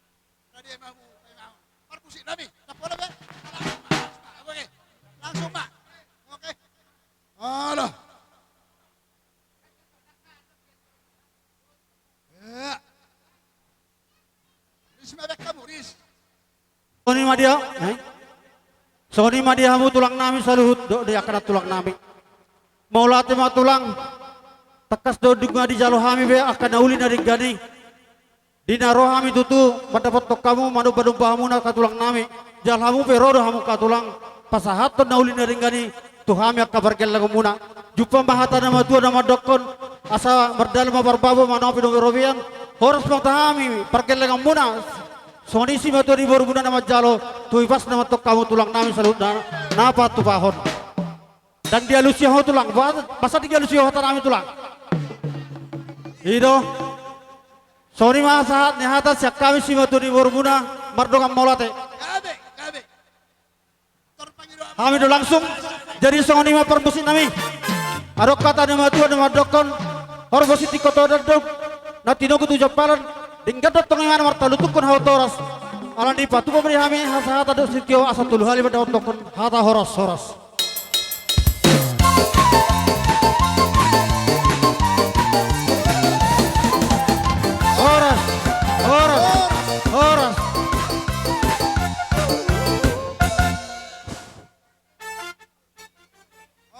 Rade ma hamu, rade ma hamu. Parmusik nami, na pola be. Langsung ma, langsung ma. Oke. Langsung ma. Oke. Alah. Ya. Ris ma bahen hamu, ris. Songon i ma dia, eh? Songon i ma dia hamu tulang nami saluhut, dohot di angka na tulang nami. Mauliate ma tulang, tangkas do dung na dijalo hami be angka na uli na denggan i. Di na ro hami tutu mandapothon hamu, manumba-numba hamu na angka tulang nami. Jala hamu pe ro do hamu angka tulang pasahathon na uli na denggan i tu hami angka pargellengonmuna. Jumpa ma hata na matua na mandokkon, asa mardalan ma parbabo, manopi dohot robean. Horas ma tu hami pargellengonmuna. Songon i simatua ni borumuna na manjalo, tu ipasna ma antong hamu tulang nami saluhutna na patupahon. Ndang dialusi ho tulang, ba-, boasa dialusi ho hata nami tulang? I do. Songon i ma sahat ni hata sian hami simatua ni borumuna, mardongan mauliate. Gabe, gabe. Hami do langsung, jadi songon i ma parmusik nami. Adong hata ni na matua na mandokkon, horbo sitingko tondong, na tinogu tu jampalan, denggan do antong imana martalu tungkon hau toras. Alani i patupa ma di hami hasahatan dohot sitio asa tolu hali mandapothon hata horas-horas. Horas, horas, horas.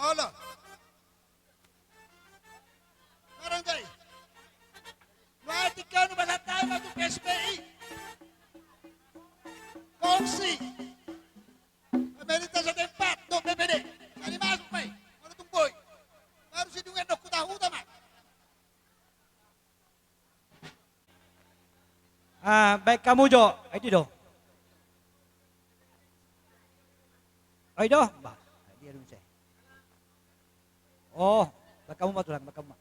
Olo. Sekarang, Jai. Berarti kau nu bahasa Thai masuk P S B I. Kongsi. Pemerintah setempat, untuk B P D. Jadi masuk, Mai. Mana tung, Boy? Baru si Dungan dok kutahuta, Mai. Ah, baen hamu jo. Ai, di do. Ai, do. Bah, ai, di, aduh, saya. Oh, baen hamu ma tulang, baen hamu ma.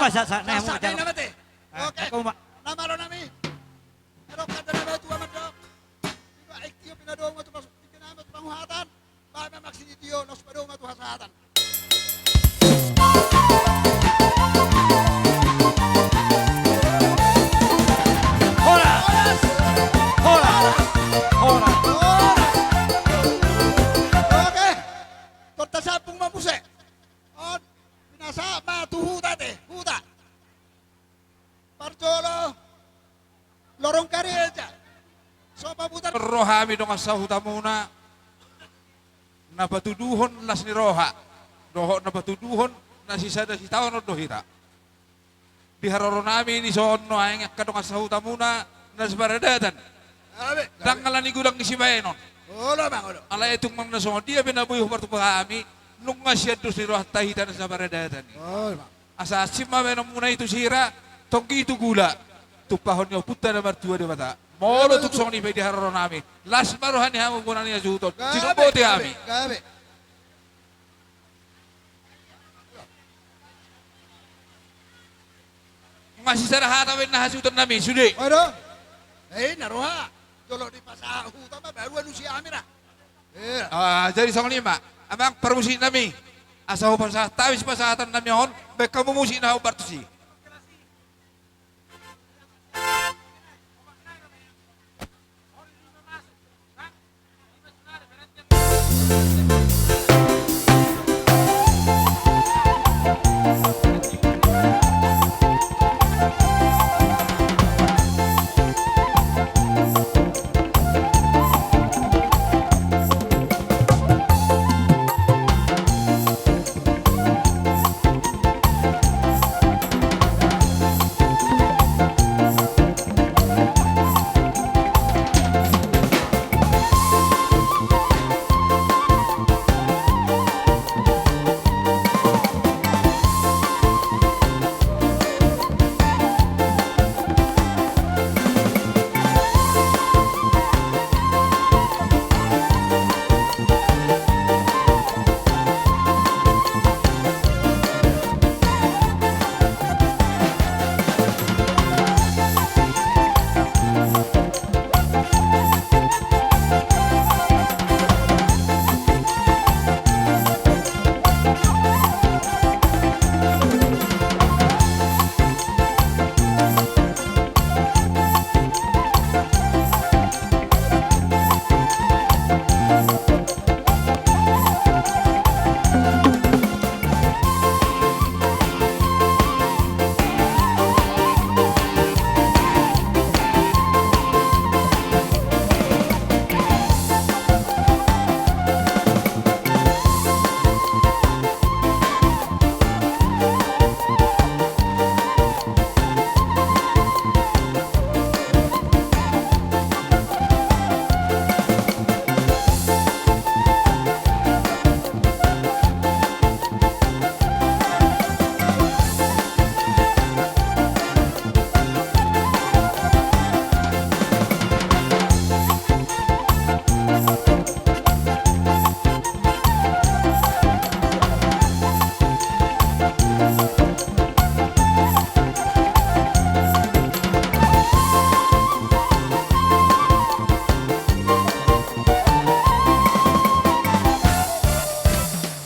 Sahat, sahat, na, sahat, sahat, na, mate. Ah, oke. Aku ma- Na malo nami. Ero kata na batu amat dok. Iba iktio pinadomu tu pas-, pinadomu tu panguhatan. Ba memang sini tio, los padomu tu hasahatan. Horas! Horas! Horas! Horas! Oke. Torta sapung ma muse. On, pinasahat ma tu huta te, huta. Parjolo, lorong kareja. So pamutar. Ro hami dongan sahutamuna, na patuduhon las ni roha, dohot na patuduhon na sisada sitaonon do hita. Di haroro nami di son nuaeng angka dongan sahutamuna na saparadatan. Abe, ndang abe. Ala ni godang ni sibaenon. Olo, Bang, olo. Alai tung manang na songon dia pe na boi hupartupa hami, nunga sian dos ni rohanta hita na saparadatan i. Olo, Bang. Asa asing ma baenonmuna i tu sira, tonggi tu gula. Tumpahon ni Ompunta na martua Debata. Molo tung songon i pe di haroro nami, las ma roha ni hamu bona ni hasuhuton. Gabe, sinombote gabe, hami. Gabe. Masisada hata baen na hasuhuton nami, sude. Olo. Eh, na roha. Jolo dipasahat huta ma baru alusi hami ra. Iya. Ah, jadi songon i ma. Amang parmusik nami. Asa hupasahat hami sipasahaton nami on, baen hamu musik na hombar tusi.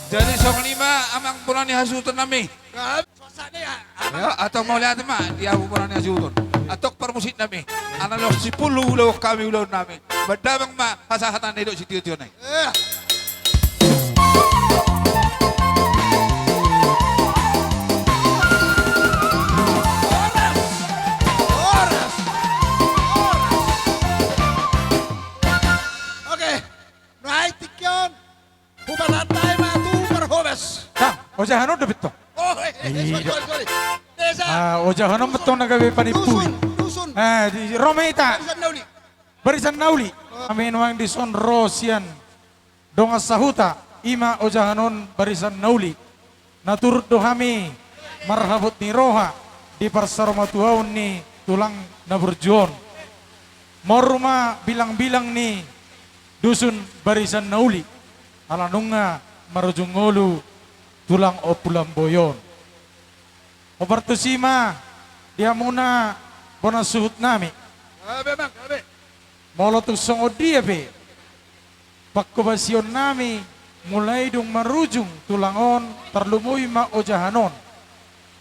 Jadi songon i ma amang bona ni hasuhuton nami. Ya, antong mauliate ma di hamu bona ni hasuhuton. Antong parmusik nami. Ala nunga sipulu ulaon hami ulaon nami. Baen damang ma hasahatan na nidok sitio-tio nai. Oke. Rai tingki on. Hupasahat hami ma tu parhobas. Nah, ojahan on dope tong. Oh, eh, eh, eh, sorry, sorry, sorry. Desa. Ah, ojahan on ma tong na gabe panimpuli. Dusun, dusun. Eh, di, ro ma hita. Barisan na uli. Barisan na uli. Oh. Hami nuaeng di son ro sian dongan sahuta, i ma ojahan on Barisan na Uli. Na turut do hami marhabot ni roha di parsaromatuaon ni tulang na burju on. Moru ma bilang-bilang ni dusun Barisan na Uli, ala nunga marujung ngolu tulang Ompu Lamboi on. Hombar tusi ma di hamuna bona suhut nami. Gabe, Bang, gabe. Molo tung songon dia pe pangkobasionnami mulai dung marujung tulang on, tarlumobi ma ojahan on.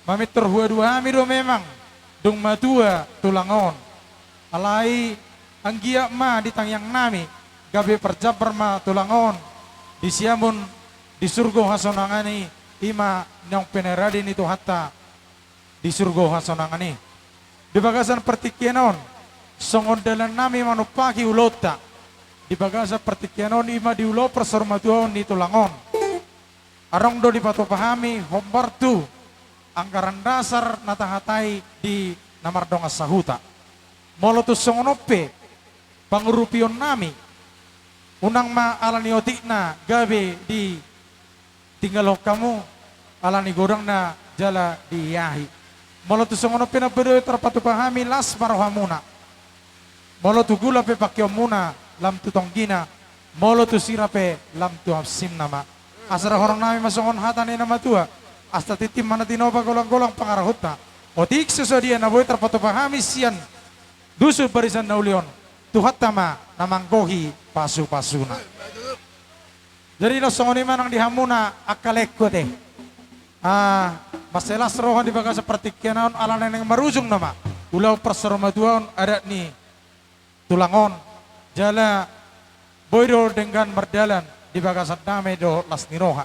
Mamintor huadua hami do memang dung matua tulang on. Alai anggiat ma di tangiangnami gabe parjambar ma tulang on di siamun di surgo hasonangan i, i ma naung pinarade ni Tuhanta di surgo hasonangan i. Di bagasan partingkian on, songon dalannami manumpahi ulaonta di bagasan partingkian on, i ma di ulaon parsaurmatuaon ni tulang on. Adong do dipatupa hami hombar tu anggaran dasar na tahatai di na mardongan sahuta. Molo tung songon on pe pangurupionnami, unang ma ala ni otikna gabe ditinggalhon hamu, ala ni godangna jala diiahi. Molo tung songon on pe na boi do tarpatupa hami, las ma rohamuna. Molo tu gula pe pangkeonmuna, lam tu tonggina, molo tu sira pe, lam tu hansimna ma. Asa dohononnami ma songon hata ni na matua: Asta tintin ma na tinopa, golang-golang pangarahutna. Otik so sadia na boi tarpatupa hami sian dusun barisan na uli on, Tuhanta ma na manggohi pasu-pasuna. Jadi na songon i ma nang di hamuna angka laengku ate. Ah, mansai las roha di bagasan partingkian on, ala naeng marujung nama ulaon parsaurmatuaon adat ni tulang on. Jala boi do denggan mardalan di bagasan dame dohot las ni roha.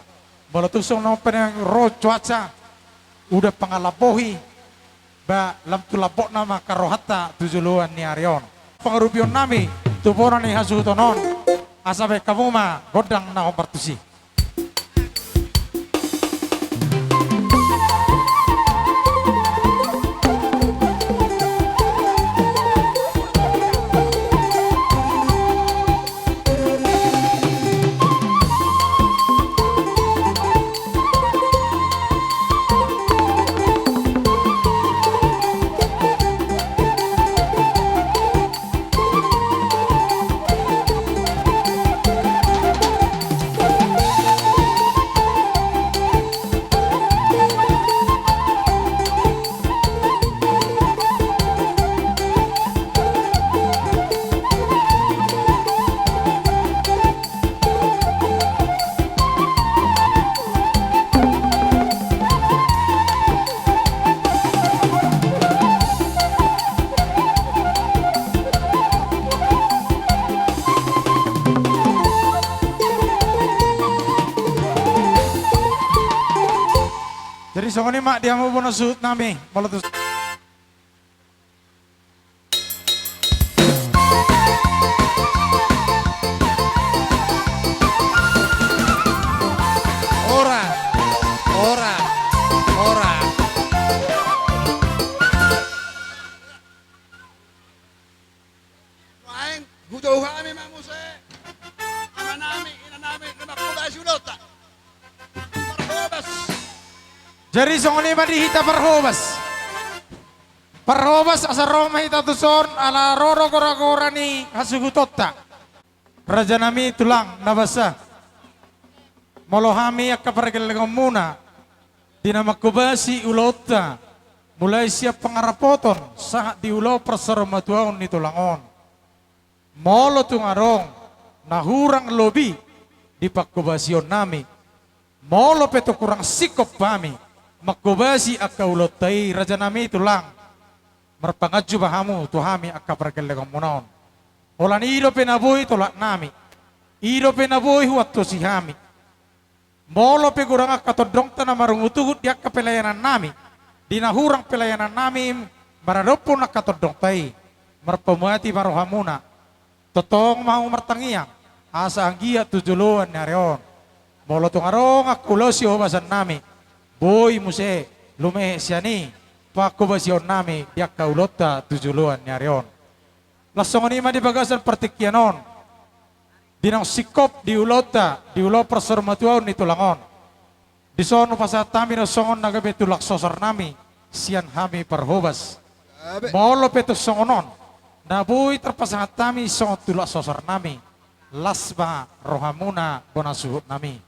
Molo tung songon on pe naeng ro cuaca, udan pangalambohi, ba lam tu lambokna ma angka rohanta tu joloan ni ari on. Pangurupionnami tu bona ni hasuhuton on, asa baen hamu ma gondang na hombar tusi. Jadi songon i ma di hamu bona suhut nami, molo tu Ora, ora, ora. Nuaeng hujou hami ma muse amanami, inanami, na mangkobasi ulaonta. Parhobas. Jadi songon i ma di hita parhobas. Parhobas, asa ro ma hita tuson, ala ro do gora-gora ni hasuhutonta. Rajanami tulang na basa, molo hami angka pargellengonmuna di na mangkobasi ulaonta, mulai sian pangarapoton sahat di ulaon parsaurmatuaon ni tulang on, molo tung adong na hurang lobi di pangkobasionnami, molo pe tung hurang singkop hami mangkobasi angka ulaonta i, rajanami tulang, marpanganju ma hamu tu hami angka pargellengonmuna on. Holan i dope na boi tolapnami, i dope na boi huantusi hami. Molo pe godang angka tondongta na marungut-ungut di angka pelayanannami, di na hurang pelayanannami maradophon angka tondongta i, marpamuati ma rohamuna. Tongtong ma hamu martangiang, asa anggiat tu joloan ni ari on, molo tung adong angka ulaon sihobasannami, boi muse lumehe sian i pangkobasionnami di angka ulaonta tu joloan ni ari on. Laos songon i ma di bagasan partingkian on, di naung singkop di ulaonta, di ulaon parsaurmatuaon ni tulang on. Dison hupasahat hami do songon na gabe tulang sosornami sian hami parhobas. Molo pe tung songon on, na boi tarpasahat hami songon tulang sosornami, las ma rohamuna bona suhutnami.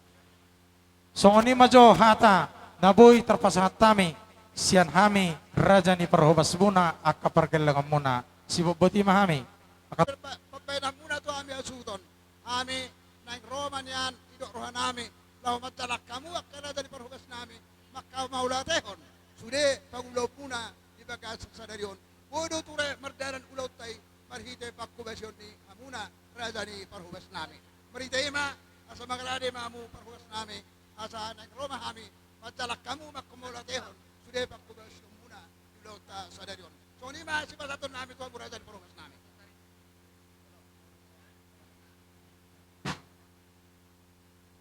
Songon i ma jo hata na boi tarpasahat hami Sian hami raja ni parhobasmuna, angka pargellengonmuna, sibobotima hami. Angka pambaenanmuna tu hami hasuhuton. Hami naeng ro ma nian didok rohanami laho manjalang hamu angka raja ni parhobasnami, manghamauliatehon sude pangulaonmuna di bagasan sadari on. Boi do ture mardalan ulaonta i marhite panghobasion ni hamuna raja ni parhobasnami. Marhite i ma asa mangalade ma hamu parhobasnami, asa naeng ro ma hami manjalang hamu manghamauliatehon sude panghobasionmuna di ulaonta sadari on. Songon i ma sipasahatonnami tu hamu raja ni parhobasnami.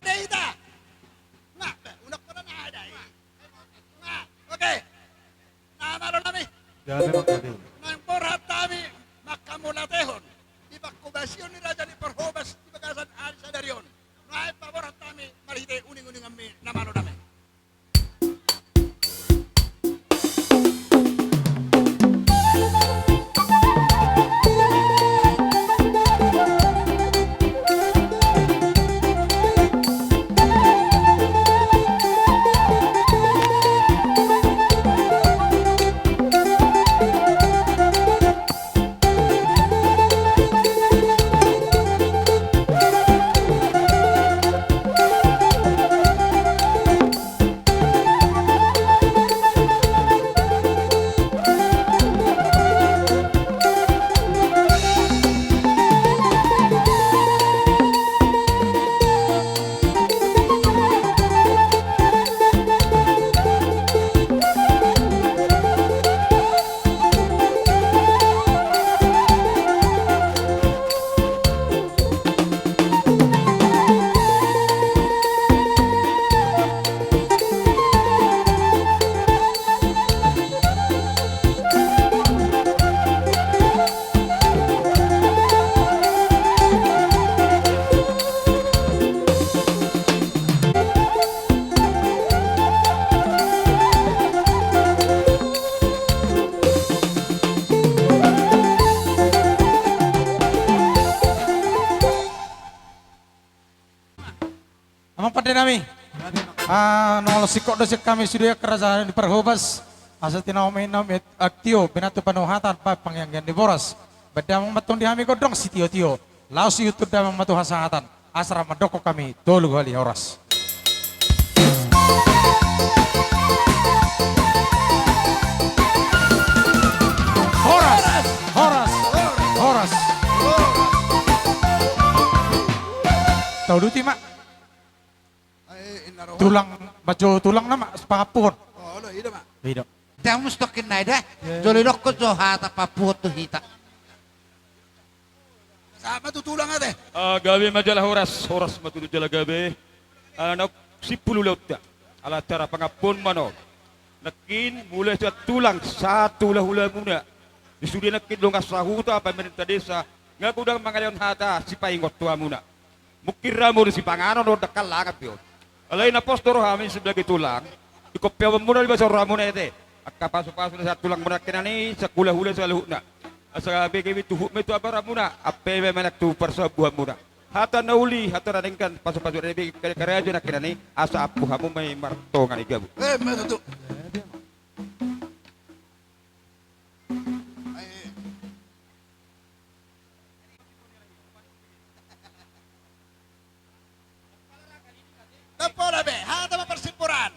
Dei ta. Nga, be, unang pernah na ada i. Nga, oke. Na malo nami. Jadi, Bang, jadi. Naeng borhat hami manghamauliatehon di panghobasion ni raja ni parhobas di bagasan ari sadari on. Naeng paborhat hami marhite uninguninganmi, na malo nami. Amang pande nami. Ah, nunga singkop do sian hami sude angka raja ni parhobas. Asa tinaomi nami aktio, binatu panuhatan, baen pangianggian ni boras. Baen damang ma antong di hami gondang sitiotio. Laos iuntun damang ma tu hasahatan. Asa ra mandokkon hami tolu hali horas. Horas, horas, horas. Tauduti ma. Ai, inna roha. Tulang, bajo tulang nama, pangampuhon. Olo, i do ma. I do. Damus tokkin nai da. Jolo idokkon jo hata pangampuhon tu hita. Sahat ma tu tulang ate. Ah, gabe ma jala horas, horas ma tutu jala gabe. Ala naung simpul ulaonta. Ala acara pangampuhon ma on. Nangkin mulai sian tulang sahat tu hulahulamuna. Di sude nangkin dongan sahuta, pamarenta desa, nga godang mangalehon hata sipaingot tu hamuna. Mungkin ra molo sipanganon on dangka langan pe on. Alai na pos do rohami sebagai tulang. Ingkon peopon muna di bagasan rohamuna ate. Angka pasupasu na sian tulangmuna nangkinan i, sian hulahula saluhutna. Asa gabe gabe tuhut ma i tu abaramuna, ampe ma i manang tu parsombuanmuna. Hata na uli, hata na denggan, pasupasu na gabe, karajo nangkinan i, asa ampuh hamu ma i martonga ni gabu. Eh, ma tutu. Ndang pola be, hata ma parsimpuran.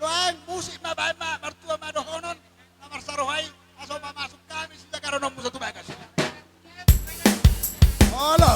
Nuaeng musik ma baen ma, martua ma dohonon, na marsaroha i, asa pamasuk hami sijagaron on musa tu bagas. Olo.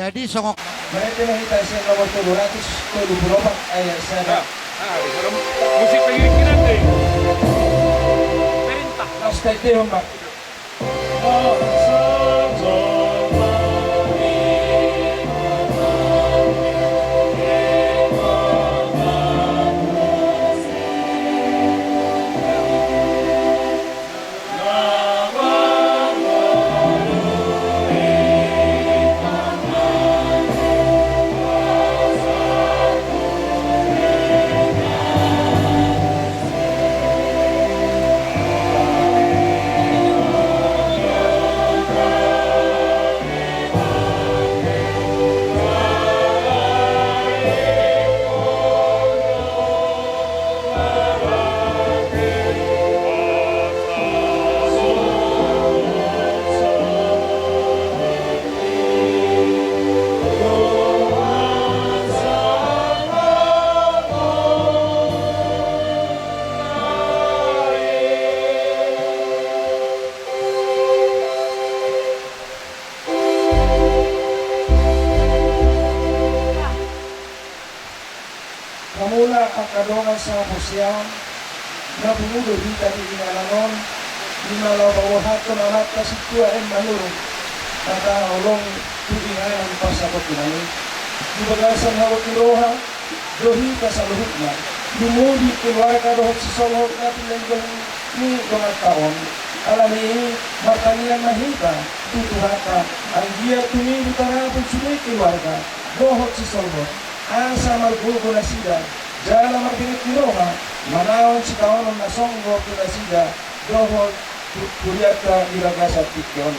Jadi songon. Marende ma hita sian nomor tolu ratus tolu pulu opat ayat sada. Ah, ah, di sana musik pengiring-iringan deh. Perintah. Mas tete, Mas. Hamu na angka dongan sahaporseaon, na pungu do hita di inganan on, di na laho paborhathon amanta sintua M. Manurung, hata holong tu inganan parsatongkinan i. Di bagasan habot ni roha do hita saluhutna, di mudi keluarga dohot sisolhot na pinanjou ni donganta on. Alani i martangiang ma hita tu Tuhanta, anggiat tumibu tarapul sude keluarga dohot sisolhot, asa margogo nasida jala marbinget ni roha manaon sitaonon na songgop tu nasida dohot tu hurianta di bagasan tingki on.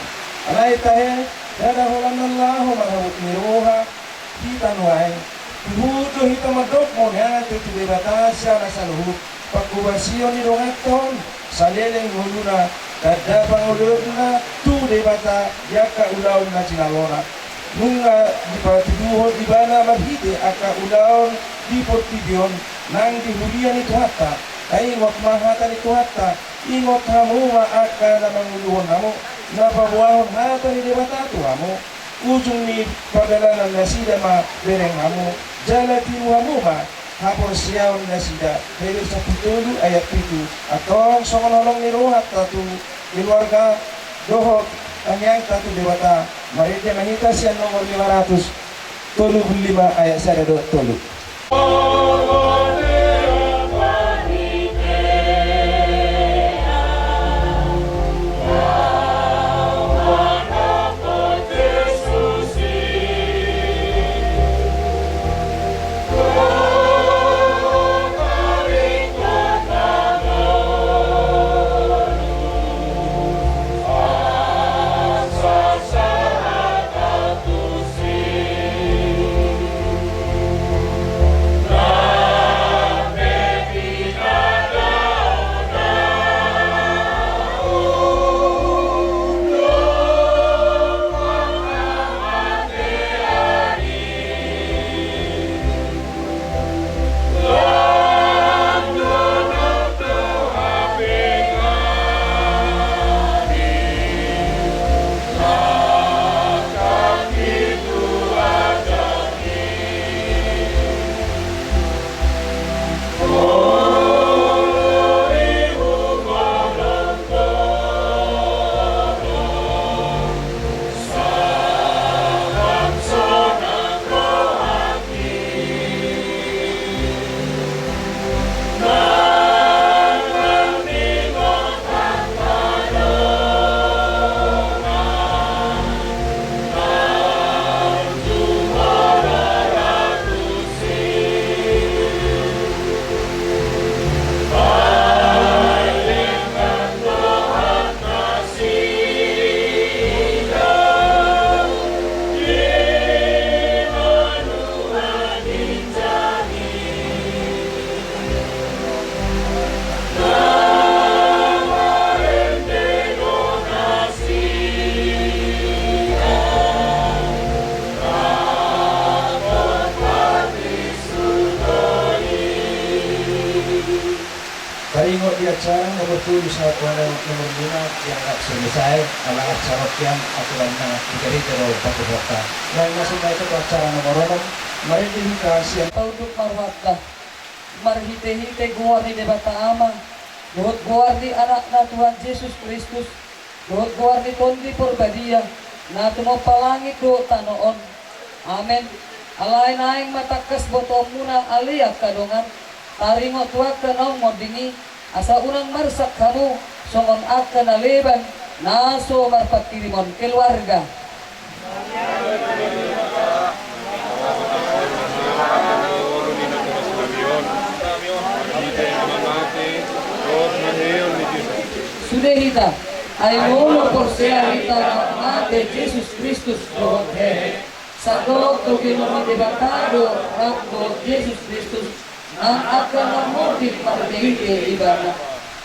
Alai tahe, ndada holan na laho marhabot ni roha hita nuaeng. Huhut do hita mandok mauliate tu Debata sian na saluhut panghobasion ni donganta on, saleleng ngoluna, tanda pangoloionna tu Debata di angka ulaon na jinalona. Nunga dipatuduhon ibana marhite angka ulaon di portibi on nang di huria ni Tuhanta. Taingot ma hata ni Tuhanta, ingot hamu ma angka na manguluhon hamu, na paboahon hata ni Debata tu hamu. Ujung ni pardalanan nasida ma bereng hamu, jala tiru hamu ma haporseaon nasida. Heber sampulu tolu ayat pitu. Antong songon holong ni rohanta tu keluarga dohot tangiangta tu Debata, marende ma hita sian nomor lima ratus tolu pulu lima ayat sada dohot tolu. Taringot di acara nomor tolu sahat tu nomor lima, dianggap selesai, ala acara on aturanna digarita do patuhorta. Naeng langsung ma hita tu acara nomor onom, marende hita sian. Taunduk ma rohanta, marhitehite goar ni Debata Ama, dohot goar ni Anakna Tuhan Jesus Kristus, dohot goar ni Tondi Porbadia, na tumompa langit dohot tano on. Amen. Alai naeng ma tangkas botoonmuna ale angka dongan, taringot tu angka naung monding i, asa unang marsak hamu songon angka na leban na so marpangkirimon. Keluarga. Sude hita, ai molo porsea hita nang mate Jesus Kristus dohot hehe, sandok togihon ni Debata do rap dohot Jesus Kristus, nang angka na monding marhitehite Ibana.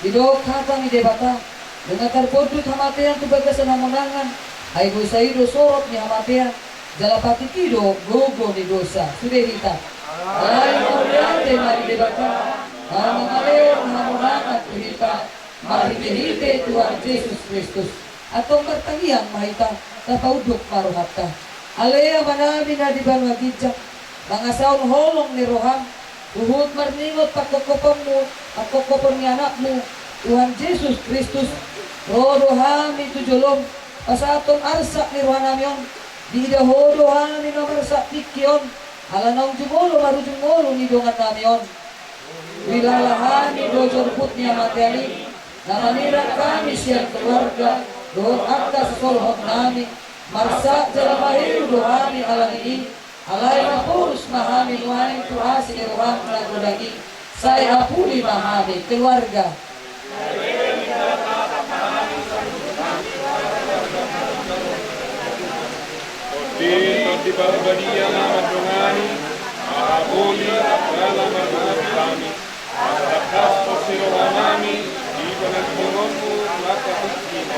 Didok hata ni Debata, nunga tarbondut hamatean tu bagasan hamonangan, ai dosa i do sorop ni hamatean, jala patik i do gogo ni dosa. Sude hita. Alai mauliate ma di Debata, na mangalehon hamonangan tu hita, marhitehite Tuhan Jesus Kristus. Antong martangiang ma hita, tapaunduk ma rohanta. Ale Amanami na di banua ginjang, mangasahon holong ni roham, huhut marningot pangkophoponmu, pangkophophon ni Anakmu, Tuhan Jesus Kristus, ro do hami tu jolom, pasahathon arsak ni rohanami on, diida Ho do hami na marsak tingki on, ala naung jumolo marujung ngolu ni dongannami on. Huilala hami do jorbut ni hamatean i, na manirang hami sian keluarga, dohot angka sisolohoonnami, marsak jala mahiru do hami ala ni i, alai maporus ma hami nuaeng tu asi ni roham na godang i, sai apuli ma hami. Keluarga. Tondi, Tondi Porbadia na mandongani, marhaboli, jala mardongan hami, asa tangkas porsea rohanami di panantikononmu tu angka tingki na.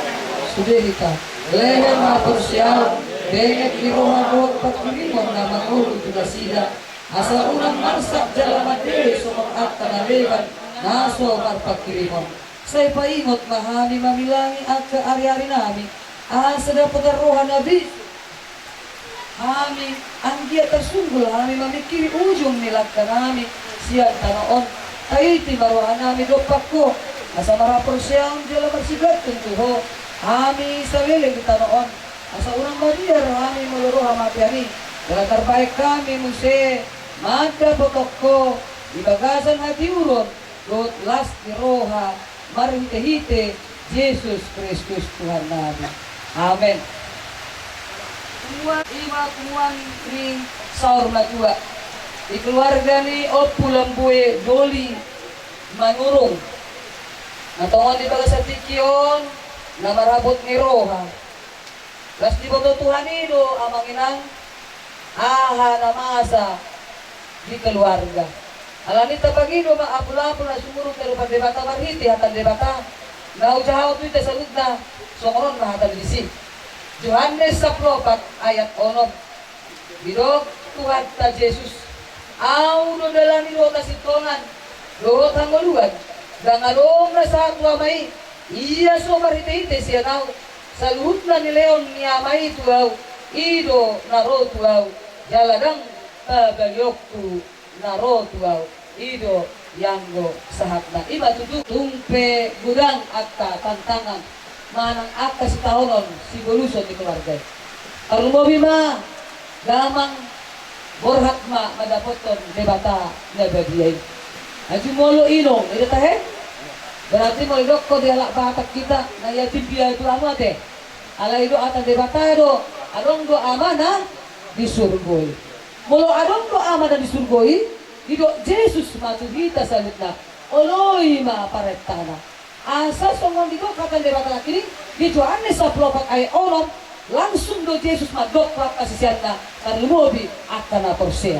Sude hita, lehon ma porseaon, benget ni roha dohot pangkirimon na mangolu tu nasida, asa unang marsak jala mandehe songon angka na leban na so marpangkirimon. Sai paingot ma hami mamilangi angka ariarinami, asa dapotan roha na bisuk hami, anggiat tarsunggul hami mamingkiri ujung ni langkanami sian tano on. Taiti ma rohanami dompak Ho, asa marhaporseaon jala marsigantung tu Ho hami saleleng di tano on. Asa unang mabiar hami molo ro hamatean i, jala tarbahen hami muse mandapothon Ho di bagasan hatiuron dohot las ni roha, marhitehite Jesus Kristus Tuhannami. Amen. Punguan, i ma punguan ni saur matua, di keluarga ni Ompu Lambue Doli Manurung, na tongon di bagasan tingki on na marhabot ni roha. Las diboto Tuhan i do amang inang, aha na masa di keluarga. Alani i tapangido ma apul-apul na sumurung di adopan Debata marhite hata ni Debata na hujahahon tu hita saluhutna. Songon on ma hata ni disi, Johannes sampulu opat ayat onom. Didok Tuhanta Jesus, Ahu do dalan i dohot hasintongan dohot hangoluan, ndang adong na sahat tu Ama i, ia so marhitehite sian Ahu. Saluhut na nilehon ni Ama i tu Ahu, i do na ro tu Ahu, jala ndang pabaliaonku na ro tu Ahu, i do ianggo sahatna. I ma tutu, tung pe godang angka tantangan manang angka sitaonon, siboluson ni keluarga i, tarlumobi ma damang borhat ma mandapothon Debata na badia i. Aju molo i nunga ida tahe, berarti molo didok ho di halak Batak hita, na ia timbia tu amu ate. Alai didok hata Debata do, adong do Ama na di surgo i. Molo adong do Ama na di surgo i, didok Jesus ma tu hita saluhutna, oloi ma parentana. Asa songon didok hata ni Debata nangkin i, di Johannes sampulu opat ayat onom, langsung do Jesus mandok tu angka siseanna, tarlumobi angka na porsea.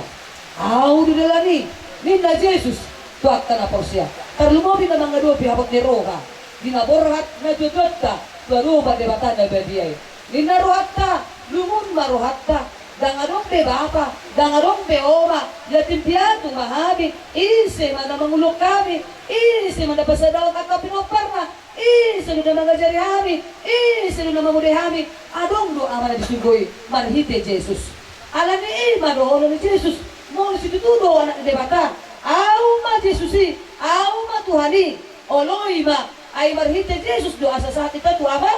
Ahu do dalan i, ninna Jesus tu angka na porsea, tarlumobi na mangadopi habot ni roha di na borhat na tuatua tu adopan Debata na badia i. Ninna rohanta, lungun ma rohanta, Ndang adong be bapa, ndang adong be oma, yatim piatu ma hami. Ise ma na mangulahon hami? Ise ma na pasadahon angka pinomparna? Ise do na mangajari hami? Ise do na mamodai hami? Adong do Ama na di surgo i marhite Jesus. Alani i ma dohonon ni Jesus, molo situtu do Anak ni Debata, Ahu ma Jesus i, Ahu ma Tuhan i. Oloi ma, ai marhite Jesus do asa sahat hita tu Ama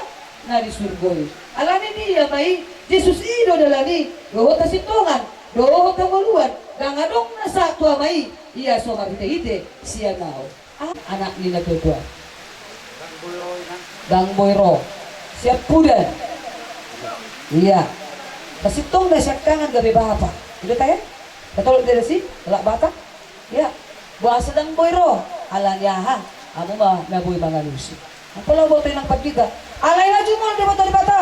na di surgo i. Alani dia ma i, Jesus i do dalan i, dohot hasintongan, dohot hangoluan. Ndang adong na sahat tu Ama i, ia so marhitehite sian Ahu. Ah, anak ni na tuatua. Ndang boi ro. Siampudan. Ia. Sasintongna siangkangan gabe bapa. I do tahe? Tatolop dia disi, halak Batak. Ia. Boasa ndang boi ro? Alani aha? Hamu ma na boi mangalusi. Anggo laho boto inang pandita, alai na jumolo diboto Debata.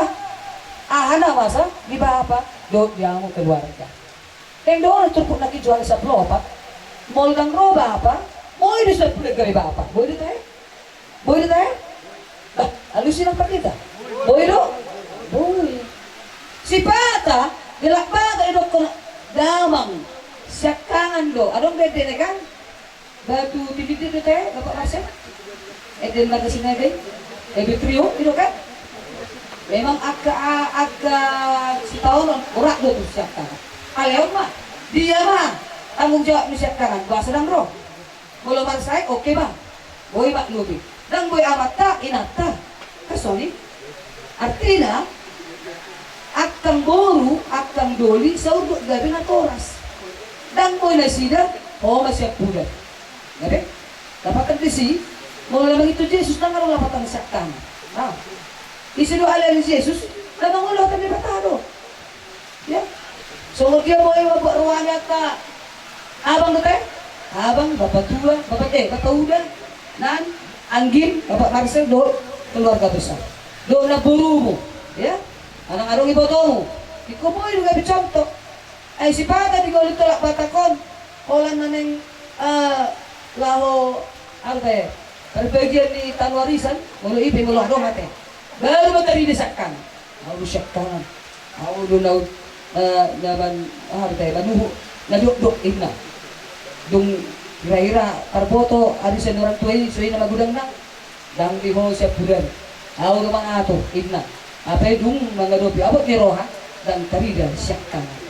Aha na masa di bapa dohot di hamu keluarga? Naeng dohonon turpuk na hujua sampulu opat. Molo ndang ro bapa, boi do siampudan gabe bapa. Boi do tahe? Boi do tahe? Bah, alusi nang pandita. Boi do? Boi. Sipata di halak Batak didokkon damang siangkangan do. Adong be ende na kan? Batu Tilindin do tahe, Bapak Marcel? Ende na marga Sinaga i? Ebe Trio i do kan? Memang angka, angka sitaonon urat do tu siangkangan. Alai on ma, dia ma tanggung jawab ni siangkangan? Boasa ndang ro? Molo marsae, oke ma. Boi ma lobi. Ndang boi amanta, inanta. Kan songon i. Artina, angkang boru, angkang doli, saur do gabe natoras. Ndang boi nasida, ho ma siampudan. Gabe? Dapatan disi, molo na mangido Jesus, ndang adong lapatan siangkangan. Ah. Ise do ale ni Jesus, na mangolo hata ni Debata do. Ia. Songon dia boi mambuat roha ni angka abang do tahe? Abang, bapa tua, bapa, eh, bapa uda, nan, anggim, Bapak Marcel, dohot keluarga besar. Dohot namborumu, ia. Ndang adong ibotomu. Ingkon boi do gabe contoh. Ai sipata di ngolu ni halak Batak on, holan na naeng, eh, laho, aha tahe, parbagian ni tano arisan, molo i pe molo adong ate. Baru ma tarida siangkangan. Ahu do siangkangan. Ahu do na, eh, na man, aha tahe, manuhuk na dokdok inna. Dung hira-hira tarboto arisan ni orang tua i, so i na magodangna. Ndang di ho siampudan. Ahu do mangatur, inna. Hape dung mangadopi abot ni roha, ndang tarida siangkangan.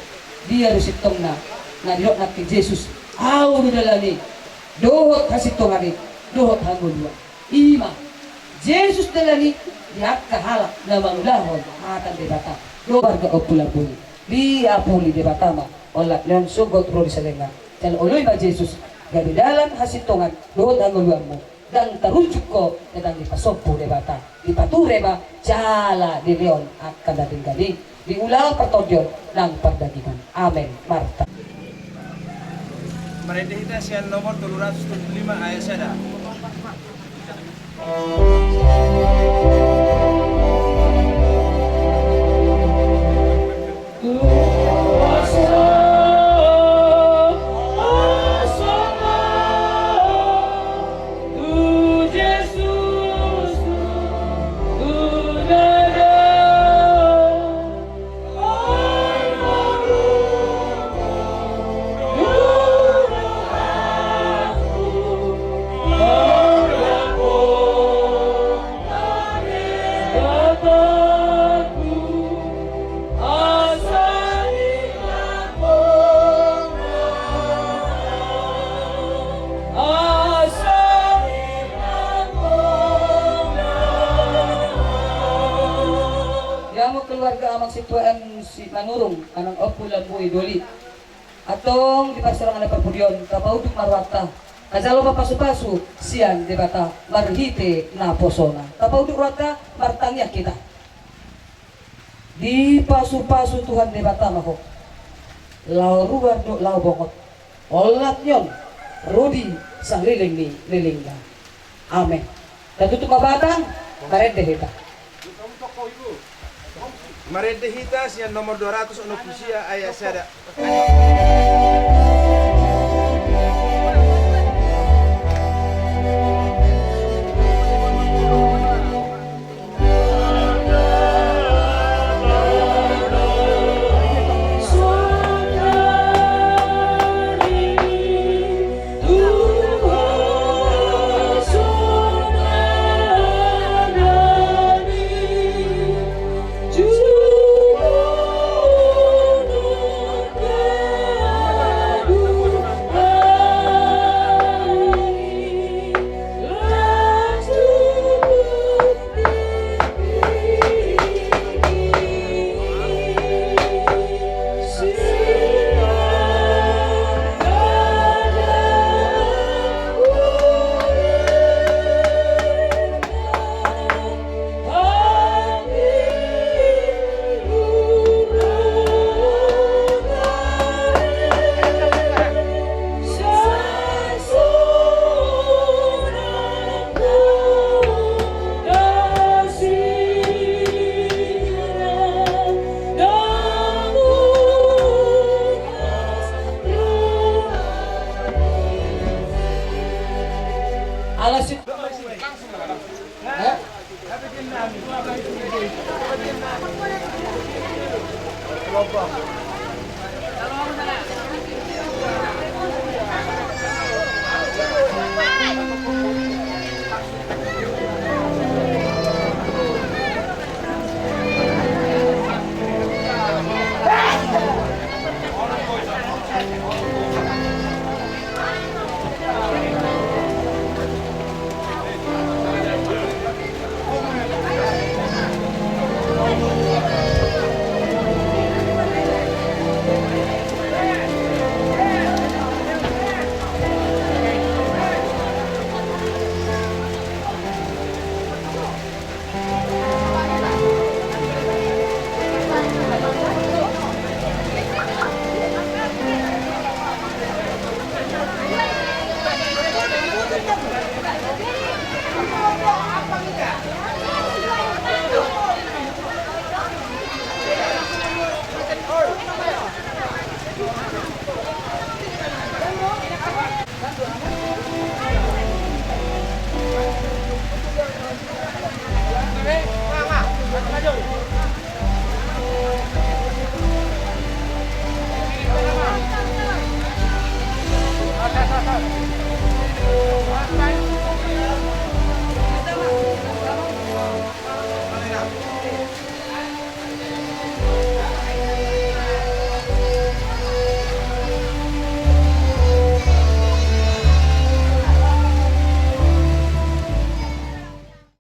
Dia do sintongna na nidok nangkin Jesus? Ahu do dalan i, dohot hasintongan i, dohot hangoluan. I ma Jesus dalan i di angka halak na mangulahon hata ni Debata. Dohot warga Ompu Lamboi, diapuli Debata ma olat ni on sogot ro di salenga. Jala oloi ma Jesus gabe dalan, hasintongan dohot hangoluanmu. Ndang tarunjuk ho, ndang dipasombu Debata, dipature ma jala dilehon angka na denggan i di ulaon partondion nang pardagingon. Amen. Marta. Marende hita sian nomor tolu ratus tujuh puluh lima ayat sada. Di hamu keluarga Amang Situan Simanurung, Amang Ompu Lamboi Doli. Antong di parsaoran ni parpudi on, tapaunduk ma rohanta, tajalo ma pasupasu sian Debata marhite naposona. Tapaunduk rohanta, martangiang hita. Dipasupasu Tuhan Debata ma ho, laho ruar dohot laho bongot, olat ni on ro di saleleng ni lelengna. Amen. Tatutup ma batang, marende hita. Marende hita sian nomor dua ratus onom puluh sia ayat sada. Ala si. Eh?